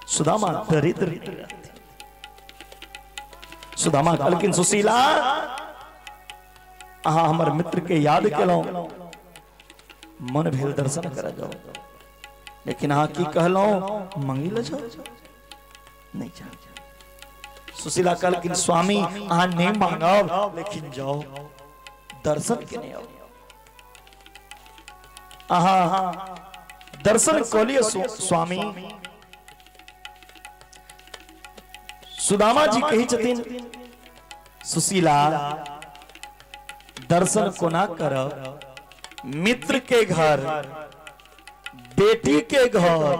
सुदामा दरिद्र नहीं रहथिन। सुदामा कहलखिन सुशीला अहाँ हमर मित्र के याद केलहुं, मन भेल दर्शन कर जाओ, लेकिन अहाँ की कहलहुं मंगी ल जाओ, नहीं जाओ। सुशीला कहलखिन स्वामी अहाँ नहीं मांगब, लेकिन जाओ दर्शन के नहीं आओ। अहाँ दर्शन कऽ लिअ स्वामी। सुदामा जी कहै छथिन सुशीला दर्शन कोना करब? मित्र के घर, बेटी के घर,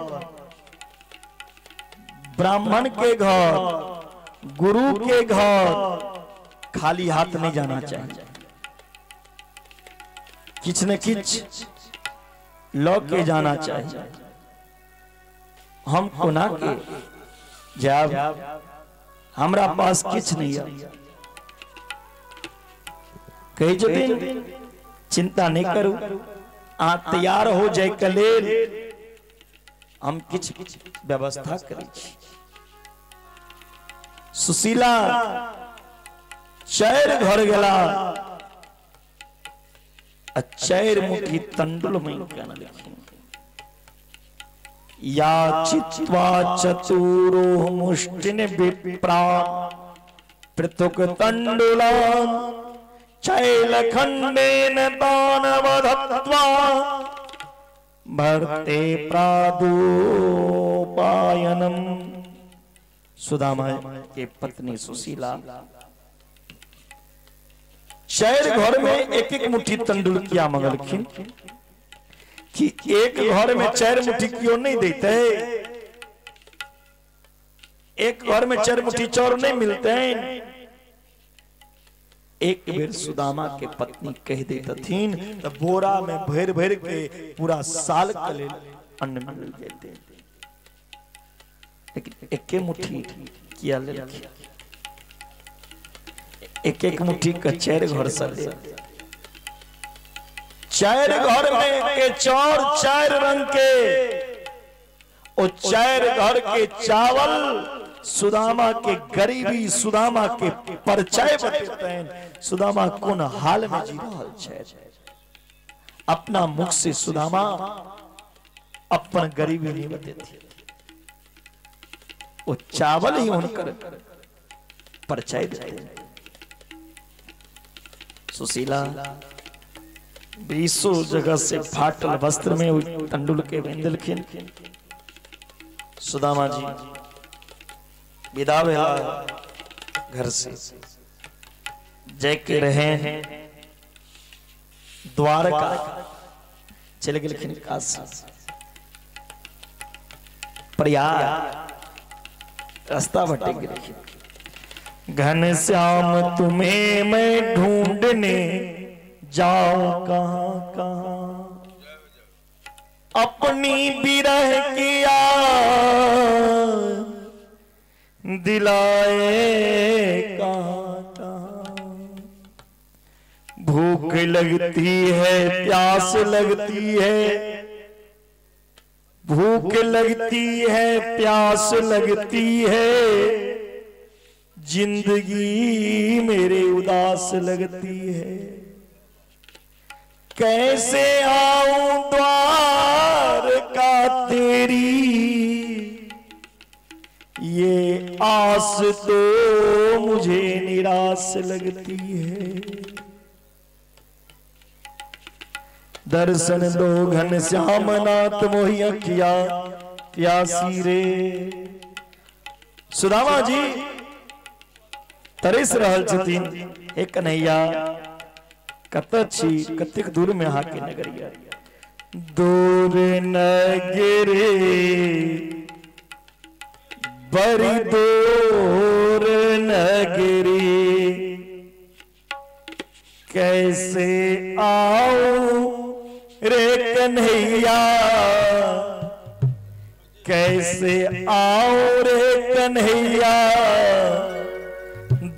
ब्राह्मण के घर, गुरु के घर खाली हाथ नहीं जाना चाहिए, किछ न किछ लौ के जाना चाहिए। हम कोना के जाब, हमरा पास किछ नहीं है। कही छथिन चिंता नहीं करू, आ तैयार हो जाए के लेल हम किछ व्यवस्था करै छी। सुशीला चारि घर गेला आ चारि मुट्ठी तंडुल मांगि के अनलखिन। याचित्वा चतुरो मुष्टिन विप्रा पृथुक तंडुलान शैलखंडेन दानवधत्वा भर्ते प्रादुपायनम। सुदामा के पत्नी सुशीला चार घर में एक एक मुट्ठी तंडुल किया मंगलखिन कि एक घर में चार मुट्ठी क्यों नहीं देते, एक घर में चार मुट्ठी चाउर नहीं मिलते। एक बेर सुदामा के पत्नी कह देतथिन तो बोरा में भर भर के पूरा साल के लेल अन्न मिल जाते, लेकिन एके मुट्ठी किया लेलखिन, एक एक मुट्ठी के चार घर से ले, चार घर में के चार चार रंग के और चार घर के चावल सुदामा के गरीबी, सुदामा के परिचय बतेतनि। सुदामा कोन हाल में जी रहल छै, अपना मुख से सुदामा अपन गरीबी नहीं बतेथिन, वो चावल ही हुनकर परिचय देते। सुशीला 20 जगह से फाटल वस्त्र में तंडुल के बांधलखिन। सुदामा जी विदा भेला घर से, जय के रहे द्वारका चले गेलखिन, काशी प्रयाग रास्ता भटक गेलखिन। घन श्याम तुम्हें मैं ढूंढने जाऊं कहां कहां, अपनी बिरह किया दिलाए कहां कहां। भूख लगती है, प्यास लगती है, भूख लगती है, प्यास लगती है, जिंदगी मेरे उदास लगती है। कैसे आऊं द्वार का तेरी, ये आस तो मुझे निराश लगती है। दर्शन दो घन श्याम नाथ मोहि अखिया प्यासी रे। सुदामा जी तरस रहल छथिन, हे कन्हैया कत छी, कतेक दूर में अहाँ के नगरिया। दूर नगरे बड़ी दूर नगरी, कैसे आऊं कन्हैया, कैसे आओ रे कन्हैया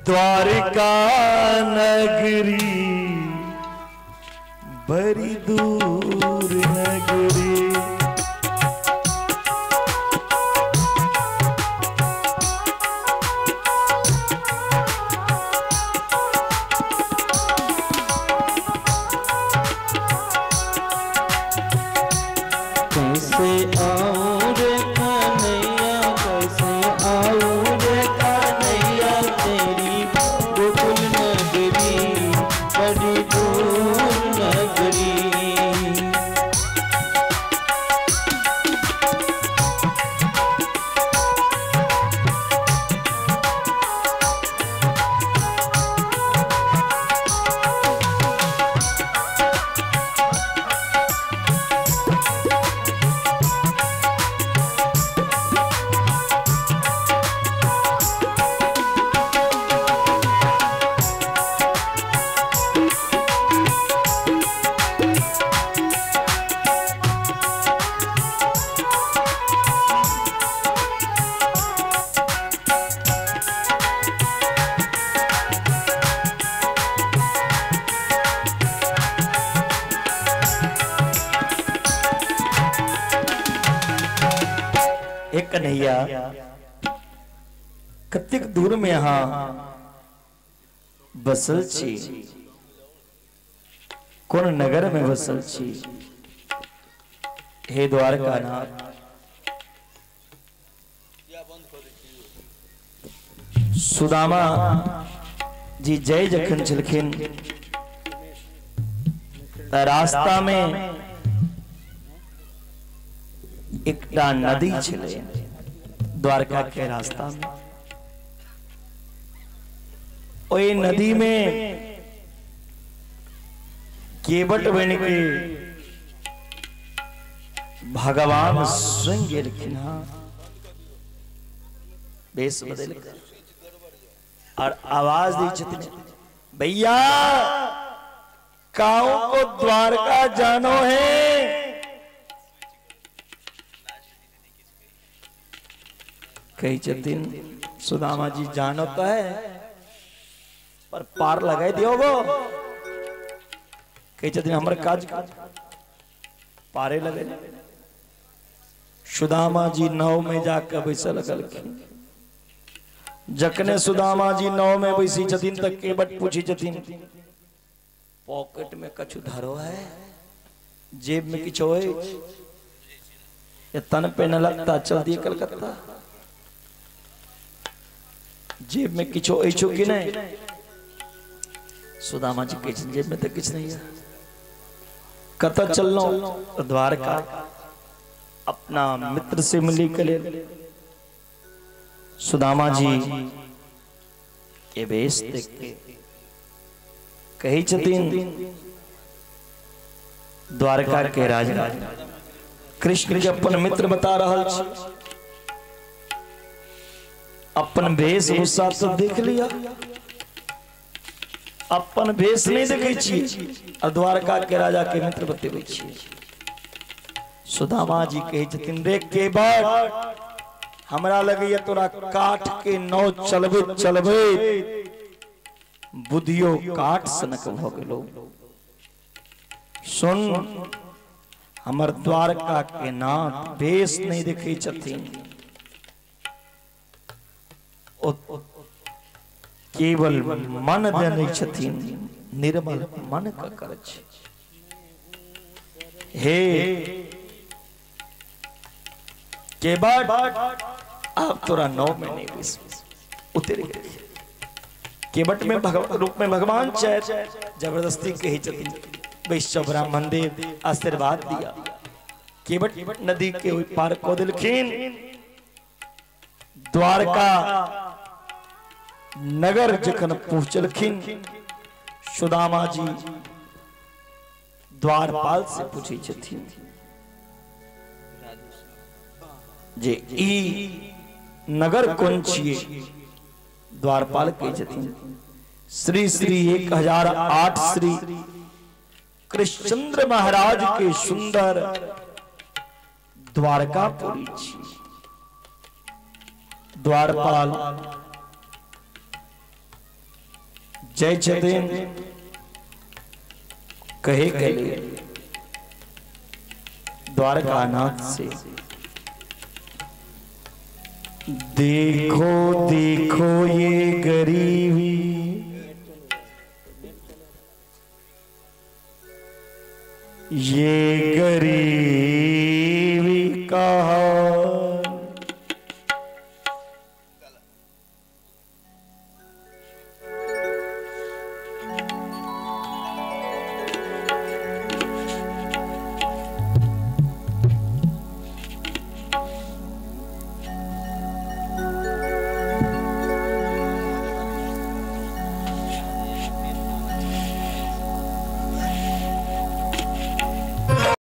द्वारका नगरी, बड़ी दूर नगरी। कैसे आऊं रे कन्हैया, कैसे आऊं रे कन्हैया तेरी गोकुल नगरी, बड़ी दूर नगरी। कन्हैया कतेक दूर में अहाँ बसल छी, कोन नगर में बसल छी हे द्वारकानाथ। सुदामा जी जय जखन छलखिन त रास्ता में एकटा नदी छलै द्वारका के रास्ता में। ओई नदी में केवट बन के भगवान स्वयं गेलखिन। हाँ, बेस बदल कर और आवाज दी छथिन, भैया काऊ को द्वारका जानो है। कही छथिन सुदामा जी जानो तो है पर पार लगाई दियो गो। कही छथिन हमर काज पारे लगे। सुदामा जी नाव में जाकर बैसे लगलखिन। जखने सुदामा जी नाव में बैसी छथिन त केवट पूछी छथिन, पॉकेट में कछु धरो है, जेब में किछु है, ये तन पे न लगता चल दिए कलकत्ता, जेब में किछु अछि कि नहीं। सुदामा जी कहै छथिन जेब में तो किछु नहीं है, कतऽ चललहुं द्वारका अपना मित्र से मिली के लेल। सुदामा जी के वेश देख के कहै छथिन द्वारका के राजा कृष्ण के अपन मित्र बता रहल छी, अपन वेशभूषा तो देख लिया, अपन भेष नहीं देखे छी और द्वारका के राजा के मित्र बतेबै छी। सुदामा जी कहै छथिन रे केवट, हमरा लगैया तोरा काठ के नाव चलबैत चलबैत बुद्धियो काठ सनक भ गेलो। सुन, हमर द्वारका के नाथ भेष नहीं देखे छथिन, केवल मन देने छथिन, निर्मल मन ककर छै। हे केवट, आप तोरा नाव में नहीं बैस उतर गए। केवट में भगवान रूप में भगवान चाहे जबरदस्ती कही छथिन वैष्णव ब्राह्मण देव आशीर्वाद दिया। केवट नदी के ओहि पार कऽ देलखिन। द्वारका नगर जखन पहुंचलखिन सुदामा जी द्वारपाल से पूछै छथिन जे ई नगर कोन छियै। द्वारपाल कहै छथिन श्री श्री 1008 श्री कृष्णचंद्र महाराज के सुंदर द्वारकापुरी छी। द्वारपाल जय छथिन कहे के लिए द्वारकानाथ से, देखो देखो ये गरीबी, ये गरीबी